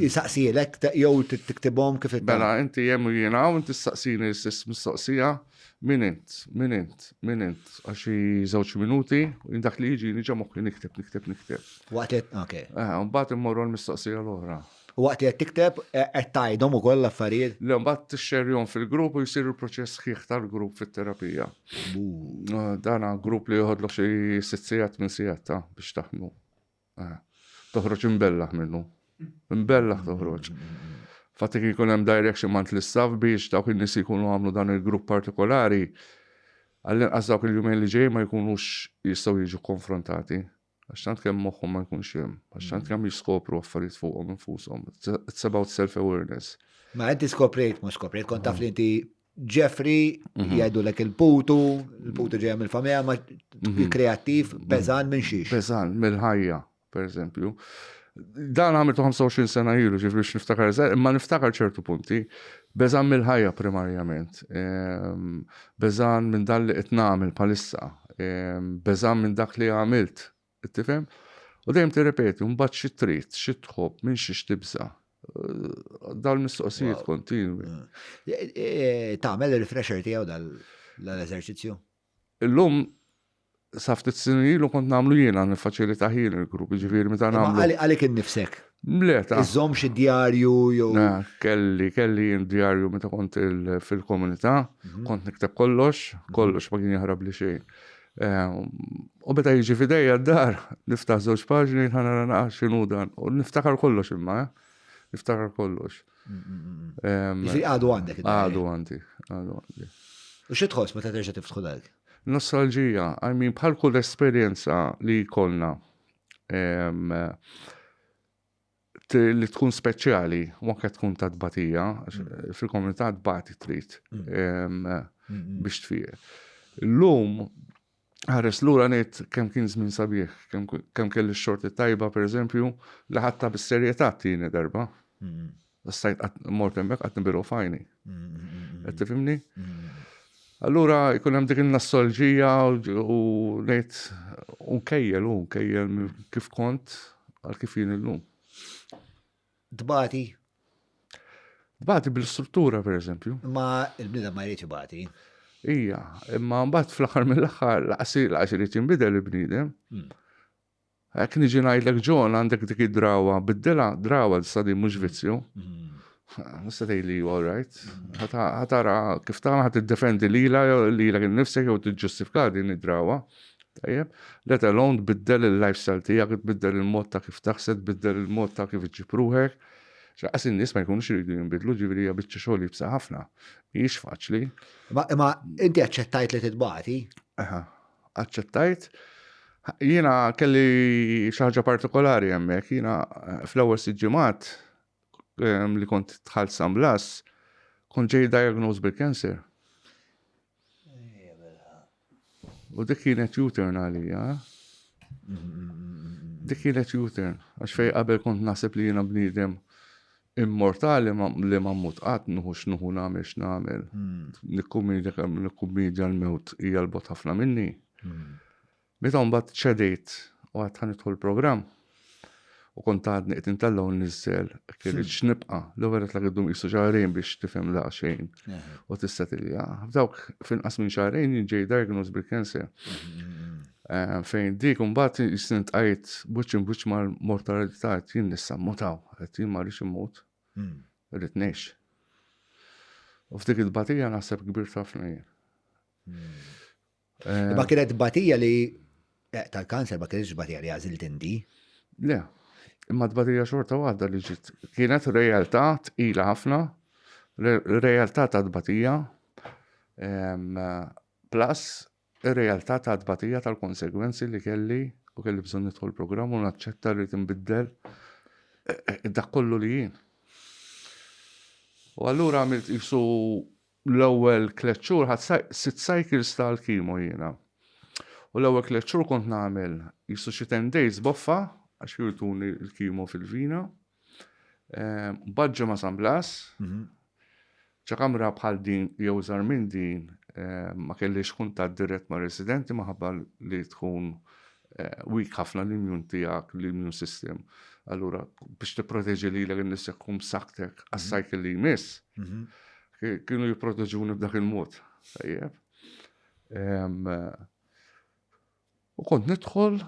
jisaqsielek jew tiktibhom kif Mela inti hemm u jiena u inti staqsini l-istess mistoqsija min int, min int, min int, għal xi żewġ minuti u dak li jiġi ġo moħħi nikteb, nikteb, nikteb. Waqt li, ok. Eh, mbagħad immorru l-mistoqsija l-oħra. U waqt li qed tikteb, qed tgħidhom ukoll l-affarijiet? Le, mbagħad tixxerjhom fil-grupp u jsir il-proċess sħiħ tal-grupp fit-terapija. Dan grupp li joħodlok xi sitt sigħat minn sigħat ta' biex taħdmu. Eh, toħroġ imbellaħ minnu. Imbellaħ toħroġ. Fatti kien jkun hemm direction mant l-istaff biex dawk in-nies jkunu għamlu dan il-grupp partikolari għall-inqas dawk il-jumejn li ġej ma jkunux jistgħu jiġu konfrontati. Għax tant kemm moħħhom ma jkunx hemm, għax tant kemm jiskopru affarijiet fuqhom infushom. It's about self-awareness. Ma inti skoprejt, mhux skoprejt, kont taf li inti Jeffrey mhm. jgħidulek il-putu, il-putu ġejja mill-familja, ma mhm. kreattiv, beżan minn xiex. Beżan mill-ħajja, per eżempju. Dan għamiltu 25 sena ilu, ġifri biex niftakar, imma niftakar ċertu punti. Beżan mill-ħajja primarjament. Ehm, beżan minn dan li qed nagħmel bħalissa. Ehm, beżan minn dak li għamilt. Tifhem? U dejjem tirrepeti, mbagħad xi trid, xi tħobb, minn xiex tibża'. Dawn il-mistoqsijiet kontinwi. E, e, tagħmel il-refresher tiegħu dal-eżerċizzju? Illum sa ftit snin ilu kont nagħmlu jiena niffaċilita ħin il-grupp, ġifieri meta nagħmlu. Għalik innifsek. Le ta' Iżżomm xi djarju jew. Kelli, kelli jien djarju meta kont fil-komunità, mhm. kont nikteb kollox, kollox ma kien jaħrab li xejn. Ehm, u meta jiġi fidejja d-dar, niftaħ żewġ paġni, ħanara naqa' x'inhu dan. U niftakar kollox imma, eh? Niftakar kollox. Ehm, Ġifieri għadu għandek. Għadu għandi, għadu għandi. U xi tħoss meta terġa' tiftħu dak? Nostalġija, I mean, bħal kull esperjenza li jkollna ehm, li tkun speċjali, u anke tkun ta' tbatija, mm. fil-komunità tbati trid mm. Mm, biex tfieq. Illum ħares lura ngħid kemm kien żmien sabiħ, kemm kelli x-xorti tajba pereżempju li ħadta bis-serjetà t-tieni darba. Stajt mort hemmhekk qatt nibilu fajni. Qed tifhimni? Allura jkun hemm dik in-nostalġija u ngħid u nkejjel u nkejjel kif kont għal kif jien illum. Tbati? Tbati bil-struttura pereżempju. Ma il-bniedem ma jridx ibati. Ija, imma mbagħad fl-aħħar mill-aħħar laqas laqas irid jinbidel il-bniedem. Hmm. Jekk niġi ngħidlek John għandek dik id-drawa, biddilha, drawa issa din mhux vizzju. Nista' tgħidli all right. Ħa tara kif tagħmel ħa tiddefendi lilha lilek innifsek jew tiġġustifika din id-drawa. Tajjeb, let alone tbiddel il-lifestyle tiegħek, tbiddel il-mod ta' kif taħseb, tbiddel il-mod ta' kif iġġib ruħek. X'laqas in-nies ma jkunux iridu jinbidlu, ġifieri hija biċċa xogħol iebsa ħafna. Mhijiex faċli. Imma inti aċċettajt li titbati? Aha. Aċċettajt. Jiena kelli xi ħaġa partikolari hemmhekk, jiena eh, fl-ewwel sitt ġimgħat ehm, li kont dħalt San Blas, kont ġej diagnosed bil-cancer. U dik kienet U-turn għalija. Eh? Dik kienet U-turn, għax fej qabel kont naħseb li jiena bniedem Immortali li ma mmut qatt, nieħu x'nieħu nagħmel x'nagħmel. Nikkumedja kemm nikkumedja l-mewt hija 'l bogħod ħafna minni. Meta mbagħad ċedejt u għedt ħa nidħol programm u kont għadni qed intella' u nniżżel jekk irridx nibqa'. L-ewwel għedtlek iddum qisu xahrejn biex tifhem daqsxejn u tissetilja. F'dawk f'inqas minn xahrejn jien ġej diagnosed bil-cancer. Eh, fejn dik imbagħad jisni tqajt buċ imbuċ mal-mortalità qed jien nista' mmut hawn, qed jien ma rridx immut. Hmm. Irrid ngħix. U f'dik il-batija naħseb kbir ħafna jien. Hmm. Eh, Ma kienet batija li eh, tal-kanser ma kienx batija li għażilt inti. Le, imma tbatija xorta waħda li ġiet. Kienet realtà tqila ħafna, realtà ta' tbatija, plus Ir-realtà ta' tbatija tal-konsegwenzi li kelli u kelli bżonn nidħol programm u naċċetta li tinbiddel dak kollu li jien. U allura għamilt qisu l-ewwel tliet xhur ħadt sitt cycles tal-chemo jiena. U l-ewwel tliet xhur kont nagħmel qisu xi ten days boffa għax kienu jtuni l-chemo fil-vina. Mbagħad ġimgħa San Blas. Ġa kamra bħal din jew iżgħar minn din ma kellix kuntatt dirett ma' residenti minħabba li tkun weak ħafna l-immune tiegħek, l-immune system. Allura biex tipproteġi lilek innifsek tkun b'saħħtek għas-cycle li jmiss, kienu jipproteġuni b'dak il-mod. Tajjeb. U kont nidħol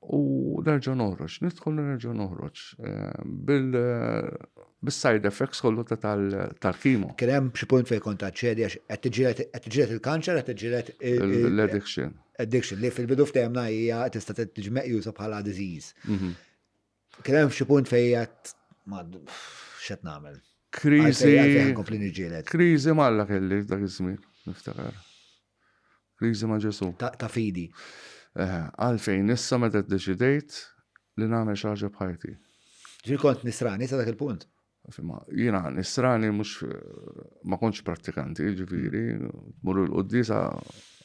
u nerġa' noħroġ, nidħol u nerġa' noħroġ. Bis-side effects kollu ta' tal-kimo. Kien hemm xi punt fejn kont aċċedi għax qed tiġġieled il-kanċer, qed tiġġieled l-addiction. Addiction li fil-bidu ftehemna hija tista' tiġi meqjusa bħala disease. Mhm. Kien hemm xi punt fejn qed ma x'qed nagħmel. Kriżi. Kriżi m'Alla kelli dak iż-żmien, niftakar. Kriżi ma' Ġesù. Ta' fidi. Għalfejn issa meta ddeċidejt li nagħmel xi ħaġa b'ħajti. Ġifieri kont nisrani sa dak il-punt? Jiena nisrani mhux ma kontx prattikanti, ġifieri, tmur il-quddiesa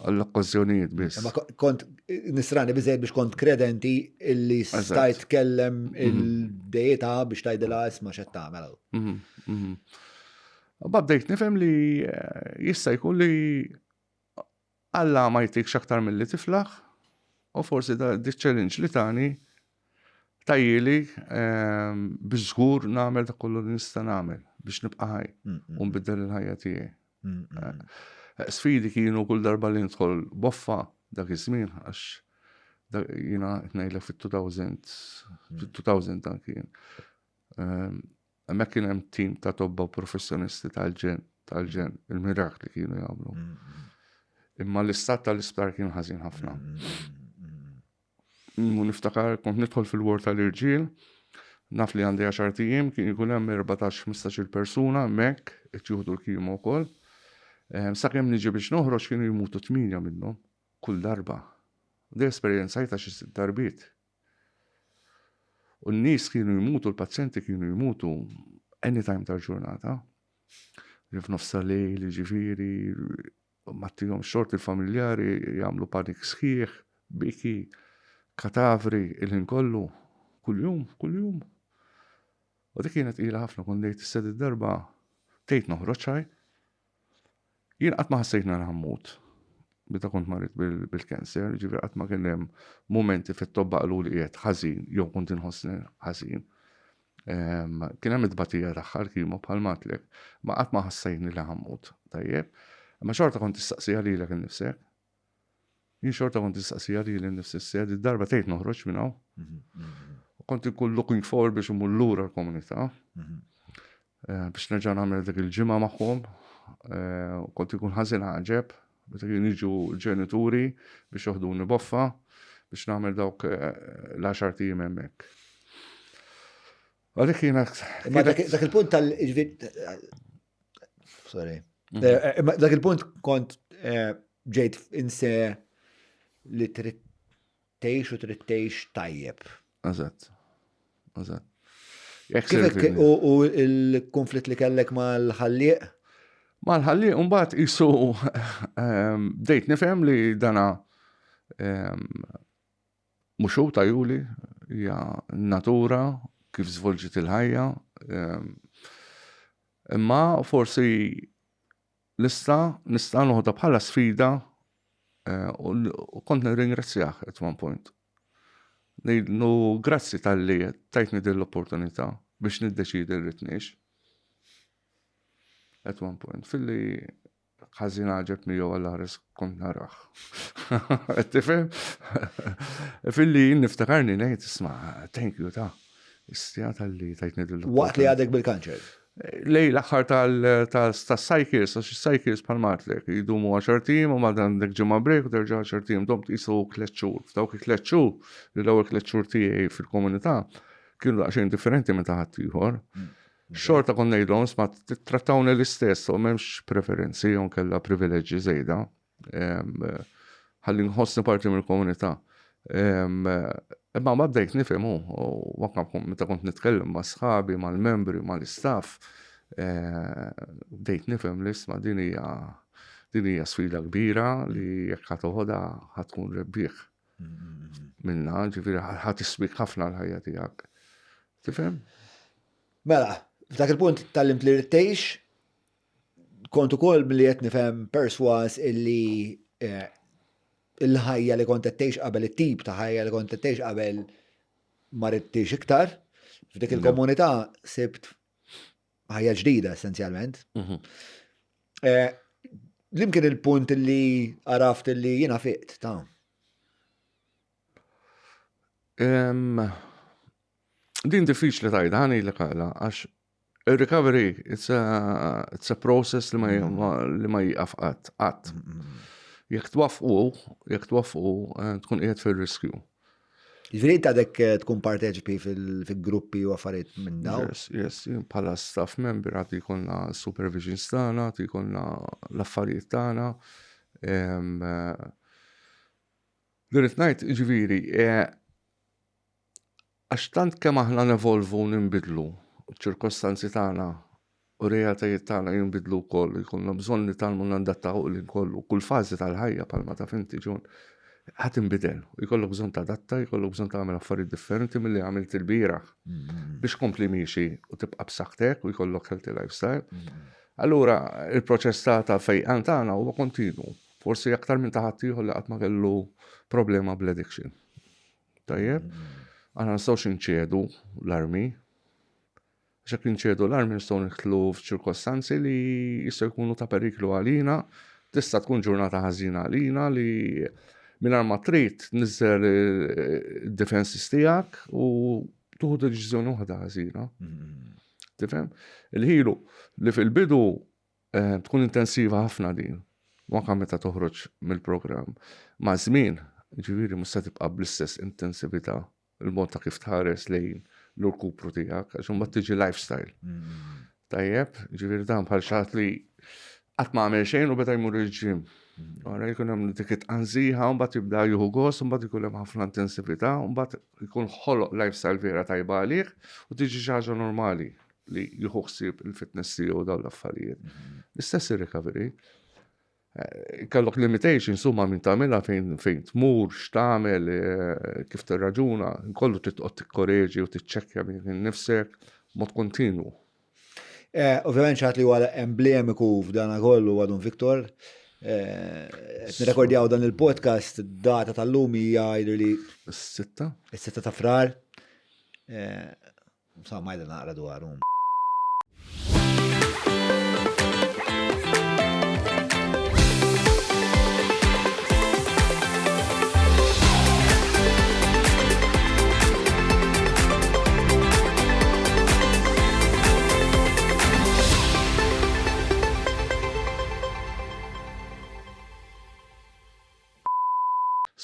għall-okkażjonijiet biss. Ma kont nisrani biżejjed biex kont kredenti illi stajt tkellem mhm. il-dejta biex tgħidilha isma' x'qed tagħmel. Mhm, mhm. Mbagħad bdejt nifhem li eh, jista' jkun li Alla ma jtikx aktar milli tiflaħ u forsi da di challenge li tani Tajjili ehm, biex żgur nagħmel dak kollu li nista' nagħmel biex nibqa' ħaj u nbiddel il-ħajja tiegħi. Eh, sfidi kienu kull darba li nidħol boffa dak iż-żmien għax jiena qed ngħidlek fit-2000 fit-2000 dan kien. Ehm, hemmhekk kien hemm tim ta' tobba u professjonisti tal-ġen, tal-ġen, il-mirakli kienu jagħmlu. Imma l-istat tal-isptar kien ħażin ħafna. U niftakar kont nidħol fil-ward tal-irġiel, naf li għandi għaxar ijiem, kien ikun hemm 14-15 persuna hemmhekk qed jieħdu l-kimo wkoll. Ehm, sakemm niġi biex noħroġ kienu jmutu tminja minnhom kull darba. Di esperjenzajta xi sitt darbiet. U n-nies kienu jmutu, l-pazjenti kienu jmutu anytime tal-ġurnata. F'nofs tal-lejl, ġifieri, Ma ttihomx xorti l-familjari jagħmlu panik sħiħ, biki, katavri il-ħin kollu, kuljum, kuljum. U dik kienet tqila ħafna kont ngħid issa darba tgħid noħroġ ħaj. Jien qatt ma ħassejtni li ħammut meta kont marid bil-cancer, ġifieri qatt ma kien hemm mumenti fit-tobba qalu li qiegħed ħażin jew kont inħossni ħażin. Kien hemm it-tbatija tagħha l-kimo bħal matlek, ma qatt ma ħassejni li ħammut, tajjeb. Imma xorta kont tistaqsija lilek innifsek. Jien xorta kont tistaqsija lili nnifsi s darba tgħid noħroġ minn hawn. U kont inkun looking forward biex imur lura l-komunità. Eh, biex nerġa' nagħmel dik il-ġimgħa magħhom. Eh, kont ikun ħażin ħaġeb, meta kien jiġu ġenituri biex joħduni boffa biex nagħmel dawk eh, l-għaxar tim hemmhekk. Għalik kienet. Ma dak il-punt tal Sorry. Mhm. Dak il-punt kont ġejt inse li trid tgħix u trid tgħix tajjeb. Eżatt. Eżatt. U l-konflitt li kellek mal-ħallieq? Mal-ħallieq, mbagħad isu ehm, bdejt nifhem li dana ehm, mhux hu tajuli, hija natura kif żvolġiet il-ħajja. Ehm, imma forsi Nista' nista' noħodha bħala sfida eh, u kont nirringrazzjah at one point. Ngħidlu grazzi talli tajtni din l-opportunità biex niddeċidi rrid ngħix. At one point. Filli ħażin għaġeb miegħu għal ħares kont narah. Tifhem? Filli niftakarni ngħid isma' thank you ta' istja talli tajtni din l-opportunità. Waqt li għadek bil-kanċer. Lej l-aħħar tas-cycles, għax is-cycles bħal martlek, jidumu għaxar tim u mad għandek ġimgħa break u terġa' għaxar tim, dom tqisu tliet xhur. F'dawk it-tliet xhur, li l-ewwel tliet xhur tiegħi fil-komunità, kienu daqsxejn differenti minn ta' ħaddieħor. Xorta kont ngħidlhom isma' tittrattawni l-istess u m'hemmx preferenzi jew kellha privileġġi żejda. Ħalli nħossni parti mill-komunità. Imma ma bdejt nifhem u anke meta kont nitkellem ma' sħabi, mal-membri, mal-istaff, eh, bdejt nifhem li isma' din hija din hija sfida kbira li jekk ħa toħodha ħa tkun rebbieħ minna, ġifieri ħa tiswik ħafna l-ħajja tiegħek. Tifhem? Mela, f'dak il-punt tallimt li rrid tgħix, kont ukoll milli qed nifhem persważ illi eh, il-ħajja li kont qed tgħix qabel it-tip ta' ħajja li kont qed tgħix qabel ma ridtix iktar. F'dik il-komunità sibt ħajja ġdida essenzjalment. Mhm. Eh, Lim kien il-punt li għaraft li jiena fiqt ta' Din diffiċli tajda, ħani l għala, għax Il-recovery, it's a, it's a process li ma, li ma jiqaf qatt, qatt. Jekk twaffqu, jekk twaffqu, eh, tkun qiegħed fil-riskju. Ġifieri inti għadek eh, tkun parteċipi fil-gruppi u affarijiet minn dawn? Yes, yes, bħala staff member għad jkollna supervisions tagħna, għad jkollna l-affarijiet tagħna. Eh, li rrid ngħid, ġifieri, Għax tant kemm aħna nevolvu u ninbidlu, u ċ-ċirkostanzi tagħna u r-realtajiet tagħna jinbidlu wkoll, jkollna bżonn nitgħallmu nadattaw il-ħin kollu. Kull fażi tal-ħajja bħalma taf inti John, ħa tinbidel u jkollok bżonn tadatta, jkollok bżonn tagħmel affarijiet differenti milli għamilt ilbieraħ biex tkompli miexi u tibqa' b'saħħtek u jkollok healthy lifestyle. Allura il-proċess ta' ta' fejqan tagħna huwa kontinwu, forsi aktar minn ta' ħaddieħor li qatt ma kellu problema bl-addiction. Tajjeb? Aħna nistgħux inċedu l-armi. Għax jekk inċedu l-armi nistgħu nidħlu f'ċirkostanzi li jistgħu jkunu ta' periklu għalina, tista' tkun ġurnata ħażina għalina li mingħajr ma trid tniżżel id-defenses tiegħek u tuħu deċiżjoni waħda ħażina. Mm-hmm. Tifhem? Il-ħilu li fil-bidu eh, tkun intensiva ħafna din, anke meta toħroġ mill-programm. Ma' żmien, ġifieri mhux se tibqa' bl-istess intensività il-mod ta' kif tħares lejn l-urkupru tiegħek, għax imbagħad tiġi lifestyle. Mm. Tajjeb, ġifieri dan bħal xaħat li qatt ma għamel xejn u beda jmur il-ġim. Mm. Għara jkun hemm dik it-tqanżiħa, mbagħad jibda jieħu gost, mbagħad ikun hemm ħafna intensività, mbagħad jkun ħoloq lifestyle vera tajba għalih u tiġi xi ħaġa normali li jieħu ħsieb il-fitness tiegħu dawn l-affarijiet. Mm. L-istess ir-recovery. Kellok limitations huma minn tagħmilha fejn fejn tmur, x'tagħmel, eh, kif tirraġuna, kollu trid toqgħod tikkoreġi u tiċċekkja minn innifsek mod kontinwu. Eh, ovvjament xi ħadd li huwa emblemiku f'dan kollu għadun Viktor. Eh, qed nirrekordjaw dan il-podcast, data tal-lum hija jidher li. Is-sitta? Is-sitta ta' frar. Insomma, għajda naqra dwaru.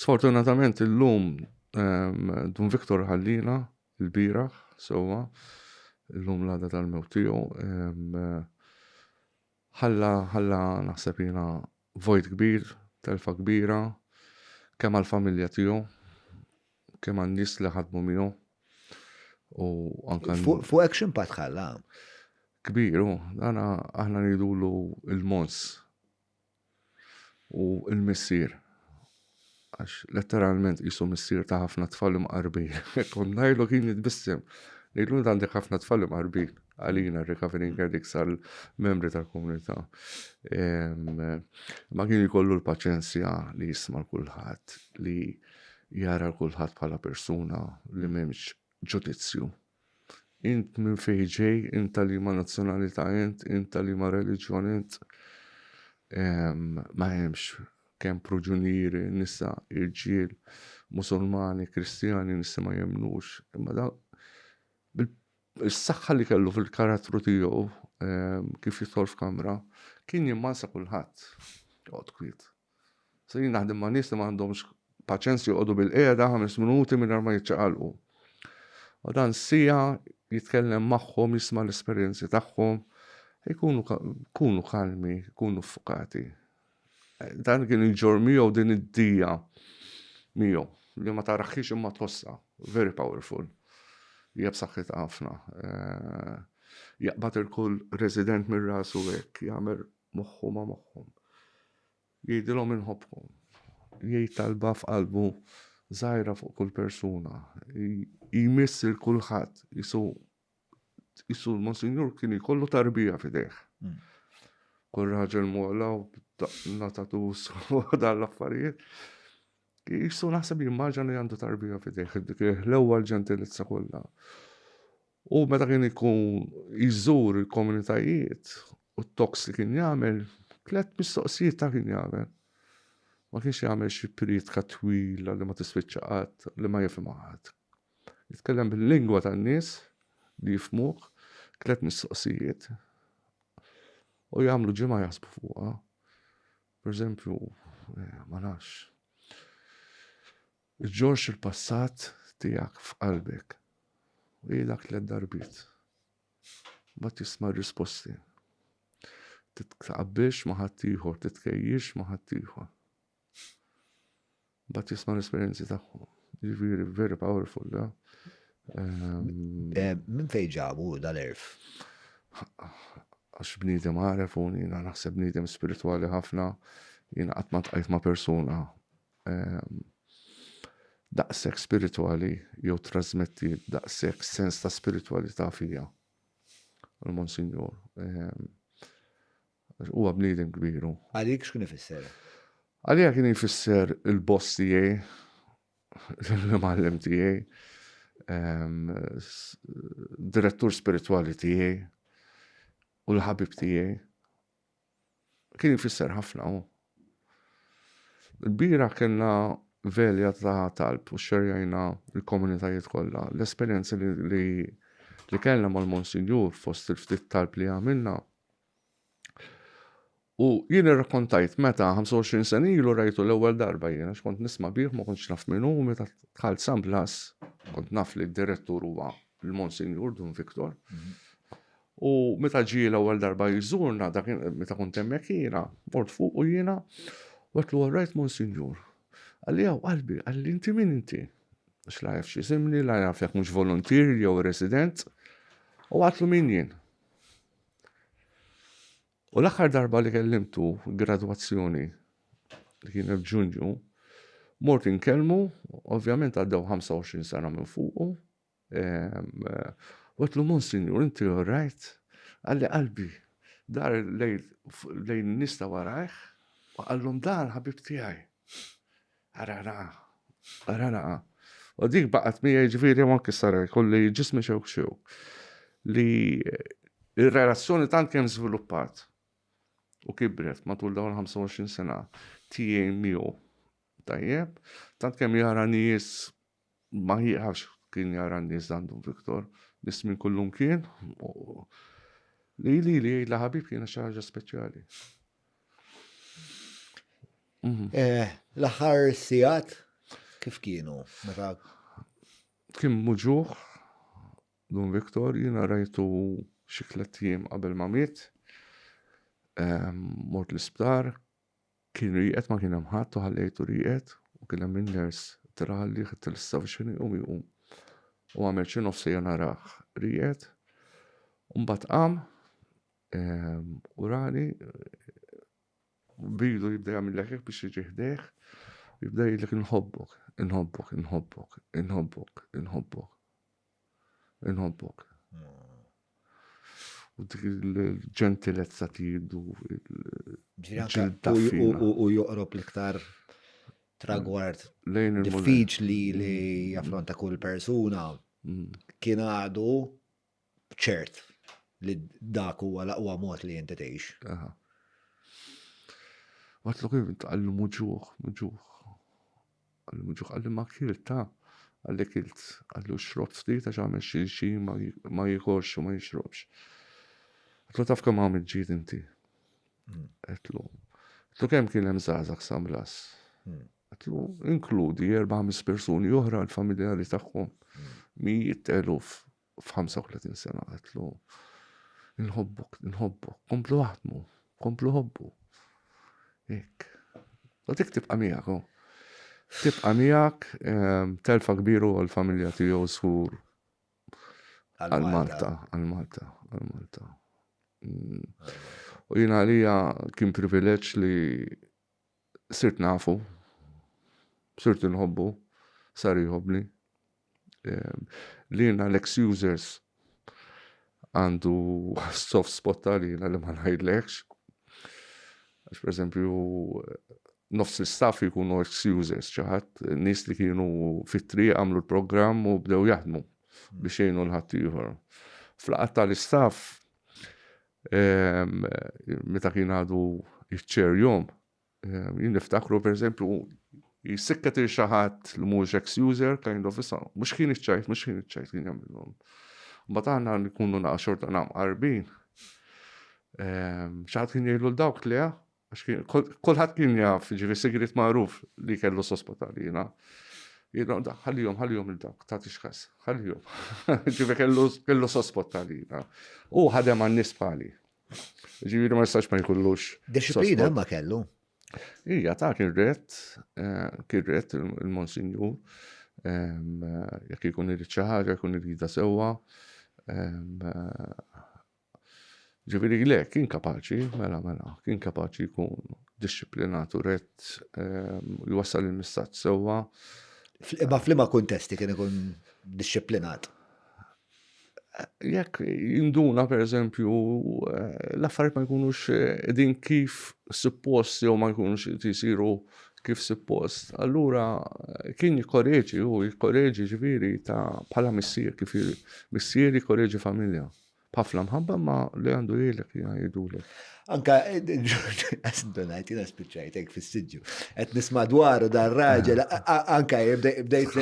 Sfortunatament illum ehm, Dun Viktor ħallina il-bieraħ, sewwa, illum l-għada tal-mewt tiegħu, ħalla ħalla naħseb jiena vojt kbir, telfa kbira, kemm għall-familja tiegħu, kemm għan-nies li ħadmu miegħu u anke. Fuqek x'impatt ħalla? Kbir, hu. Dan aħna ngħidulu l-mons. U l-missier, għax letteralment qisu missier ta' ħafna tfal imqarbin. Kont ngħidlu kien jitbissem. Ngħidlu int għandek ħafna tfal imqarbin għalina recovering addicts għal membri tal-komunità. Ma kien jkollu l-paċenzja li jisma' l kulħadd, li jara l kulħadd bħala persuna li m'hemmx ġudizzju. Int minn fejn ġej, int ta' liema nazzjonalità int, int ta' liema reliġjon int. Ma hemmx kemm proġunieri, nisa, irġiel, Musulmani, Kristjani, nies li ma jemmnux. Imma da is-saħħa li kellu fil-karattru tiegħu kif jidħol f'kamra, kien jimmansa kulħadd. Joqgħod kwiet. Se jien naħdem ma' nies li m'għandhomx paċenzja joqogħdu bil-qiegħda ħames minuti mingħajr ma jiċċaqalqu. U dan sija jitkellem magħhom, jisma' l-esperjenzi tagħhom, ikunu kunu kalmi, ikunu ffukati. Dan kien iġorr miegħu din id-dija miegħu li ma taraħħiex imma tħossha, very powerful. Hija b'saħħitha ħafna. Eh, jaqbad il-kull resident minn rasu hekk, jagħmel moħħu ma' moħħhom. Jgħidilhom inħobbkom. Jgħid talba f'qalbu żgħira fuq kull persuna. Jmiss il kulħadd jisu jisu l-Monsinjur kien jkollu tarbija f'idejh. Mm. Kull raġel mola u natatus u dan l-affarijiet. Jisu naħseb jimmaġna li għandu tarbija f'idejh, dik l-ewwel ġentilizza kollha. U meta kien ikun jżur il-komunitajiet u t-talks li kien jagħmel, tlett mistoqsijiet ta' kien jagħmel. Ma kienx jagħmel xi prietka twila li ma tispiċċa qatt, li ma jifhimha ħadd. Jitkellem bil-lingwa tan-nies li jifhmuh, tlett mistoqsijiet u jagħmlu ġimgħa jaħsbu fuqha. Per eżempju, eh, ma nafx. Iġġorrx il-passat tiegħek f'qalbek. U jgħidlek tlett darbiet. Mbagħad tisma' r-risposti. Titqabbilx ma' ħaddieħor, titkejjilx ma' ħaddieħor. Mbagħad tisma' l-esperjenzi tagħhom. Jiġifieri very powerful, da. Ehm, eh, minn fejn ġabu dal-erf? Għax bniedem għaref u jiena naħseb bniedem spiritwali ħafna, jiena qatt ma tqajt ma' persuna Ehm, daqshekk spiritwali jew trasmetti daqshekk sens ta' spiritwalità fija. Il-Monsinjur. Ehm, huwa bniedem kbiru. Għalik x'kien ifisser? Għalija kien jfisser il-boss tiegħi, l-imgħallem tiegħi. Direttur spiritwali tiegħi u l-ħabib tiegħi. Kien jfisser ħafna hu. Il-bieraħ kellna velja ta' talb u xerjajna l-komunitajiet kollha. L-esperjenza li, li, li kellna mal-Monsinjur fost il-ftit talb li għamilna. U jien irrakkontajt meta 25 sena ilu rajtu l-ewwel darba jien għax kont nisma' bih ma kontx naf min hu meta dħalt San Blas kont naf li d-direttur huwa l-Monsinjur Dun Victor. Mm -hmm. U meta ġie l-ewwel darba jżurna, dak meta kont hemmhekk jiena, mort fuqu jiena, u għedtlu all right Monsinjur. Qalli hawn qalbi, qalli inti min inti? Għax la jaf x'isimni, la jaf jekk mhux voluntier jew resident. U għedtlu min jien. U l-aħħar darba li kellimtu gradwazzjoni li kienet f'Ġunju, mort inkellmu, ovvjament għaddew 25 sena minn fuqu, U għedtlu, Monsinjur, inti all right? Qalli qalbi, dar lejn nies ta' warajh u qallhom dan ħabib tiegħi. Ara raqa, ara raqa. U dik baqgħet miegħi ġifieri anke sara jkolli ġismi xewk xewk. Li ir-relazzjoni tant kemm żviluppat u kibret matul dawn il-25 sena tiegħi miegħu. Tajjeb, tant kemm jara nies Ma jieqafx kien jara n-nies dan Dun Victor, nies minn kullumkien, li li li jgħidla ħabib kienet xi ħaġa speċjali. Mhm. Eh, l-aħħar sigħat kif kienu? Meta Kien muġuħ Dun Victor, jiena rajtu xi tlett ijiem qabel ma miet. Ehm, mort l-isptar, Kien rieqed ma kien hemm ħadd u ħallejtu rieqed u kien hemm in-nurse tela ħallih għedtilha issa biex kien iqum iqum. U għamel xi nofs siegħa narah rieqed u mbagħad qam u rani b'idu jibda jagħmillek hekk biex jiġi ħdejh u jibda jgħidlek inħobbok, inħobbok, inħobbok, inħobbok, inħobbok. Inħobbok. U dik il-ġentilezza tiegħu. U joqrob l-iktar tragward diffiċli li jaffronta kull persuna mm. kien għadu ċert li dak huwa l-aqwa mod li inti tgħix. Għatlu kif għallu muġuħ, muġuħ. Qalli muġugħ, qalli ma kilt ta. Qalli kilt, qalli u xrobt ftit għax għamel xi xi ma jikolx u ma jixrobx. Għedtlu taf kemm għamilt ġid inti. Għedtlu. Għedtlu kemm kien hemm żgħażagħ San Blas. Għedtlu inkludi erba' ħames persuni oħra l-familjari tagħhom. Mijiet eluf f'35 sena għedtlu inħobbok, inħobbok, komplu aħdmu, komplu ħobbu. Hekk. U dik tibqa' miegħek, oh. Tibqa' miegħek, ehm, telfa kbiru għall-familja tiegħu żgur. Għal Malta, għal Malta, għal Malta. Mm. U jiena għalija kien privileġġ li sirt nafu, sirt inħobbu, sar jħobbni. Ehm, li l-ex users għandu soft spot għalina li ma ngħidlekx. Għax per eżempju, nofs l-staff jkunu ex users ċaħat, nies li kienu fit-triq għamlu l-programm u bdew jaħdmu biex jgħinu l-ħaddieħor. Fl-laqgħat tal-istaff, ehm, meta kien għadu iċ-chair jom, Jien niftakru per eżempju jisikket il xi ħadd li mhux ex user kind of issa mhux kien iċ-ċajt, mhux kien iċ-ċajt kien jagħmilhom. Mbagħad aħna nkunu naqa' xorta naqam qarbin. Ehm, xi ħadd kien jgħidlu l-dawk le, għax kulħadd kien jaf, ġifi sigrit magħruf li kellu sospot għalina. Jgħidlu, ħallihom, ħallihom il-dawk, tagħtix każ, ħallihom. Ġifi kellu sospot għalina. U ħadem għan-nies bħali. Ġifieri ma jistax ma jkollux. Disciplina ma kellu. Ija, ta' kien rett, eh, kien rett il-Monsinjur, ehm, jekk ikun irid xi ħaġa, jkun irida sewwa. Ehm, ġifieri le, kien kapaċi, mela mela, kien kapaċi jkun disciplinat u rett, ehm, jwassal il-messaġġ sewwa. Ma f'liema kuntesti kien ikun disciplinat? Jekk jinduna per eżempju eh, l-affarijiet ma jkunux eh, din kif suppost jew ma jkunux jisiru kif suppost. Allura kien jikkoreġi u jikkoreġi ġifieri ta' bħala missier kif missier jikkoreġi familja. B'ħafna mħabba ma li għandu jgħidlek jgħidulek. Anka, donajt, jina spiċċajtek fis-siġġu. Qed nisma' dwaru dar raġel, anka bdejt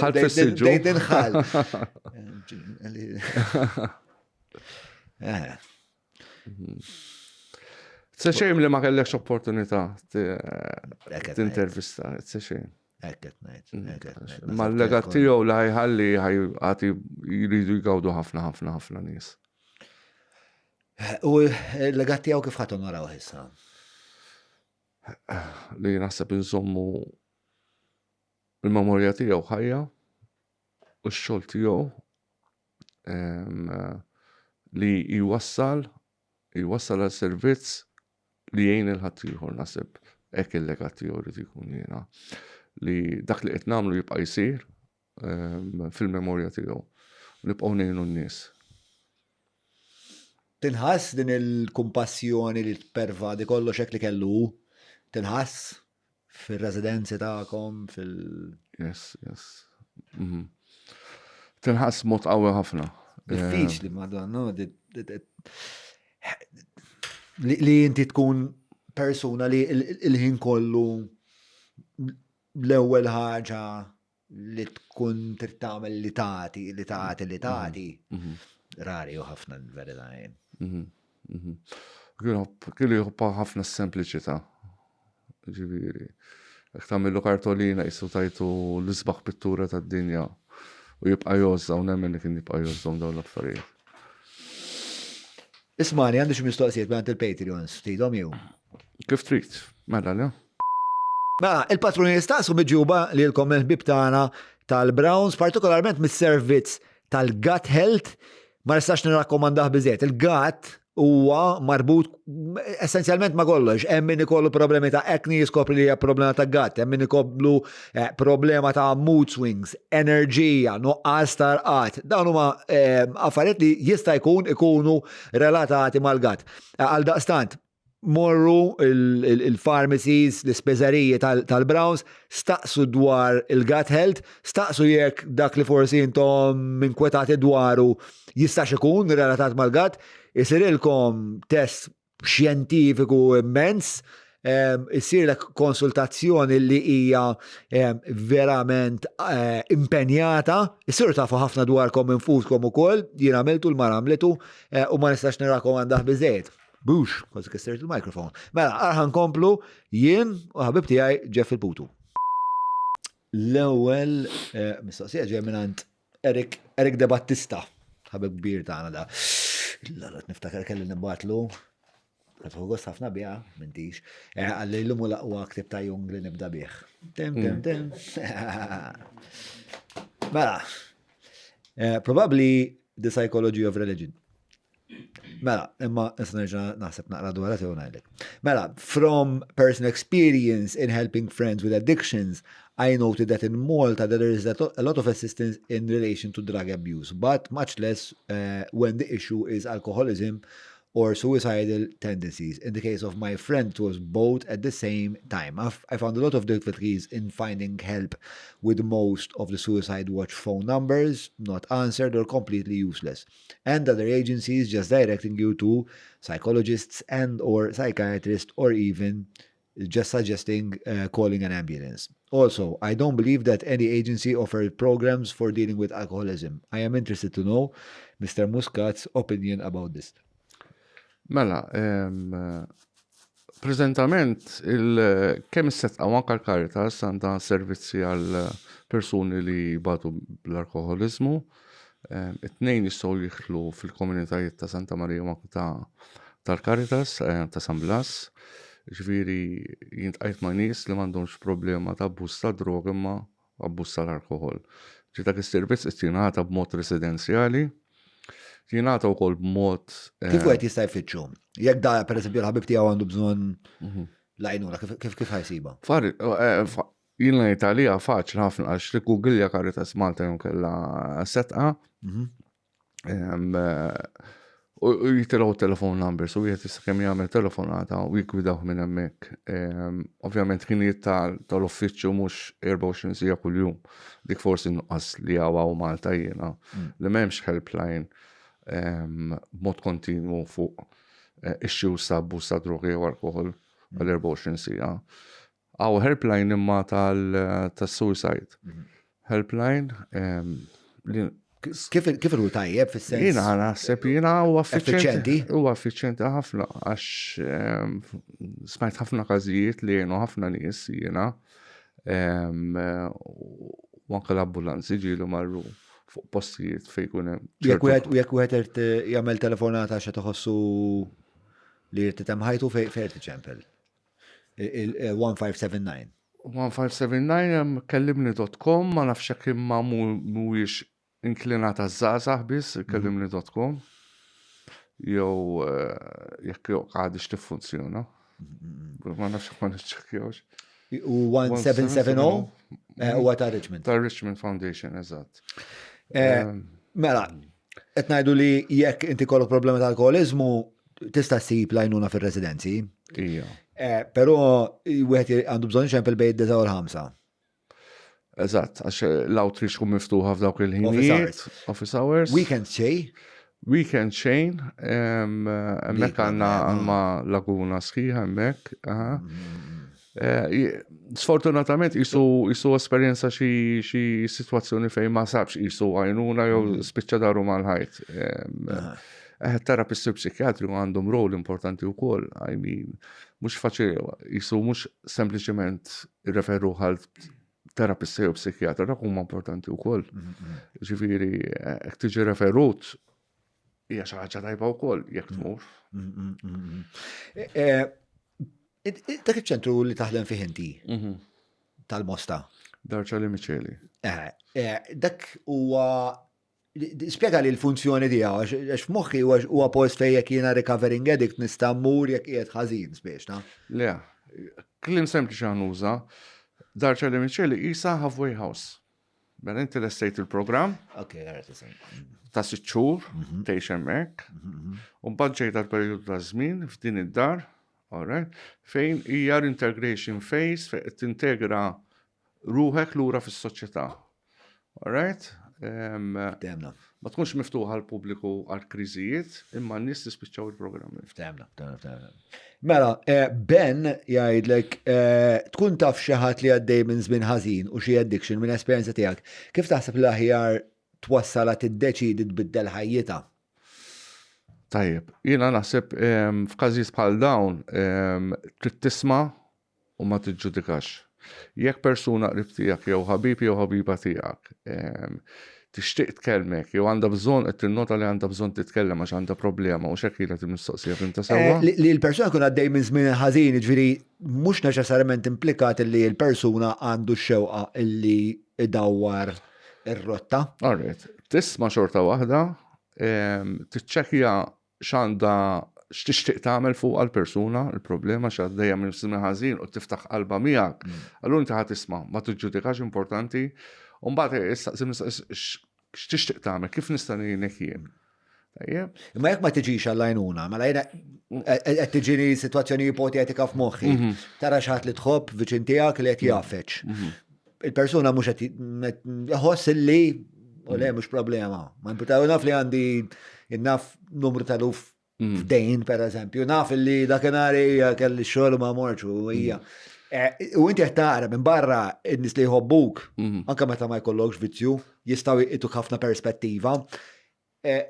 bdejt inħal. Eh. It's a shame li ma kellekx opportunità tintervista, it's a shame. Hekk qed ngħid, mm. hekk qed ngħid. Ma l-legat tiegħu li ħajħalli ħajqati jridu jgawdu ħafna ħafna ħafna nies. U l-legat tiegħu kif ħadd onoraw issa? Li naħseb inżommu il-memorja tiegħu ħajja u x-xogħol tiegħu li jwassal jwassal għal servizz li jgħin il ħaddieħor naħseb hekk il-legat tiegħu jrid ikun jiena li dak li qed nagħmlu jibqa' jsir fil-memorja tiegħu u nibqgħu ngħinu n-nies. Tinħass din il-kumpassjoni li tpervadi kollox hekk li kellu hu? Tinħass fir-residenzi tagħkom fil- Yes, yes. Mhm. Tinħass mod qawwi ħafna. Diffiċli, madonna, li inti tkun persuna li il-ħin kollu l-ewwel ħaġa li tkun trid tagħmel li tagħti, li tagħti, li tagħti. Mhm. Rari u ħafna l-verità. Mhm. Mhm. Kienu jħobba ħafna s-sempliċità. Ġifieri, jekk tagħmillu kartolina qisu tajtu l-isbaħ pittura tad-dinja u jibqa' jgħożżha u nemmen li kien jibqa' jgħożżhom dawn l-affarijiet. Ismani, għandi xi mistoqsijiet mingħand il-Patreons, tridhom jew? Kif trid, mela le. Mela, il-patruni jistaqsu miġjuba lilkom mill-ħbieb tagħna tal-Browns, partikolarment mis-servizz tal-gut health, ma nistax nirrakkomandah biżejjed. Il-gut huwa marbut essenzjalment ma' kollox. Hemm min ikollu problemi ta' acne jiskopri li hija problema ta' gut, hemm min ikollu eh, problema ta' mood swings, enerġija, nuqqas ta' rqad. Dawn huma eh, affarijiet li jista' jkun ikunu relatati mal-gut. Eh, għal daqstant, morru il-pharmacies, l-ispiżeriji tal-Browns, staqsu dwar il-gut health, staqsu jekk dak li forsi intom inkwetati dwaru jistax ikun relatat mal-gut, isirilkom test xjentifiku immens, issirlek konsultazzjoni li hija verament eh, impenjata, issiru tafu ħafna dwarkom infuskom ukoll, jien għamiltu l-mara għamlitu eh, u ma nistax nirrakkomandah biżejjed. Bux, kważi kissirt il-mikrofon. Mela, arħa nkomplu jien u ħabib tiegħi Jeff il-Putu. L-ewwel eh, mistoqsija ġej mingħand Eric, Eric De Battista, ħabib kbir tagħna da. L-għalat niftakar kelli nibbatlu Għatħu gost ħafna biha, mintix. Eh, għalli l-lumu laqwa ktib ta' Jung li nibda bih. Tim, tim, mm. tim. Mela, eh, probably the psychology of religion. Mela, imma issa nerġa' naħseb naqra dwar u ngħidlek. Mela, from personal experience in helping friends with addictions, I noted that in Malta there is a lot of assistance in relation to drug abuse, but much less uh, when the issue is alcoholism or suicidal tendencies. In the case of my friend, it was both at the same time. I've, I found a lot of difficulties in finding help with most of the suicide watch phone numbers not answered or completely useless. And other agencies just directing you to psychologists and or psychiatrists or even just suggesting uh, calling an ambulance. Also, I don't believe that any agency offers programs for dealing with alcoholism. I am interested to know Mr. Muscat's opinion about this. Mela, preżentament kemm is-Sedqa u anke l-Caritas għandha servizzi għal persuni li jbatu bl-alkoħoliżmu. It-tnejn jistgħu jidħlu fil-komunitajiet ta' Santa Marija u anke tal-Caritas ta' San Blas. Ġifieri jien tqajt ma' nies li m'għandhomx problema ta' abbuż ta' droga imma abbuż tal-alkoħol. Ġi dak is-servizz qed jingħata b'mod residenzjali, jingħata wkoll b'mod. Eh, kif wieħed jista' jfittxu? Jekk da pereżempju l-ħabib tiegħu għandu bżonn mhm. l-għajnuna, kif kif ħajsiba? Fari, eh, jien ngħid għalija faċli ħafna għax li Google Caritas Malta jew kellha setqa. Mhm. Eh, U jitilgħu telefon numbers u wieħed jista' kemm jagħmel telefonata u jiggwidawh minn hemmhekk. Ehm, ovvjament ħinijiet tal-uffiċċju mhux 24 siegħa kuljum. Dik forsi nuqqas li hawn Malta jiena mm. li m'hemmx helpline ehm, b'mod kontinwu fuq eh, issues ta' abbuż ta' drogi jew alkohol mm. għal 24 siegħa. Hawn helpline imma tal-suicide. Mhm. Helpline ehm, li Kif kif hu tajjeb fis-sens? Jiena naħseb jiena huwa effiċjenti. Huwa effiċjenti ħafna għax ehm, smajt ħafna każijiet li jgħinu ħafna nies jiena ehm, u anke l-ambulanzi ġielu marru fuq postijiet fejn jkun hemm. Jekk wieħed jekk wieħed irid jagħmel telefonata għax qed iħossu li jrid itemm ħajtu fejn irid iċempel. 1579. 1579 hemm kellimni.com ma nafx jekk imma mhuwiex inklinat għaż-żgħażagħ biss mhm. kellimni.com jew eh, jekk għadix tiffunzjona. Mhm. Ma nafx ma niċċekkjawx. U 1770 eh, huwa ta' Richmond. Ta' Richmond Foundation, eżatt. Eh, mela, qed ngħidu li jekk inti kollok problema ta' alkoholizmu, tista' ssib l-għajnuna fir-residenzi. Ija. Eh, però wieħed għandu bżonn ixempel bejn id-disa u l-ħamsa. Eżatt, għax l-outreach tkun miftuħa f'dawk il-ħinijiet. Office hours. Weekend xejn. Weekend xejn, hemmhekk għandna għandma laguna sħiħa hemmhekk. Mm. Eh, sfortunatament jisu esperjenza xi sitwazzjoni fejn ma sabx jisu għajnuna jew mm. spiċċa daru mal-ħajt. Eh, terapisti u psikjatri għandhom rol importanti wkoll, I mean, mhux faċli jisu mhux sempliċement irreferu għal terapista jew psikjatra, dak huma importanti wkoll. Mm, mm. Ġifieri, eh, jekk tiġi referut, hija xi ħaġa tajba wkoll jekk mm. tmur. Mm, mm, eh, eh, dak iċ-ċentru li taħdem fih inti mhm. tal-Mosta. Dar Charlie Micheli. Eh, dak huwa Spjega li l-funzjoni tiegħu għax f'moħħi huwa post fejn jekk jiena recovering addict nista' mmur jekk qiegħed ħażin spiex ta'. Le, kliem sempliċi ħanuża. Dar Charlie Micheli isa halfway house. Mela inti lestejt il-programm. Ok, għarret l Ta' sitt xhur mhm. tgħix hemmhekk. Mhm. U mbagħad ġejt għal perjodu ta' żmien f'din id-dar, alright, fejn hija l-integration phase fejn qed tintegra ruħek lura fis-soċjetà. Alright? Ftehmna. Ma tkunx miftuħa għal pubbliku għal kriżijiet, imma n-nies tispiċċaw il-programmi. Ftehmna, ftehmna, ftehmna. Mela, eh, Ben jgħidlek eh, tkun taf xi ħadd li għaddej minn żmien ħażin u xi addiction minn esperjenza tiegħek, kif taħseb li aħjar twassalha tiddeċidi tbiddel ħajjitha? Tajjeb, jiena naħseb f'każijiet bħal dawn trid tisma' u ma tiġġudikax. Jekk persuna qrib tiegħek jew ħabib jew ħabiba tiegħek ehm, tixtieq tkellmek jew għandha bżonn qed tinnota li għandha bżonn titkellem għax għandha problema u x'hekk kienet il-mistoqsija fimta sewwa. Eh, li l-persuna kun għaddej minn żmien ħażin, jiġifieri mhux neċessarjament implikat li l-persuna għandu x-xewqa li idawwar ir-rotta. Alright, tisma' xorta waħda, ehm, tiċċekkja x'għandha x'tixtieq tagħmel fuqha l-persuna, il-problema x'għaddejja minn żmien ħażin u tiftaħ qalbha miegħek. Mm. Allura inti ħa tisma' ma tiġġudikax importanti, u mbagħad issaqsi x'tixtieq tagħmel, kif nista' ngħinek jien. Tajjeb. Imma jekk ma tiġix għall-għajnuna, mela jiena qed tiġini sitwazzjoni ipotetika f'moħħi. Mhm. Tara xi ħadd li tħobb viċin tiegħek li qed mhm. jafeċ. Mhm. Il-persuna mhux qed jħoss li u le mhux problema. Ma importaw naf li għandi naf numru tal-uf mm. f'dejn per eżempju, naf li dakinhar hija kelli xogħol ma morċ u hija. Mm. Eh, u inti qed tara minn barra n-nies li jħobbuk, mm. anke meta ma jkollokx vizzju, jistgħu jqituk ħafna perspettiva. Eh,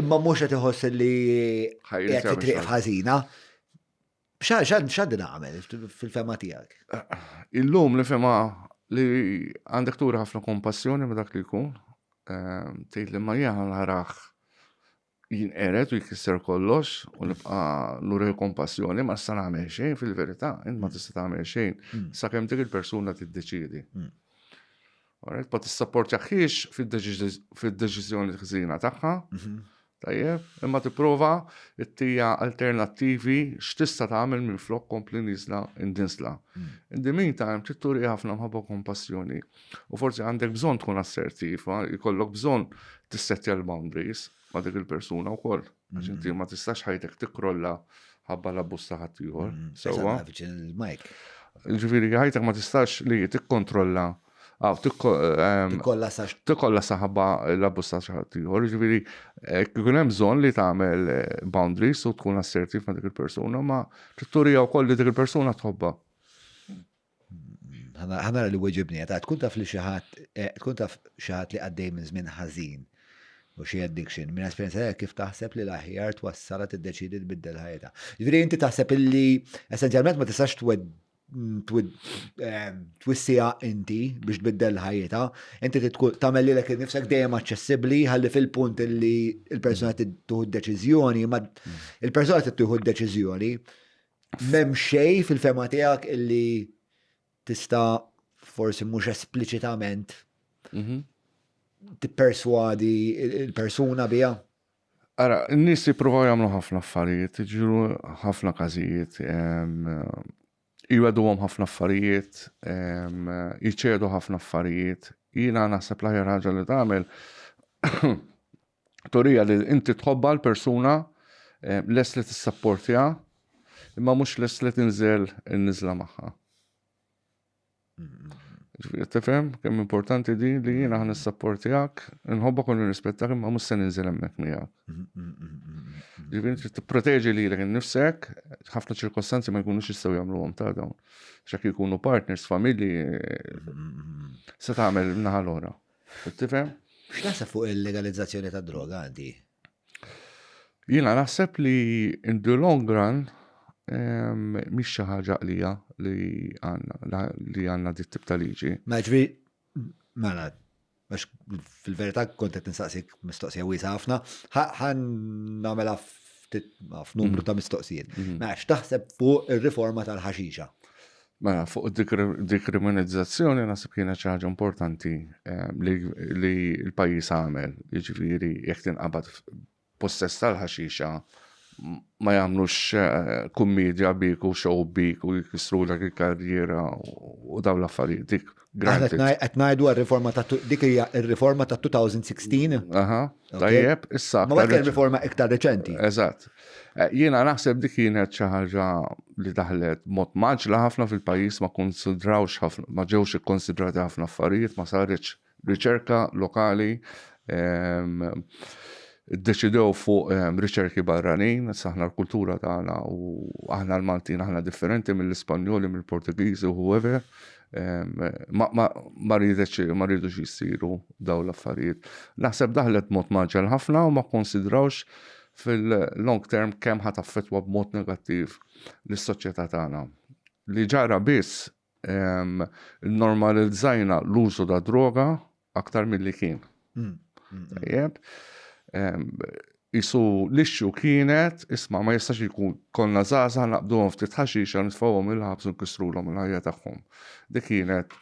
imma mhux qed iħoss li qiegħed fi triq ħażina. X'għandi nagħmel fil-fema tiegħek? Illum li fema li għandek turi ħafna kompassjoni ma' dak li jkun. Ehm, tgħid li ma jiena naraħ jinqered u jkisser kollox u nibqa' nuri kompassjoni ma nista' nagħmel xejn fil-verità, int ma tista' tagħmel xejn mm. sakemm dik il-persuna tiddeċiedi. Mm. Alright, ma tissapportjaħiex fid-deċiżjoni ħżiena tagħha, mhm. Tajjeb, imma tipprova ttija alternattivi x'tista' tagħmel minflok kompli nieżla indinsla. Hmm. In the meantime, trid turi ħafna mħabba kompassjoni. U forsi għandek bżonn tkun assertiv, jkollok bżonn tissettja l-boundaries ma' dik il-persuna wkoll. Għax inti ma tistax ħajtek tikkrolla ħabba l-abbuż ta' ħaddieħor. Sewwa. Ġifieri ħajtek ma tistax li tikkontrolla Tikkollassa tikkollassa ħabba l-abbuż ta' xi ħadd ieħor. Ġifieri jkun hemm bżonn li tagħmel boundaries u tkun assertiv ma' dik il-persuna, ma trid turija wkoll li dik il-persuna tħobbha. Ħa nara li weġibni, ta' tkun taf li xi ħadd eh, tkun taf xi ħadd li għaddej minn żmien ħażin u xi addiction, minn esperjenza tiegħek kif taħseb li l-aħjar twassalha tiddeċiedi tbiddel ħajjitha. Jiġifieri inti taħseb illi essenzjalment ma tistax eh, twissiha inti biex tbiddel ħajjitha, inti tagħmel lilek innifsek dejjem aċċessibbli ħalli fil-punt illi il-persuna tieħu d-deċiżjoni, ma il-persuna tieħu d-deċiżjoni M'hemm xejn fil-fehma tiegħek illi tista' forsi mhux espliċitament mhm. tipperswadi il-persuna biha? Ara, n-nies jippruvaw jagħmlu ħafna affarijiet, ġiru ħafna każijiet, jwegħduhom ħafna affarijiet, jċedu ħafna affarijiet. Jiena naħseb l-aħjar ħaġa li tagħmel Turija li inti tħobbha l-persuna, eh, lest li tissapportja, imma mhux lest li tinżel in-niżla magħha. Ġifieri tifhem kemm importanti di li jiena ħa nissapportjak, inħobbok u nirrispettak imma mhux se ninżel hemmhekk miegħek. Ġifieri trid tipproteġi lilek innifsek, ħafna ċirkostanzi ma jkunux jistgħu jagħmluhom ta' dawn. X'hekk jkunu partners, familji, se tagħmel naħa l-oħra. Tifhem? X'taħseb fuq il-legalizzazzjoni tad-droga inti? Jiena naħseb li in the long run mhix xi ħaġa għaqlija li għandna li għandna dit tip ta' liġi. Ma ġifieri mela għax fil-verità kont qed nistaqsik mistoqsija wiesa' ħafna, ħa nagħmilha ftit f'numru ta' mistoqsijiet. Mhm. Mela x'taħseb fuq ir-riforma tal-ħaxixa? Mela, fuq id-dikriminalizzazzjoni naħseb kienet xi ħaġa importanti eh, li l-pajjiż għamel, jiġifieri jekk tinqabad possess tal-ħaxixa ma jagħmlux eh, kummedja bik u show bik u jkissrulek il-karriera u dawn l-affarijiet dik. Qed ngħidu għar-riforma ta' dik hija r-riforma ta' 2016. Aha, tajjeb, issa. Ma kien riforma iktar reċenti. Eżatt. Eh, jiena naħseb dik kienet xi ħaġa li daħlet mod maġla ħafna fil-pajjiż ma konsidrawx ħafna, ma ġewx ikkonsidrati ħafna affarijiet, ma saritx riċerka lokali. Ehm, iddeċidew fuq ehm, riċerki barranin, issa aħna l-kultura tagħna u aħna l-Maltin aħna differenti mill-Ispanjoli, mill-Portugiżi u whoever. Ehm, ma rridx ma rridux jissiru daw l-affarijiet. Naħseb daħlet mod maġel ħafna u ma konsidrawx fil-long term kemm ħa taffettwa b'mod negattiv lis-soċjetà tagħna. Li ġara biss ehm, normalizzajna l-użu ta' droga aktar milli kien. Mm, mm, mm. Tajjeb. Isu l-issue kienet, isma' ma jistax ikun konna żgħażagħ naqbduhom ftit ħaxixa nitfgħuhom il-ħabs u nkissrulhom il-ħajja tagħhom. Dik kienet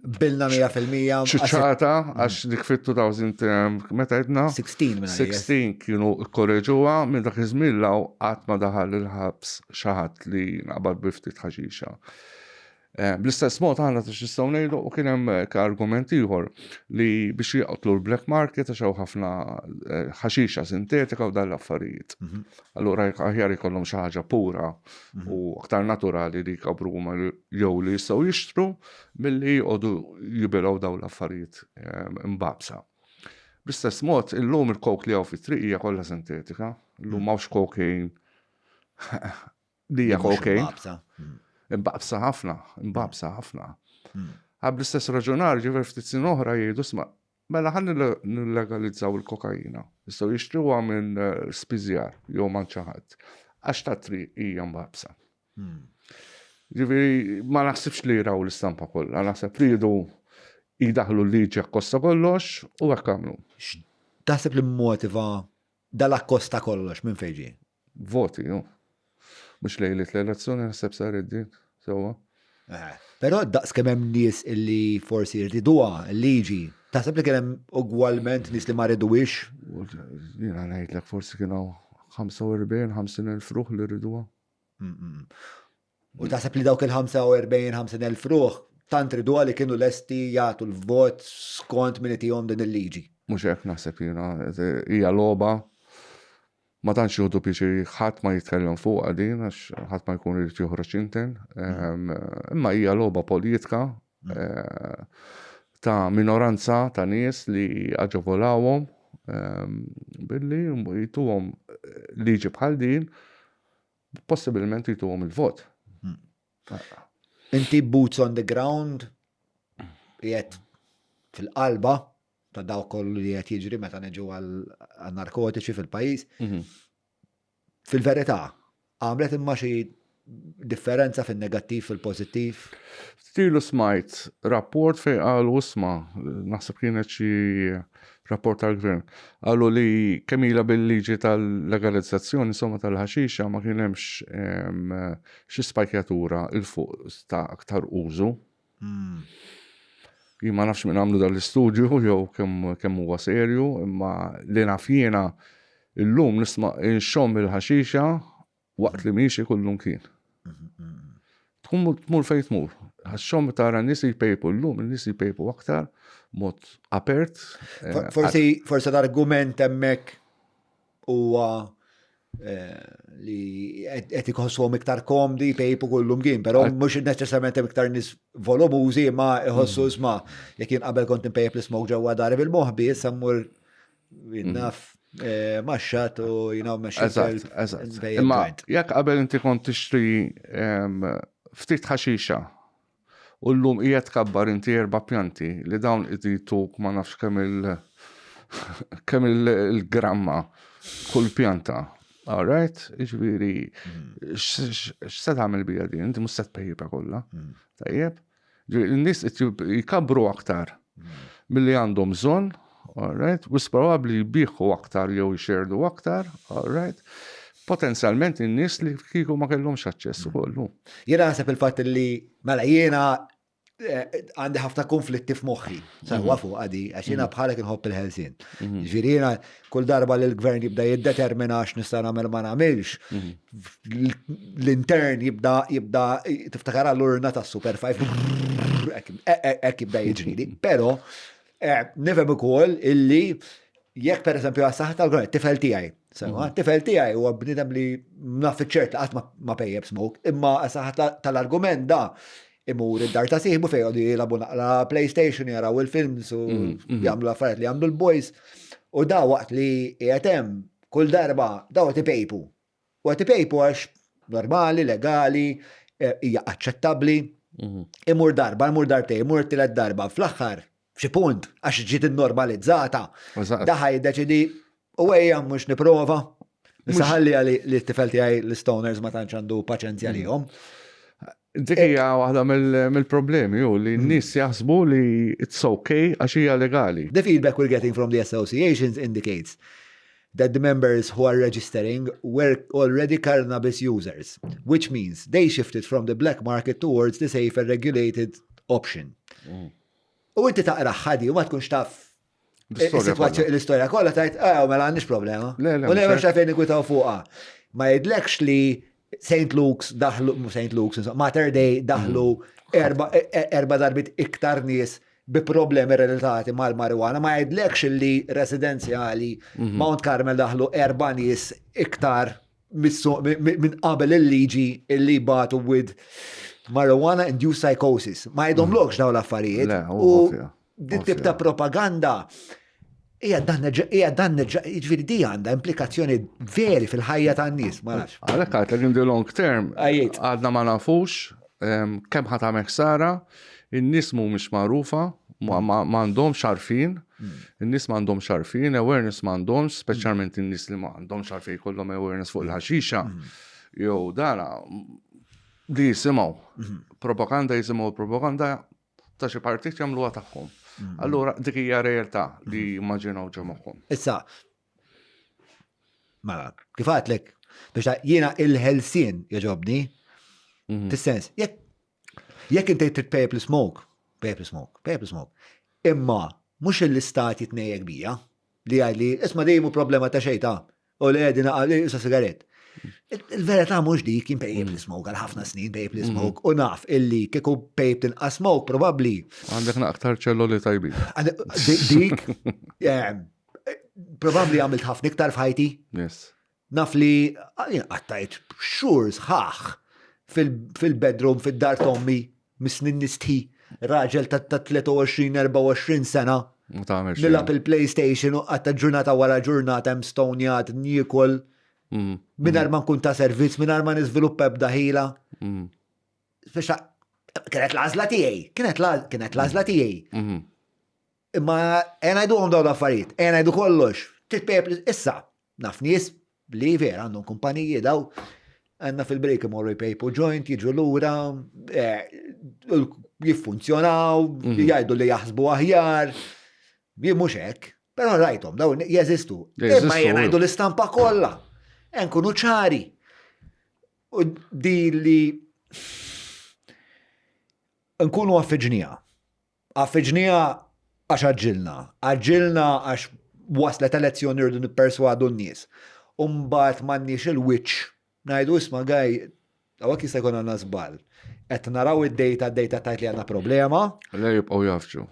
Bilna 100%. ċuċata għax dik fit-2000 meta jedna? 16 16 kienu korreġuha minn dak iż-żmien law qatt ma daħal il-ħabs xi ħadd li naqbad bi ftit ħaxixa. Eh, bl-istess mod aħna ta' x'nistgħu ngħidu u kien hemm eh, argument ieħor li biex jaqtlu l-black market għax hawn ħafna eh, ħaxixa sintetika u dan l-affarijiet. Mhm. Allura aħjar ikollhom xi ħaġa pura mhm. u aktar naturali li jkabru huma jew li jistgħu jixtru milli jqogħdu jibilgħu dawn l-affarijiet imbabsa. Bl-istess mod, illum il-coke li hawn fit-triq hija kollha sintetika, illum mhm. m'hawnx cocaine Li hija cocaine. Imbaqbsa ħafna, imbaqbsa ħafna. Hmm. Għab l-istess raġunar, ġiver ftit sin oħra jgħidu sma, mela ħan nillegalizzaw il-kokaina. Jistgħu jixtruha minn eh, spiżjar jew man ħadd. Għax ta' triq hija mbaqbsa. Hmm. Ġifieri ma naħsibx li jraw l-istampa kollha, naħseb li jridu jidaħlu l-liġi akkosta kollox u hekk għamlu. Taħseb li motiva dal-akkosta kollox minn fejn ġie? Voti, ju. Mhux lejliet l-elezzjoni naħseb saret din, sewwa. Eh, però daqs kemm hemm nies illi forsi rriduha l-liġi, taħseb li kien hemm ugwalment nies li ma rriduhiex? Jiena ngħidlek forsi kien hawn 45-50 elf ruħ li rriduha. Mm, mm. U taħseb li dawk il-45-50 elf ruħ tant riduha li kienu lesti jagħtu l-vot skont min itihom din il-liġi. Mhux hekk naħseb jiena, hija logħba. Ma tantx jieħdu pjaċir ħadd ma jitkellem fuqha din għax ħadd ma jkun irid joħroġ inten. Imma hija logħba politika eh, ta' minoranza ta' nies li aġevolawhom billi jtuhom liġi bħal din possibilment jtuhom il-vot. Inti boots on the ground qiegħed fil-qalba ta' dawk kollu li qed jiġri meta niġu għal narkotiċi fil-pajjiż. Fil-verità, għamlet imma xi differenza fin-negattiv fil-pożittiv? Stilu smajt rapport fej qalu isma, naħseb kienet xi rapport tal-gvern. Qalu li kemm ilha bil-liġi tal-legalizzazzjoni insomma tal-ħaxixa ma kien hemmx xi spajkjatura 'l fuq ta' aktar użu. Jien ma nafx min għamlu dan l-istudju jew kemm huwa serju, imma li naf jiena illum nisma' inxomm il-ħaxixa waqt li miexi kullumkien. Tkun tmur fejn tmur. Għax-xogħol tara n-nies jpejpu llum, in-nies jpejpu aktar mod apert. Eh, forsi forsi l-argument hemmhekk huwa eh, li qed iħossuhom iktar komdi jpejpu kullum kien, però mhux neċessarjament hemm iktar nies volumużi imma iħossu mm. sma jekk jien qabel kont impejjep l-ismok ġewwa dari bil-moħbi, issa mmur naf eh, maxxat u jina mexxi. Eżatt, eżatt. Imma jekk qabel inti kont tixtri ftit ħaxixa u llum qiegħed tkabbar inti erba' pjanti li dawn qed jtuk ma nafx kemm il kemm il-gramma kull pjanta. All right? Jiġifieri x'se tagħmel bija din? Inti mhux se tpejjibha kollha. Hmm. Tajjeb? In-nies qed jkabbru aktar milli għandhom bżonn, all right? Wis probabbli jbieħu aktar jew jxerdu aktar, all right? Potenzjalment in-nies li kieku ma kellhomx aċċess ukoll. Jiena naħseb il-fatt li mela jiena eh, għandi ħafna konflitti f'moħħi, sewwa mhm. fuq għadi, għax jiena mhm. bħalek inħobb il-ħelsien. Mhm. Ġifieri jiena kull darba li l-gvern jibda jiddetermina x'nista' nagħmel ma nagħmilx, l-intern jibda jibda tiftakar għall-urna tas Super 5 hekk jibda jiġri. Però eh, nifhem ukoll illi jekk per eżempju għas-saħħa tal-gvern, tifel tiegħi, sewa, mhm. tifel tiegħi huwa bniedem li naf ċert qatt ma pejjeb smoke, imma għas-saħħa tal-argument da imur id-dar ta' sieħbu fejn jgħodu jilagħbu naqra PlayStation, jaraw il-films u mm, mm. jagħmlu affarijiet li jagħmlu l-boys. U da waqt li qiegħed hemm kull darba daw qed ipejpu. U qed ipejpu għax normali, legali, eh, hija aċċettabbli. Mhm. Imur darba, imur darbtejn, imur tielet darba, fl-aħħar f'xi punt għax ġiet innormalizzata. Daħa jiddeċidi u ejja mhux niprova. Issa ħalli għali li t-tifel tiegħi l-stoners ma tantx għandu paċenzja mm. lihom. Dik hija waħda mill-problemi hu li n-nies jaħsbu li it's okay għax hija legali. The feedback we're getting from the associations indicates that the members who are registering were already cannabis users, which means they shifted from the black market towards the safer regulated option. Mm. U inti taqra ħadi u ma tkunx taf l-istorja kollha tajt, ah, mela għandix problema. U le mhux fejn nikwitaw fuqha. Ma jidlekx li St. Luke's daħlu, St. Luke's, Mater Dei daħlu mm. erba, e, e, erba darbit iktar nies bi problemi relatati mal-marijuana, ma jgħidlekx li residenzjali mhm. Mount Carmel daħlu erba nies iktar minn qabel il-liġi illi batu with marijuana induced psychosis. Ma jgħidhomlokx dawn l-affarijiet. U dit tip ta' propaganda hija danneġġa, danneġġa, jiġifieri di għandha implikazzjoni veri fil-ħajja tan-nies, ma nafx. Għalhekk għadlek in the long term, għadna ma nafux kemm ħa tagħmel ħsara, in-nies mhumiex magħrufa, ma għandhomx għarfien, in-nies ma għandhomx għarfien, awareness ma għandhomx, speċjalment in-nies li ma għandhomx għarfien jkollhom awareness fuq il-ħaxixa. Jew dana li jisimgħu propaganda jisimgħu propaganda ta' xi partit jagħmluha tagħhom. Allura dik hija realtà li jimmaġinaw ġo moħħhom. Issa, mela, kif għatlek, biex jiena il-ħelsien jogħġobni, mhm. fis-sens, jekk jekk inti trid pay smoke, pay smoke, pay smoke, imma mhux l-istat jitnejjek bija, li għalli, isma dejjem problema ta' xejta, U le din għalli issa sigarett. Il-verità mhux dik kien pejjeb li smoke għal ħafna snin pejjeb li smoke u naf illi kieku pejjeb tinqas smoke probabbli. Għandek naqtar ċelloli tajbin. Dik, eh, probabbli għamilt ħafna iktar f'ħajti. Yes. Naf li jien qattajt xhur sħaħ fil-bedroom fid-dar t'ommi mis-snin nistħi raġel ta' 23-24 sena. Nilgħab il-PlayStation u qatta ġurnata wara ġurnata hemm stonjat niekol mm. mingħajr ma nkun ta' servizz, mingħajr ma niżviluppa ebda ħila. Mm. Speċa kienet l-għażla tiegħi, kienet l-għażla tiegħi. Mm-hmm. Imma ejja ngħiduhom dawn l-affarijiet, ejja ngħidu kollox. Titpejjep issa, naf nies li vera għandhom kumpaniji daw għandna fil-break imorru jpejpu joint, jiġu lura, eh, jiffunzjonaw, mhm. jgħidu li jaħsbu aħjar. Jien mhux hekk, però rajthom dawn jeżistu. Imma jien ngħidu l-istampa kollha. Nkunu ċari. U di li nkunu għaffiġnija. Għaffiġnija għax għaġġilna. Għaġġilna għax waslet elezzjoni rridu nipperswadu n-nies. Umbagħad m'għandniex il-wiċċ ngħidu isma' gaj, hawnhekk jista' jkun għandna żball. Qed naraw id-data, d-data tgħid li għandna problema. Le jibqgħu jafġu.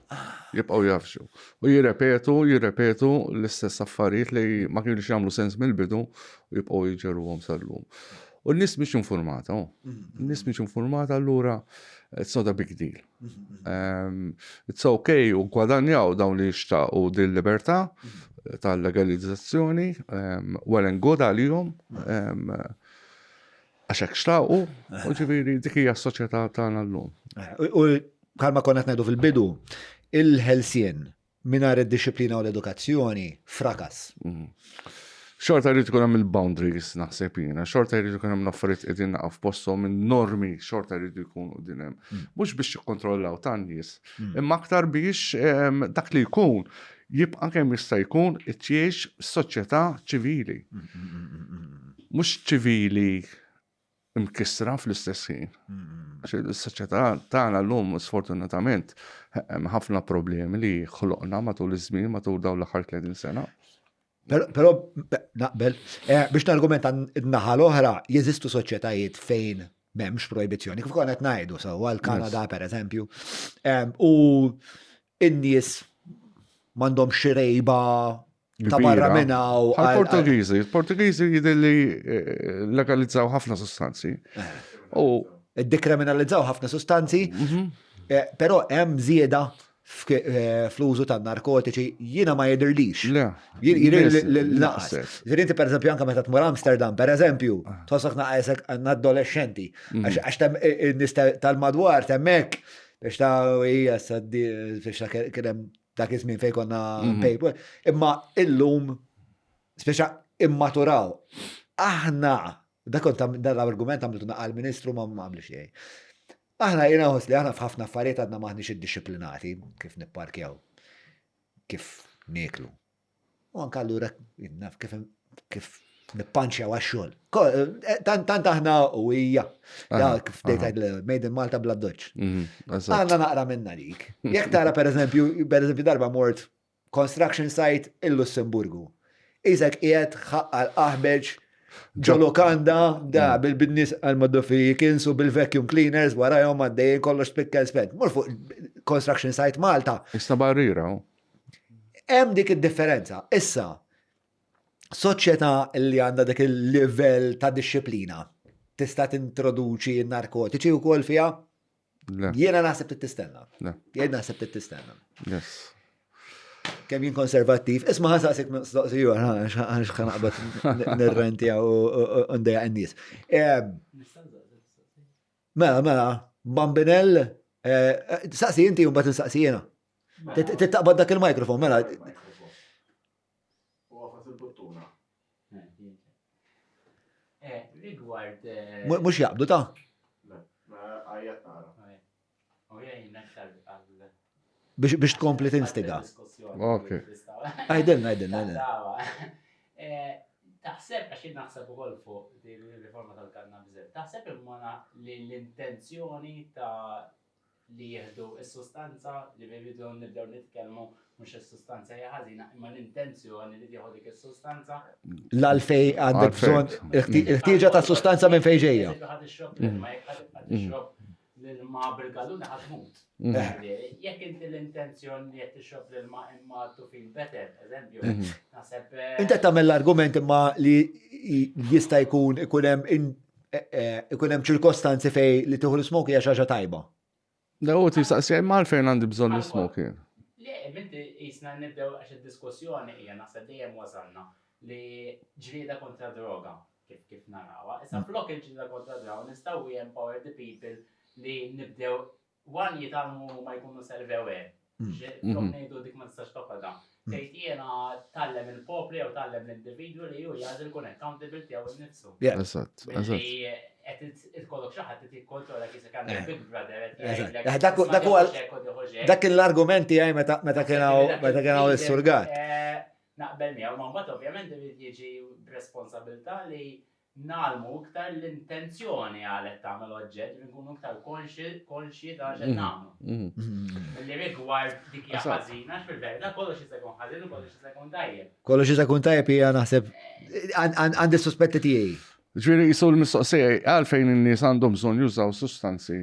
Jibqgħu jafġu. U jirrepetu, jirrepetu l-istess affarijiet li ma kienux jagħmlu sens mill-bidu u jibqgħu jġerruhom sal-lum. U n-nies mhix informata, oh. N-nies mhix informata allura it's not a big deal. Um, it's okay u gwadanjaw dawn li jixtaqu din libertà tal-legalizzazzjoni, um, well and good għalihom, um, għax hekk xtaqu, u ġifieri dik hija s-soċjetà tagħna llum. U bħalma konna qed ngħidu fil-bidu, il-ħelsien mingħajr id-dixxiplina u l-edukazzjoni, frakas. Mhm. Xorta jrid ikun hemm il-boundaries naħseb jiena, xorta jrid ikun hemm l-affarijiet qegħdin naqgħu f'posthom in-normi xorta jridu jkunu qegħdin hemm. Mm. Mhux biex jikkontrollaw tan-nies, mm. imma aktar biex ehm, dak li jkun jibqa' kemm jista' jkun ittjiex soċjetà ċivili. Mm, Mhux ċivili imkissra fl-istess ħin. Għax is-soċjetà tagħna llum sfortunatament hemm ħafna problemi li ħloqna matul iż-żmien matul dawn l-aħħar 30 sena. Però naqbel, eh, biex nargumenta n-naħa l-oħra, jeżistu soċjetajiet fejn m'hemmx projbizzjoni, kif konna qed ngħidu sewwa l-Kanada pereżempju. U in-nies m'għandhomx xi rejba ta' barra minn hawn. Għal-Portugiżi, il-Portugiżi jidher li eh, legalizzaw ħafna sustanzi. Eh. U Dikriminalizzaw ħafna sustanzi, mhm. eh, però hemm żieda fl-użu ta' narkotiċi jiena ma jidirlix. Jidir li naqas. Jidir inti per eżempju anka meta tmur Amsterdam, per eżempju, ah. tħossok naqasek għandna adolescenti. Mhm. Għax nies tal-madwar temmek Biex ta' hija saddi biex ta' kien hemm dak iż-żmien fejn konna mhm. paper. Imma illum speċa immaturaw. Aħna, dak kont dan l-argument għamiltu naqal ministru ma għamlu xejn. Aħna jiena li aħna f'ħafna affarijiet għadna maħniex iddixxiplinati kif nipparkjaw, kif nieklu. U anke allura naf kif kif nippanċjaw għax-xogħol. Eh, tant aħna u hija. Kif dejt made in Malta bla doċ. Mhm, Għandna naqra minna dik. Jekk tara pereżempju, pereżempju darba mort construction site il-Lussemburgu. Iżek qiegħed ħaqqa l-qaħbeġ ġo lokanda da mm. bil-bidnis għal-maddofi jikinsu bil-vacuum cleaners warajhom għaddejjin kollox spikkel spent. Mur fuq construction site Malta. Issa barriera. Oh. Hemm dik id-differenza. Issa, soċjetà li għandha dik il-livell ta' dixxiplina tista' tintroduċi n-narkotiċi wkoll fiha? Jiena naħseb tistenna. Jiena naħseb tistenna. Yes. Kemm jien konservattiv, isma' ħasaqsik mistoqsija, għax ħanaqbad nirrenti u ndejja n-nies. Mela, mela, Bambinell, eh, eh, saqsi inti u mbagħad insaqsi jiena. Taqbad dak il-mikrofon, mela. U għafas il-buttuna. Eh, rigward. Mux jaqbdu ta' Għajjat nara. Biex tkompli tinstiga. Ok. Għajdilna, għajdilna. Eh, taħseb, għax jien naħseb ukoll fuq din ir-riforma tal-kannabis, taħseb imma li l-intenzjoni ta' li jieħdu s-sustanza li rridu nibdew nitkellmu mhux is-sustanza hija ħażina imma l-intenzjoni li tieħu dik is-sustanza. L-għalfej għandek bżonn il-ħtieġa ta' sustanza minn fejn ġejja. Ħad ixrob l-ilma, jekk ħad tixrob l-ilma bil-galluna ħad tmut. Jekk inti l-intenzjoni li qed tixrob l-ilma imma to feel better, eżempju, naħseb. Inti qed tagħmel l-argument imma li jista' jkun ikun hemm eh, eh, ikun hemm ċirkostanzi fej li tieħu l-smoke hija xi ħaġa tajba. Da u tistaqsi ma għalfejn għandi bżonn l-smoking. Le, minti jisna nibdew għax id-diskussjoni hija naħseb dejjem wasalna li ġlieda kontra droga kif kif narawha. Issa flok il-ġlieda kontra droga nistgħu we empower the people li nibdew one jitgħallmu ma jkunu self-aware. Flok ngħidu dik ma tistax toħodha. Tgħid jiena tgħallem il-poplu jew tgħallem l-individwu li hu jagħżel ikun accountable tiegħu nnifsu. Eżatt, eżatt. Qed ikollok xi ħadd qed jikkontrolla kif għandek Big Brother qed jgħidlek. Dak huwa dak kien l-argument tiegħi meta kien hawn meta kien hawn is-surgat. Naqbel miegħu, ma mbagħad ovvjament irid jiġi b'responsabilità li ngħallmu iktar l-intenzjoni għal qed tagħmel oġġett, ġifieri nkunu iktar konxji ta' x'qed nagħmlu. Milli rigward dik hija ħażina, għax fil-verità kollox jista' jkun ħażin u kollox jista' jkun tajjeb. Kollox jista' jkun tajjeb hija naħseb għandi suspetti tiegħi. Ġifieri qisu l-mistoqsija hi għalfejn in-nies għandhom bżonn jużaw sustanzi?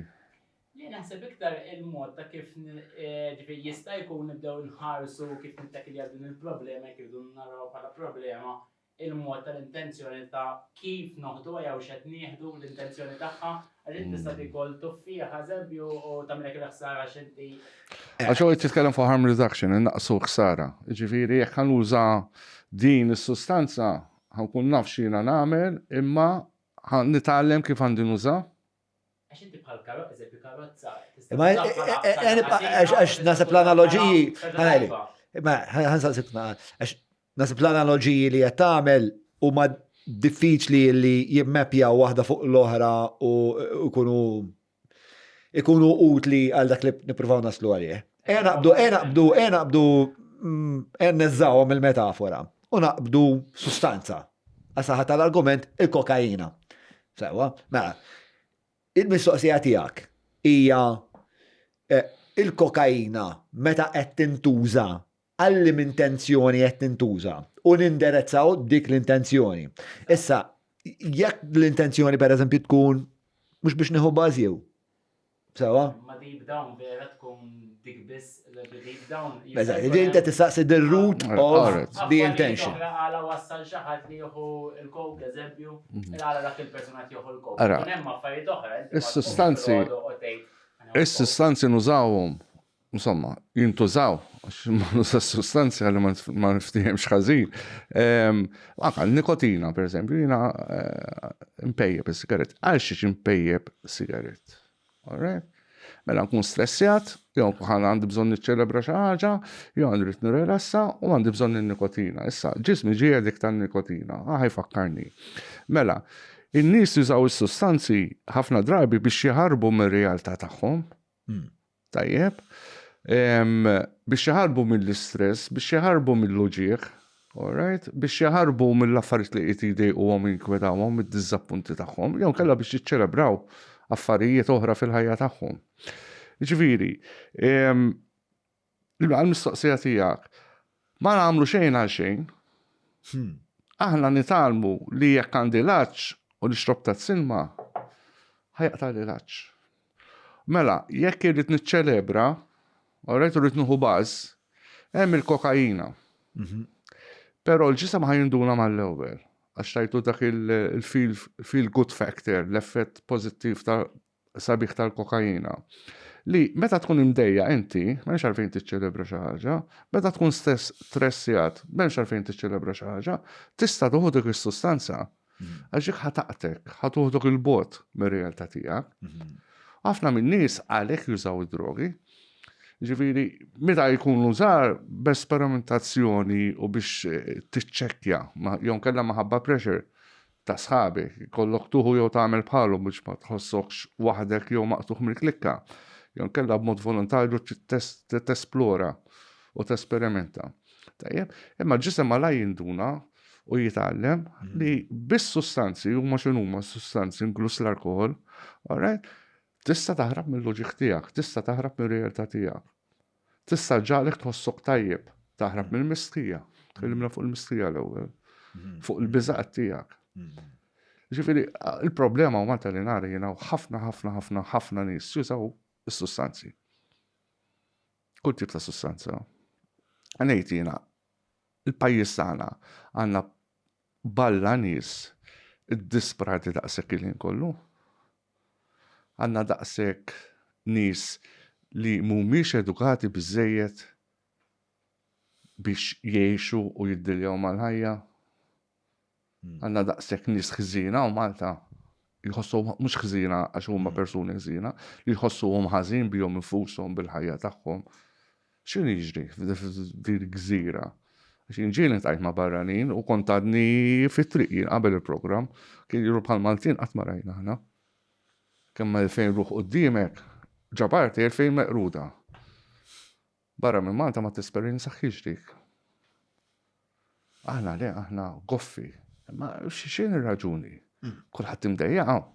Jien naħseb iktar il-mod ta' kif ġifieri jista' jkun nibdew nħarsu kif nittakilja din il-problema jekk irridu narawha bħala problema il-mod tal-intenzjoni ta' kif noħduha jew x'qed nieħdu l-intenzjoni tagħha, għax inti tista' tiekol tuffieħa eżempju u tagħmilek il-ħsara għax inti. Għax huwa titkellem fuq harm reduction, innaqqsu l-ħsara. Jiġifieri jekk ħa nuża din is-sustanza ħa nkun naf x'jiena nagħmel imma ħa nitgħallem kif għandi nuża. Għax inti bħal karozza, eżempju karozza. Ma għax nasib l-analoġiji, ħanajli, ma ħansaqsik għax nasib l-analoġiji li qed tagħmel huma diffiċli li jimmepjaw waħda fuq l-oħra u jkunu ikunu utli għal dak li nippruvaw naslu għalih. E naqbdu, e naqbdu, e naqbdu, mm, e neżżawhom il-metafora u naqbdu sustanza. Għas-saħħa tal-argument il-kokaina. Sewa, mela, il-mistoqsija tiegħek hija eh, il-kokaina meta qed tintuża għal intenzjoni qed tintuża u nindirezzaw dik l-intenzjoni. Issa, jekk l-intenzjoni per eżempju tkun mhux biex nieħu bażjew, Sewa? Ma deep down vera tkun dik biss, deep down. Eżatt, inti tistaqsi the root of the intention. Għala wassal xi ħadd li jieħu l-coke eżempju, mhm. għala dak il-persuna jieħu l-coke. Ara. Hemm affarijiet oħra. Is-sustanzi Is-sustanzi nużawhom insomma, jintużaw, għax ma nuża sustanzi għalli ma niftihemx ħażin. Ehm, anka nikotina, per eżempju, jina eh, impejjeb il-sigaret. Għal xiex impejjeb sigaret. Alright? Mela nkun stressjat, jew ħan għandi bżonn niċċelebra xi ħaġa, jew għandi rrid nirrelassa u għandi bżonn in-nikotina. Issa, ġismi ġie dik tan-nikotina, ah, ħajfakkarni. Mela, in-nies jużaw is-sustanzi ħafna drabi biex jaħarbu mir-realtà tagħhom. Hmm. Tajjeb. Biex jaħarbu mill-istress, biex jaħarbu mill-uġigħ, alright? Biex jaħarbu mill-affarijiet li qed jdejquhom jinkwetawhom, mid-diżappunti tagħhom, jew kellha biex jiċċelebraw affarijiet oħra fil-ħajja tagħhom. Ġifieri, għall-mistoqsija tiegħek, ma nagħmlu xejn għal xejn. Hmm. Aħna nitgħallmu li jekk għandi l-għatx u nixrob tazz ilma, ħajaqtali l-għatx. Mela, jekk irrid niċċelebra, alright, irrid nieħu buzz, hemm il-kokaina. Mhm. Però l-ġisem ħa jinduna mal-ewwel, għax tajtu dak il-feel good factor, l-effett pożittiv ta' sabiħ tal-kokaina. Li meta tkun imdejja inti, m'hemmx għalfejn tiċċelebra xi ħaġa, meta tkun stess stressjat, m'hemmx għalfejn tiċċelebra xi ħaġa, tista' tieħu dik is-sustanza. Għax dik ħa taqtek, ħa tuħdok il-bogħod mir-realtà tiegħek. Ħafna min-nies għalhekk jużaw id-drogi. Ġifieri, meta jkunu żgħar b'esperimentazzjoni u biex eh, tiċċekkja, jew kellha maħabba pressure ta' sħabi, kollok tuħu jew tagħmel bħalhom biex ma tħossokx waħdek jew maqtuħ mill-klikka. Jew kellha b'mod volontarju tesplora u tesperimenta. Tajjeb, imma ġisem malaj jinduna u jitgħallem mhm. li bis-sustanzi huma x'inhuma s-sustanzi inkluż l-alkohol, alright, tista' taħrab mill-uġigħ tiegħek, tista' taħrab mir-realtà tiegħek. Tista' ġalek tħossok tajjeb, taħrab mhm. mill-mistħija. Tkellimna fuq il-mistħija l-ewwel, mhm. fuq il-biżaqat tiegħek. Ġifieri, il-problema huma tal nara jiena ħafna ħafna ħafna ħafna nies jużaw is-sustanzi. Kull tip ta' sustanza. Ngħid jiena, il-pajjiż tagħna għandna balla nies Iddisprati daqshekk il-ħin kollu. Għandna daqshekk nies li mhumiex edukati biżżejjed biex jgħixu u jiddiljaw mal-ħajja. Għandna daqshekk nies ħżiena hawn Malta jħossuhom mhux ħżiena għax huma persuni ħżiena, li jħossuhom ħażin bihom infushom bil-ħajja tagħhom. X'inhu jiġri f'din il-gżira? Għax jien ġieli ltqajt ma' barranin u kont għadni fit-triq jien qabel il-programm, kien jidhru bħal Maltin qatt ma rajna aħna. Kemm 2000 ruħ quddiemek, ġabart 2000 meqruda. Barra minn Malta ma tesperjenzaħiex dik. Aħna le, aħna goffi. Ma x'inhi r-raġuni? Kulħadd imdejjaq hawn.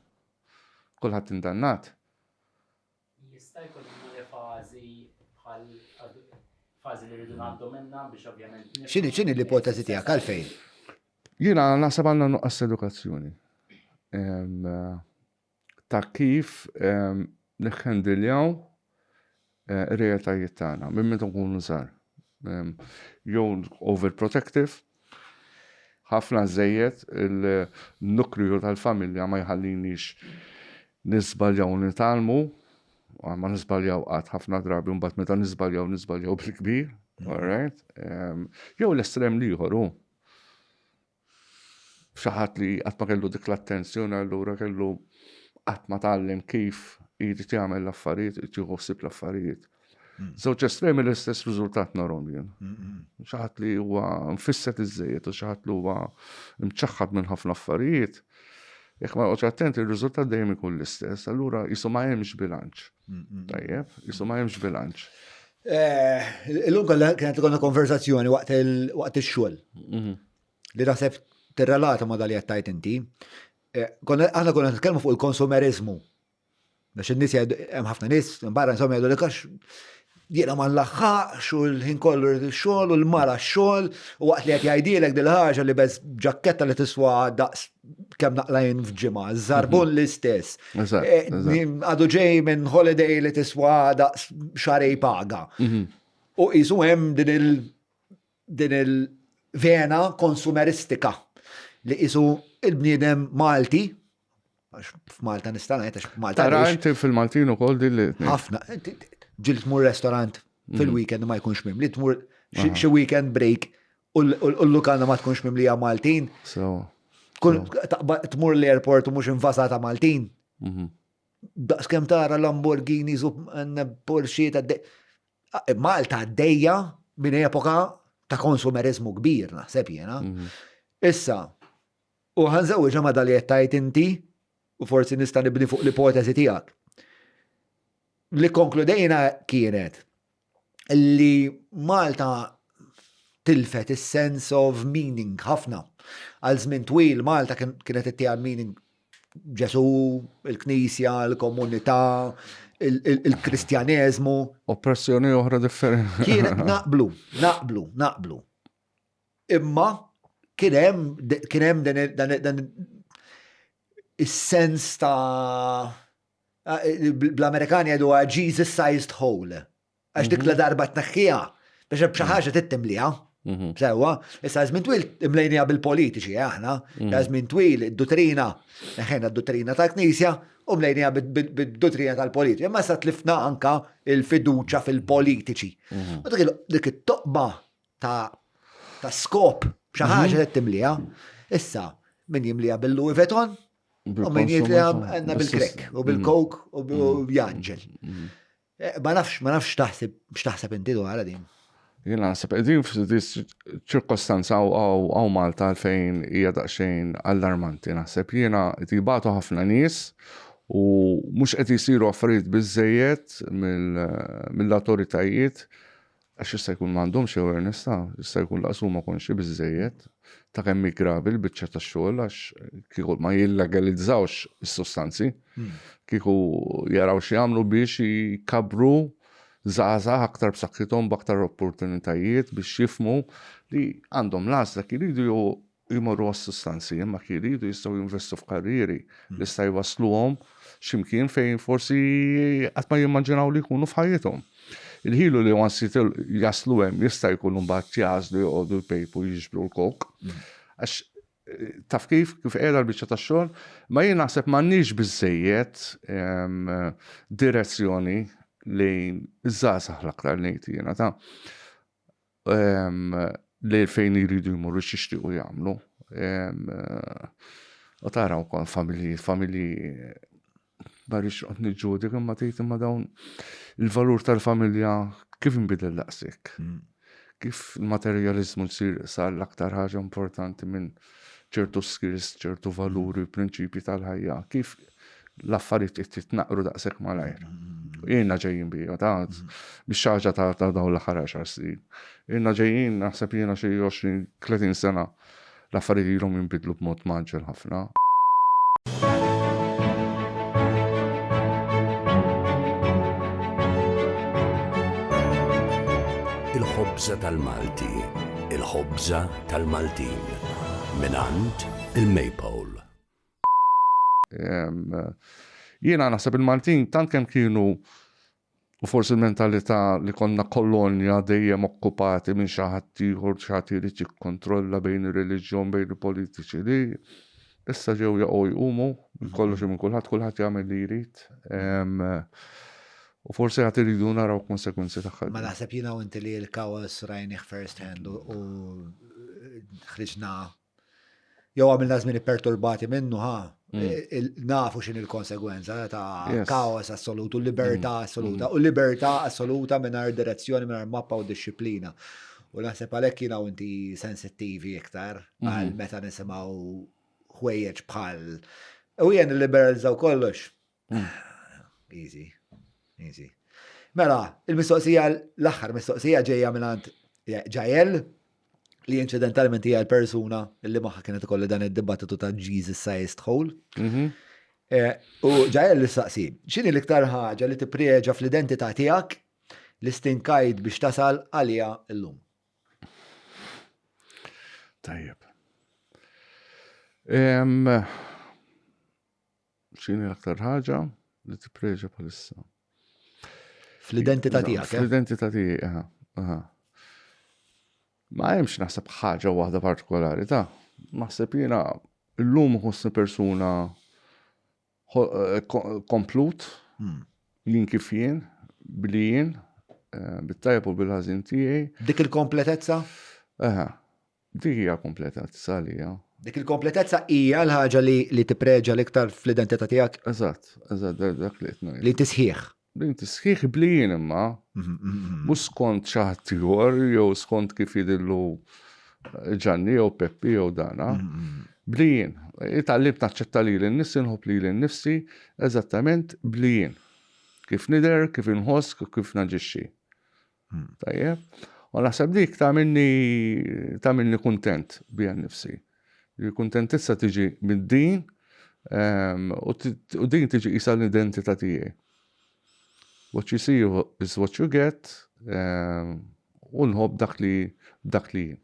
Kulħadd indannat. Jista' jkun hemm li fażi bħal fażi li rridu ngħaddu minnha biex ovvjament. X'inhi x'inhi l-ipoteżi tiegħek għalfejn? Jiena naħseb għandna nuqqas edukazzjoni ta' kif niħħendiljaw ir-realtajiet tagħna minn meta nkunu żgħar. Jew overprotective, ħafna żejjed il-nukleu tal-familja ma jħallinix niżbaljaw u nitgħallmu, ma niżbaljaw qatt ħafna drabi mbagħad meta niżbaljaw niżbaljaw bil-kbir, all right? Jew l-estrem l-ieħor hu. Xi ħadd li qatt ma kellu dik l-attenzjoni allura kellu qatt ma tgħallem kif jrid jagħmel l-affarijiet, irid jieħu ħsieb l-affarijiet. Żewġ estremi l-istess riżultat narhom jien. Xi ħadd li huwa mfisset iżżejjed u xi ħadd li huwa mċaħħad minn ħafna affarijiet. Jekk ma noqgħodx attent ir-riżultat dejjem ikun l-istess, allura qisu ma hemmx bilanċ. Tajjeb, qisu ma hemmx bilanċ. Eh, illum kollha kienet ikollna konversazzjoni waqt ix-xogħol. Mhm. Li naħseb tirrelata ma dal qed tgħid inti. Eh, aħna konna nitkellmu fuq il-konsumerizmu. Għax in-nies hemm ħafna nies barra insomma jgħidu li għax jiena ma nlaħħaqx u l-ħin kollu rrid ix-xogħol u l-mara x-xogħol u waqt li qed jgħidilek dil ħaġa li beż ġakketta li tiswa daqs kemm naqlajn f'ġimgħa, żarbun mhm. l-istess. Eh, għadu ġej minn holiday li tiswa daqs xarej paga. Mhm. U qisu hemm din il- din il-vena konsumeristika li qisu il-bniedem Malti, għax f'Malta nista' ngħid għax f'Malta. Tara inti fil-Maltin ukoll din li. Ħafna, ġieli tmur restaurant mhm. fil-weekend ma jkunx mimli, tmur xi weekend break u l-lukanda ma tkunx mimlija Maltin. Tmur l-airport u mhux invasata Maltin. Mhm. Daqs kemm tara Lamborghinis u Porsche ta' Malta għaddejja minn epoka ta' konsumerizmu kbir, naħseb jiena. Mhm. Issa, u ħanżewġa ma dal tajt inti, u forsi nista' nibni fuq l-ipotezi tiegħek. Li konkludejna kienet li Malta tilfet is-sense of meaning ħafna. Għal żmien twil Malta kienet ittieha meaning Ġesù, il-Knisja, il-komunità, il-Kristjaneżmu. Oppressjoni oħra differenti. Kien naqblu, naqblu, naqblu. Imma kien hemm kien hemm dan is-sens ta' bl-Amerikani jgħidu Jesus-sized hole. Għax dik la darba tneħħiha, biex b'xi ħaġa trid timliha. Mhm. Sewwa, issa żmien twil imlejniha bil-politiċi eh, aħna, mhm. żmien twil id-duttrina, neħħejna d-duttrina tal-Knisja u mlejniha bid-duttrina tal-politiċi. Imma issa tlifna anka il-fiduċa fil-politiċi. Mhm. U dik it-toqba ta' ta' skop xi ħaġa qed timliha. Issa, min jimliha bil-Louis Vuitton, u min jimliha għandna bil-crack u bil-coke u jaġġel. Eh, ma nafx, ma nafx x'taħseb, x'taħseb inti dwar din. Jien naħseb qegħdin f'ċirkostanza hawn Malta fejn hija daqsxejn allarmanti naħseb jiena qed jibatu ħafna nies u mhux qed jsiru affarijiet biżejjed mill-awtoritajiet Għax jista' jkun m'għandhomx awareness ta' jista' jkun laqas huma konxji biżżejjed ta' kemm hi gravi l-biċċa tax-xogħol għax kieku ma jillegalizzawx is-sustanzi, hmm. kieku jaraw x'jagħmlu biex jkabbru żgħażagħ aktar b'saħħithom b'aktar opportunitajiet biex jifhmu li għandhom l-għażla jridu jew jmorru għas-sustanzi, imma jekk jridu jistgħu jinvestu f'karrieri li jista' jwassluhom x'imkien fejn forsi qatt ma jimmaġinaw li jkunu f'ħajjithom. Il-ħilu li once jaslu hemm jista' jkun imbagħad jagħżlu joqogħdu jpejpu jiġbru l-coke. Għax Taf kif, kif qiegħda l-biċċa tax-xogħol, ma jien naħseb m'għandniex biżejjed direzzjoni lejn iż-żgħażagħ l-aktar ngħid jiena ta' lejn fejn jridu jmorru x'jixtiequ jagħmlu. U tara wkoll familji, familji ma rridx noqgħod niġġudika imma tgħid imma dawn il-valur tal-familja kif inbidel daqshekk? Mm. Kif il-materjaliżmu jsir sar l-aktar ħaġa importanti minn ċertu skills, ċertu valuri, prinċipji tal-ħajja, kif l-affarijiet qed jitnaqru daqshekk malajr. Mm. Jiena ġejjin bija ta' mm. biex ħaġa ta' ta' dawn l-aħħar 10 snin. Jiena ġejjin naħseb jiena xi 20-30 sena L-affarijiet ilhom jinbidlu b'mod mgħaġġel ħafna. Il-ħobża tal-Malti, il-ħobża tal-Maltin, mingħand il-Maypole. Jiena naħseb il-Maltin tant kemm kienu U forsi l-mentalità li konna kolonja dejjem okkupati minn xi ħadd ieħor, xi ħadd irid jikkontrolla bejn ir-reliġjon, bejn il-politiċi li issa ġew jaqgħu jqumu minn kollox u minn kulħadd, kulħadd jagħmel li jrid. U forsi għad iridu naraw konsekwenzi tagħha. Ma naħseb jiena u inti li l-kaos rajnih first hand u ħriġna jew għamilna żmien perturbati minnu ħa, mm. nafu x'in il-konsegwenza ta' kaos assolutu, libertà mm. assoluta, mm. u libertà assoluta mingħajr direzzjoni, mingħajr mappa u disċiplina. U naħseb għalhekk jiena u inti sensittivi iktar mm-hmm. għal meta nisimgħu ħwejjeġ bħal u jien liberalizzaw kollox. Easy, easy. Mela, il-mistoqsija l-aħħar mistoqsija ġejja mingħand Ġajel li incidentalment hija l-persuna li magħha kienet ikolli dan id-dibattitu ta' Jesus Sized Hole. Mhm. Eh, u Ġajel li saqsi, x'inhi l-iktar ħaġa li tippreġa fl-identità tiegħek li stinkajt biex tasal għaliha llum? Tajjeb. X'inhi l-aktar ħaġa li tippreġa bħalissa? Fl-identità tiegħek. Eh? Fl-identità tiegħi, aha, aha. Ma hemmx naħseb ħaġa waħda partikolari ta' naħseb jiena llum ħossni persuna eh, komplut, hmm. jien kif jien, bli jien, eh, bit-tajb u bil-ħażin tiegħi. Dik il-kompletezza? Aha. Dik hija kompletezza għalija. Dik il-kompletezza hija l-ħaġa li, li tippreġa l-iktar fl-identità tiegħek? Eżatt, eżatt, dak li qed ngħid. Li tisħiħ. Li tisħiħ bli jien imma, mhm, mhm, mhm. mhux skont xi ħadd ieħor jew skont kif jidillu Ġanni jew Peppi jew dana. Bli jien. Itgħallimt naċċetta lili nnifsi, nħobb lili nnifsi eżattament bli jien. Kif nidher, kif inħoss, kif naġixxi. Tajjeb. U naħseb dik tagħmilni tagħmilni kuntent bija nnifsi. Il-kuntentizza tiġi mid-din ehm, u din tiġi qisha l-identità tiegħi. What you see is what you get ehm, u nħobb dak li dak li jien.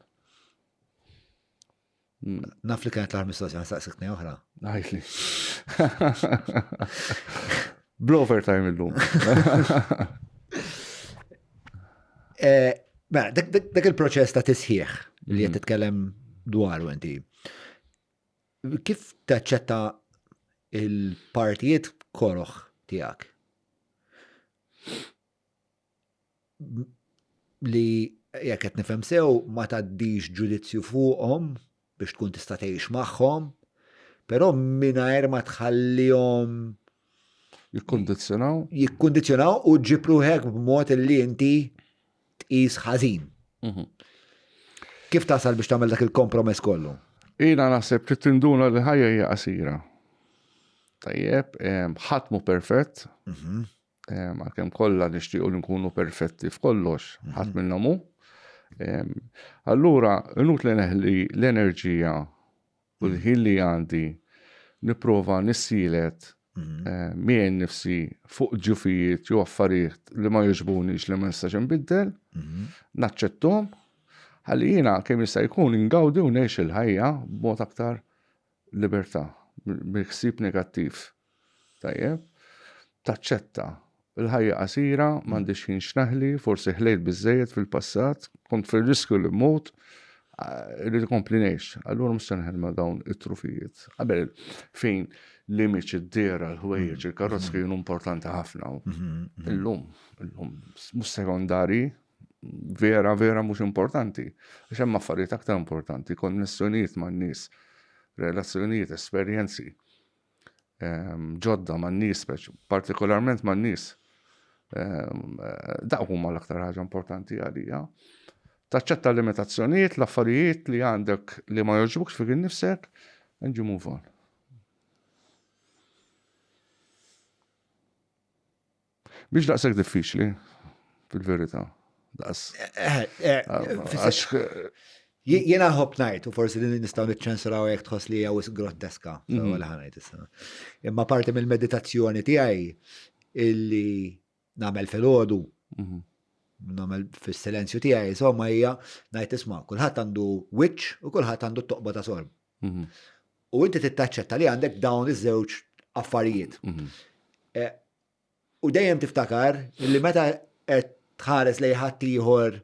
Naf li kienet l-aħħar mistoqsija nistaqsik tnej oħra. Għajtli. Bl-overtime illum. Eh, mela, dak il-proċess ta' tisħiħ li qed mhm. titkellem dwaru inti. Kif taċċetta il-partijiet koroħ tiegħek? Li jekk qed nifhem sew ma tgħaddix ġudizzju fuqhom biex tkun tista' tgħix magħhom, però mingħajr ma tħallihom jikkondizzjonaw. Jikkondizzjonaw u ġib ruħek b'mod li inti tqis ħażin. Mhm. Kif tasal biex tagħmel dak il-kompromess kollu? Jiena naħseb trid tinduna li ħajja hija qasira. Tajjeb, ħadd mhu perfett. Mhm. Għalkemm kollha nixtiequ li nkunu perfetti f'kollox, mhm. ħadd minnhom hu. Allura, inutli neħli l-enerġija u l-ħin li għandi nipprova nissielet mhm. eh, miegħi nnifsi fuq ġufijiet jew affarijiet li ma jogħġbunix li ma nistax inbiddel, mhm. naċċettom, ħalli jiena kemm jista' jkun ingawdi u ngħix il-ħajja b'mod aktar libertà mill-ħsieb negattiv. Tajjeb? Taċċetta. Il-ħajja qasira, m'għandix ħin x'naħli, forsi ħlejt biżżejjed fil-passat, kont fir-riskju li mmut. Irrid ikompli ngħix, allura mhux se nħel ma' dawn it-trufijiet. Qabel fejn l-image, id-dehra, l-ħwejjeġ, mm. il-karozzi kienu importanti ħafna. Mm-hmm, mm-hmm. Illum, illum mhux sekondari, vera, vera mhux importanti. Għax hemm affarijiet aktar importanti, konnessjonijiet man-nies, relazzjonijiet, esperjenzi. Ġodda man-nies, partikolarment man-nies. Dawk huma l-aktar ħaġa importanti għalija. Taċċetta limitazzjonijiet, l-affarijiet li għandek li ma jogħġbukx fik innifsek, and you move on. Biex daqshekk diffiċli, fil-verità. Daqs. Eh, eh, eh, Jiena nħobb ngħid, u forsi din nistgħu niċċensuraw jekk tħoss li hija wisq grotteska, mhm. li ħanajt issa. Imma parti mill-meditazzjoni tiegħi illi nagħmel filgħodu, mhm. nagħmel fis-silenzju tiegħi, insomma hija ngħid isma' kulħadd għandu wiċċ u kulħadd għandu toqba ta' sorm. Mhm. U inti tittaċċetta li għandek dawn iż-żewġ affarijiet. Eh, U dejjem tiftakar li meta qed tħares lejn ħaddieħor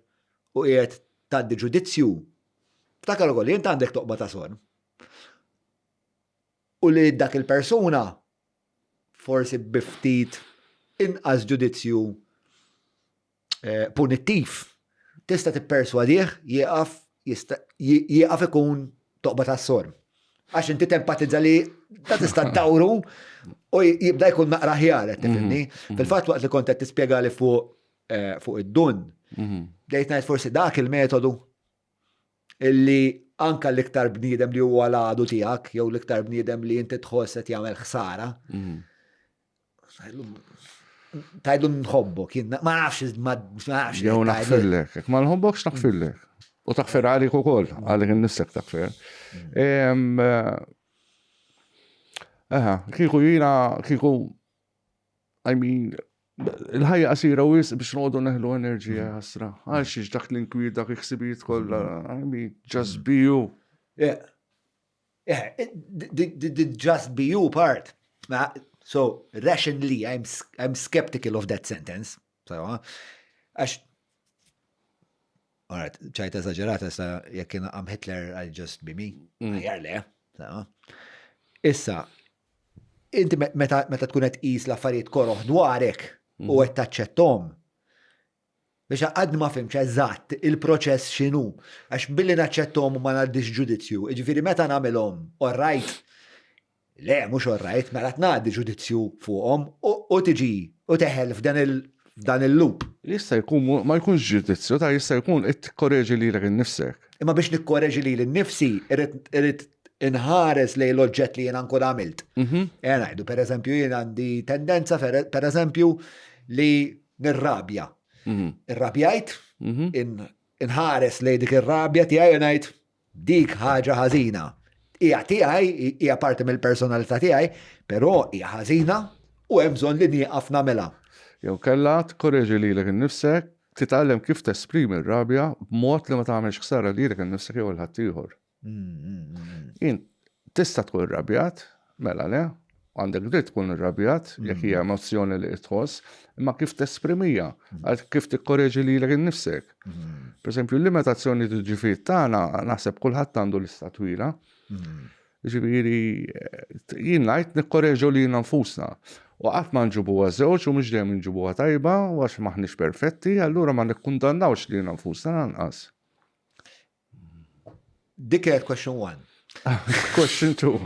u qiegħed tgħaddi ġudizzju, ftakar ukoll li int għandek toqba ta' sorm. U li dak il-persuna forsi bi ftit inqas ġudizzju eh, punittiv tista' tipperswadih jieqaf jieqaf ikun toqba tas-sorm. Għax inti tempatizza li ta' tista' dawru u jibda jkun naqra ħjar, qed tifhimni. Mhm, mhm. Fil-fatt waqt li kont qed tispjegali fuq eh, fuq id-dun, mhm. bdejt ngħid forsi dak il-metodu illi anka l-iktar bniedem li huwa l-għadu tiegħek jew l-iktar bniedem li inti tħoss qed jagħmel ħsara. Tajdlu nħobbok, ma nafx, ma nafx. Jew naħfirlek, ma nħobbokx naħfirlek. U taħfir għalik ukoll, għalik innifsek taħfir. Eh, eħa, kieku jiena, kieku, I mean, il-ħajja qasira wis biex noqogħdu neħlu enerġija ħasra. Għal xiex dak l-inkwiet dak il-ħsibijiet kollha, I mean, just be you. Yeah. Yeah, the, the, the just be you part. So, rationally, I'm, I'm skeptical of that sentence. So, għax, alright, ċajta eżagġerata, sa jekk kien I'm Hitler, I'll just be me. Mm. Aħjar le. Issa, inti meta tkun qed tqis l-affarijiet koroh dwarek u mm. qed taċċettom, Biex għadni ma fhimtx eżatt il-proċess x'inhu. Għax billi naċċettom u ma ngħaddix ġudizzju, jiġifieri meta nagħmilhom all right, le mhux all right, mela tngħaddi ġudizzju fuqhom u tiġi u teħel f'dan il f'dan il-loop. Jista' jkun ma jkunx ġudizzju, ta' jista' jkun qed tikkoreġi lilek innifsek. Imma biex nikkoreġi lili nnifsi irrid inħares lejn l-oġġett li jiena nkun għamilt. Mhm. Ejja ngħidu, pereżempju jien għandi tendenza pereżempju li nirrabja. Mhm. Irrabjajt, mhm. inħares lejn dik ir-rabja tiegħi u ngħid dik ħaġa ħażina. Hija tiegħi, hija parti mill-personalità tiegħi, però hija ħażina u hemm bżonn li nieqaf nagħmilha. Jew kellha tkorreġi lilek innifsek, titgħallem kif tesprimi r-rabja b'mod li ma tagħmilx ħsara lilek innifsek jew 'l ħaddieħor. Int tista' tkun irrabjat, mela le, għandek dritt tkun irrabjat jekk hija emozzjoni li tħoss, imma kif tesprimija, kif tikkoreġi lilek innifsek. Per eżempju, l-limitazzjoni ġifieri tagħna naħseb kulħadd għandu lista twila. Ġifieri jien ngħid nikkoreġu lilna nfusna. U qatt ma nġibuha żewġ u mhux dejjem nġibuha tajba u għax m'aħniex perfetti, allura ma nikkundannawx lilna nfusna lanqas. Dik kienet question one. Question two.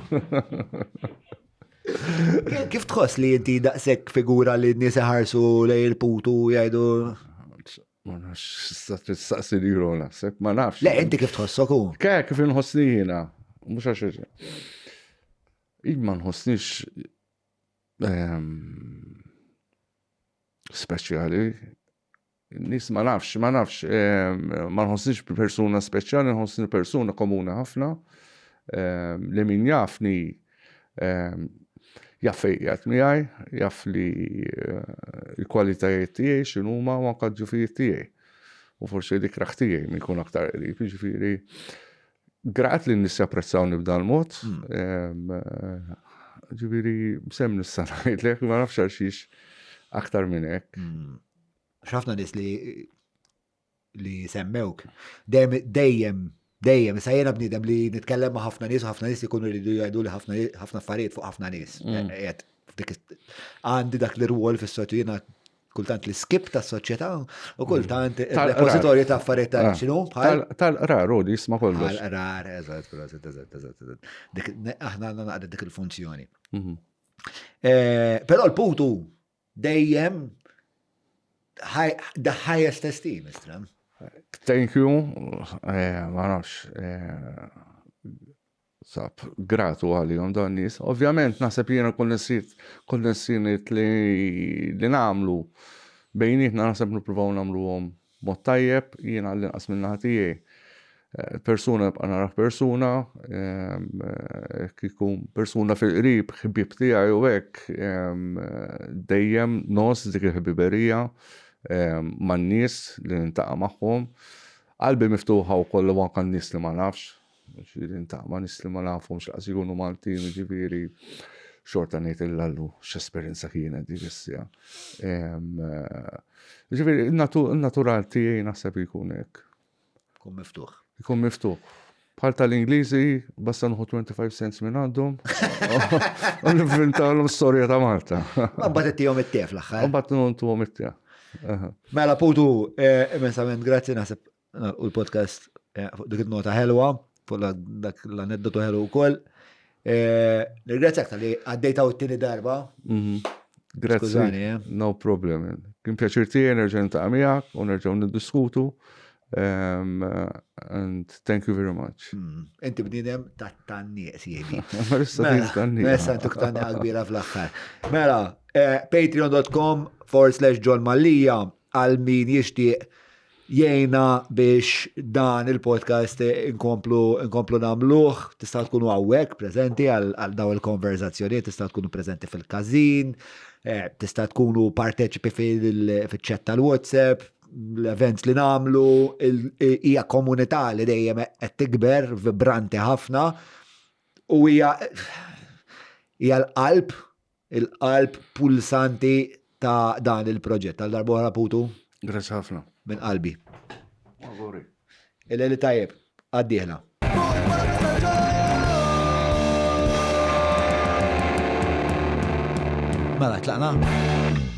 Kif tħoss li inti daqshekk figura li n-nies iħarsu lej il-putu jgħidu Ma nafx, issa trid tistaqsi lilu naħseb, ma nafx. Le, inti kif tħossok hu? Ke, kif inħossni jiena? Mhux għax. Jien ma nħossnix ehm, speċjali, Nis ma nafx, ma nafx, ma nħossnix persuna speċjali, nħossni persuna komuni ħafna, li min jafni jaf fejn qiegħed miegħi, jaf li eh, l-kwalitajiet tiegħi x'inhuma u anke d-djufijiet tiegħi. U forsi l-ikrah tiegħi min jkun aktar qrib, jiġifieri grat li n-nies japprezzawni b'dan mod. Hmm. Eh, ġifieri sem nista' ngħidlek, ma nafx għal xiex aktar minn hekk. Hmm. Għax ħafna nies li li semmewk dejjem dejjem Dejjem, issa jiena bniedem li nitkellem ma' ħafna nies u ħafna nies ikunu jridu jgħidu li ħafna affarijiet fuq ħafna nies. Qiegħed f'dik għandi dak l-irwol fis-soċjetà jiena kultant li skip ta' soċjetà u kultant il-repożitorju ta' affarijiet ta' x'inhu bħal tal-qrar u li jisma' kollox. Tal-qrar, eżatt, eżatt, eżatt, eżatt. Aħna għandna naqra dik il-funzjoni. Però l-putu dejjem the highest esteem, istra. Thank you, eh, ma nafx, eh, sab gratu għalihom dan nies. Ovvjament naħseb jiena konnessiniet li li nagħmlu bejnietna naħseb nippruvaw nagħmluhom mod tajjeb, jiena l-inqas minn naħa tiegħi. Eh, persuna nibqa' narah persuna, eh, kieku persuna fil-qrib, ħbieb tiegħi u hekk, dejjem nos dik il-ħbiberija man-nies li nintaqa' magħhom. Qalbi miftuħa wkoll u anke n-nies li ma nafx, ġifieri niltaqa' ma' nies li ma nafhomx laqas ikunu Maltin, ġifieri xorta ngħid illallu x'esperjenza kienet dik is-siegħa. Ġifieri n-natural tiegħi naħseb jkun hekk. Ikun miftuħ. Ikun miftuħ. Bħal tal-Ingliżi, basta nħu 25 cents minn għandhom. U nivvintalhom storja ta' Malta. Ma mbagħad ittihom it-te fl-aħħar. Mbagħad ntuhom it-te. Mela Putu, eh, immensament grazzi naħseb u l-podcast eh, fuq dik il-nota ħelwa, fuq dak l-aneddotu ħelu wkoll. Eh, nirgrazzjak tal-li għaddejta u t-tieni darba. Mhm. Grazzi. Eh. No problem. Kien pjaċir tiegħi nerġa' niltaqa' miegħek u nerġgħu niddiskutu. Um, and thank you very much. Mm. Inti bniedem ta' tanniq sieħbi. Issa mela, tanniq. Issa intuk tanniq kbira fl-aħħar. Mela, eh, patreon.com forward slash John Mallia għal min jixtieq jgħinna biex dan il-podcast inkomplu inkomplu nagħmluh, tista' tkunu hawnhekk preżenti għal daw il-konverzazzjonijiet, tista' tkunu preżenti fil-każin, eh, tista' tkunu parteċipi fil-chat tal-WhatsApp, l-events li nagħmlu, hija komunità li dejjem qed tikber, vibranti ħafna u hija hija l-qalb Il-qalb pulsanti ta' dan il-proġett. Għal darb'oħra Putu. Grazzi ħafna. Minn qalbi. Awguri. Il-lejl it-tajjeb. Għad-dieħla. Mela, tlaqna?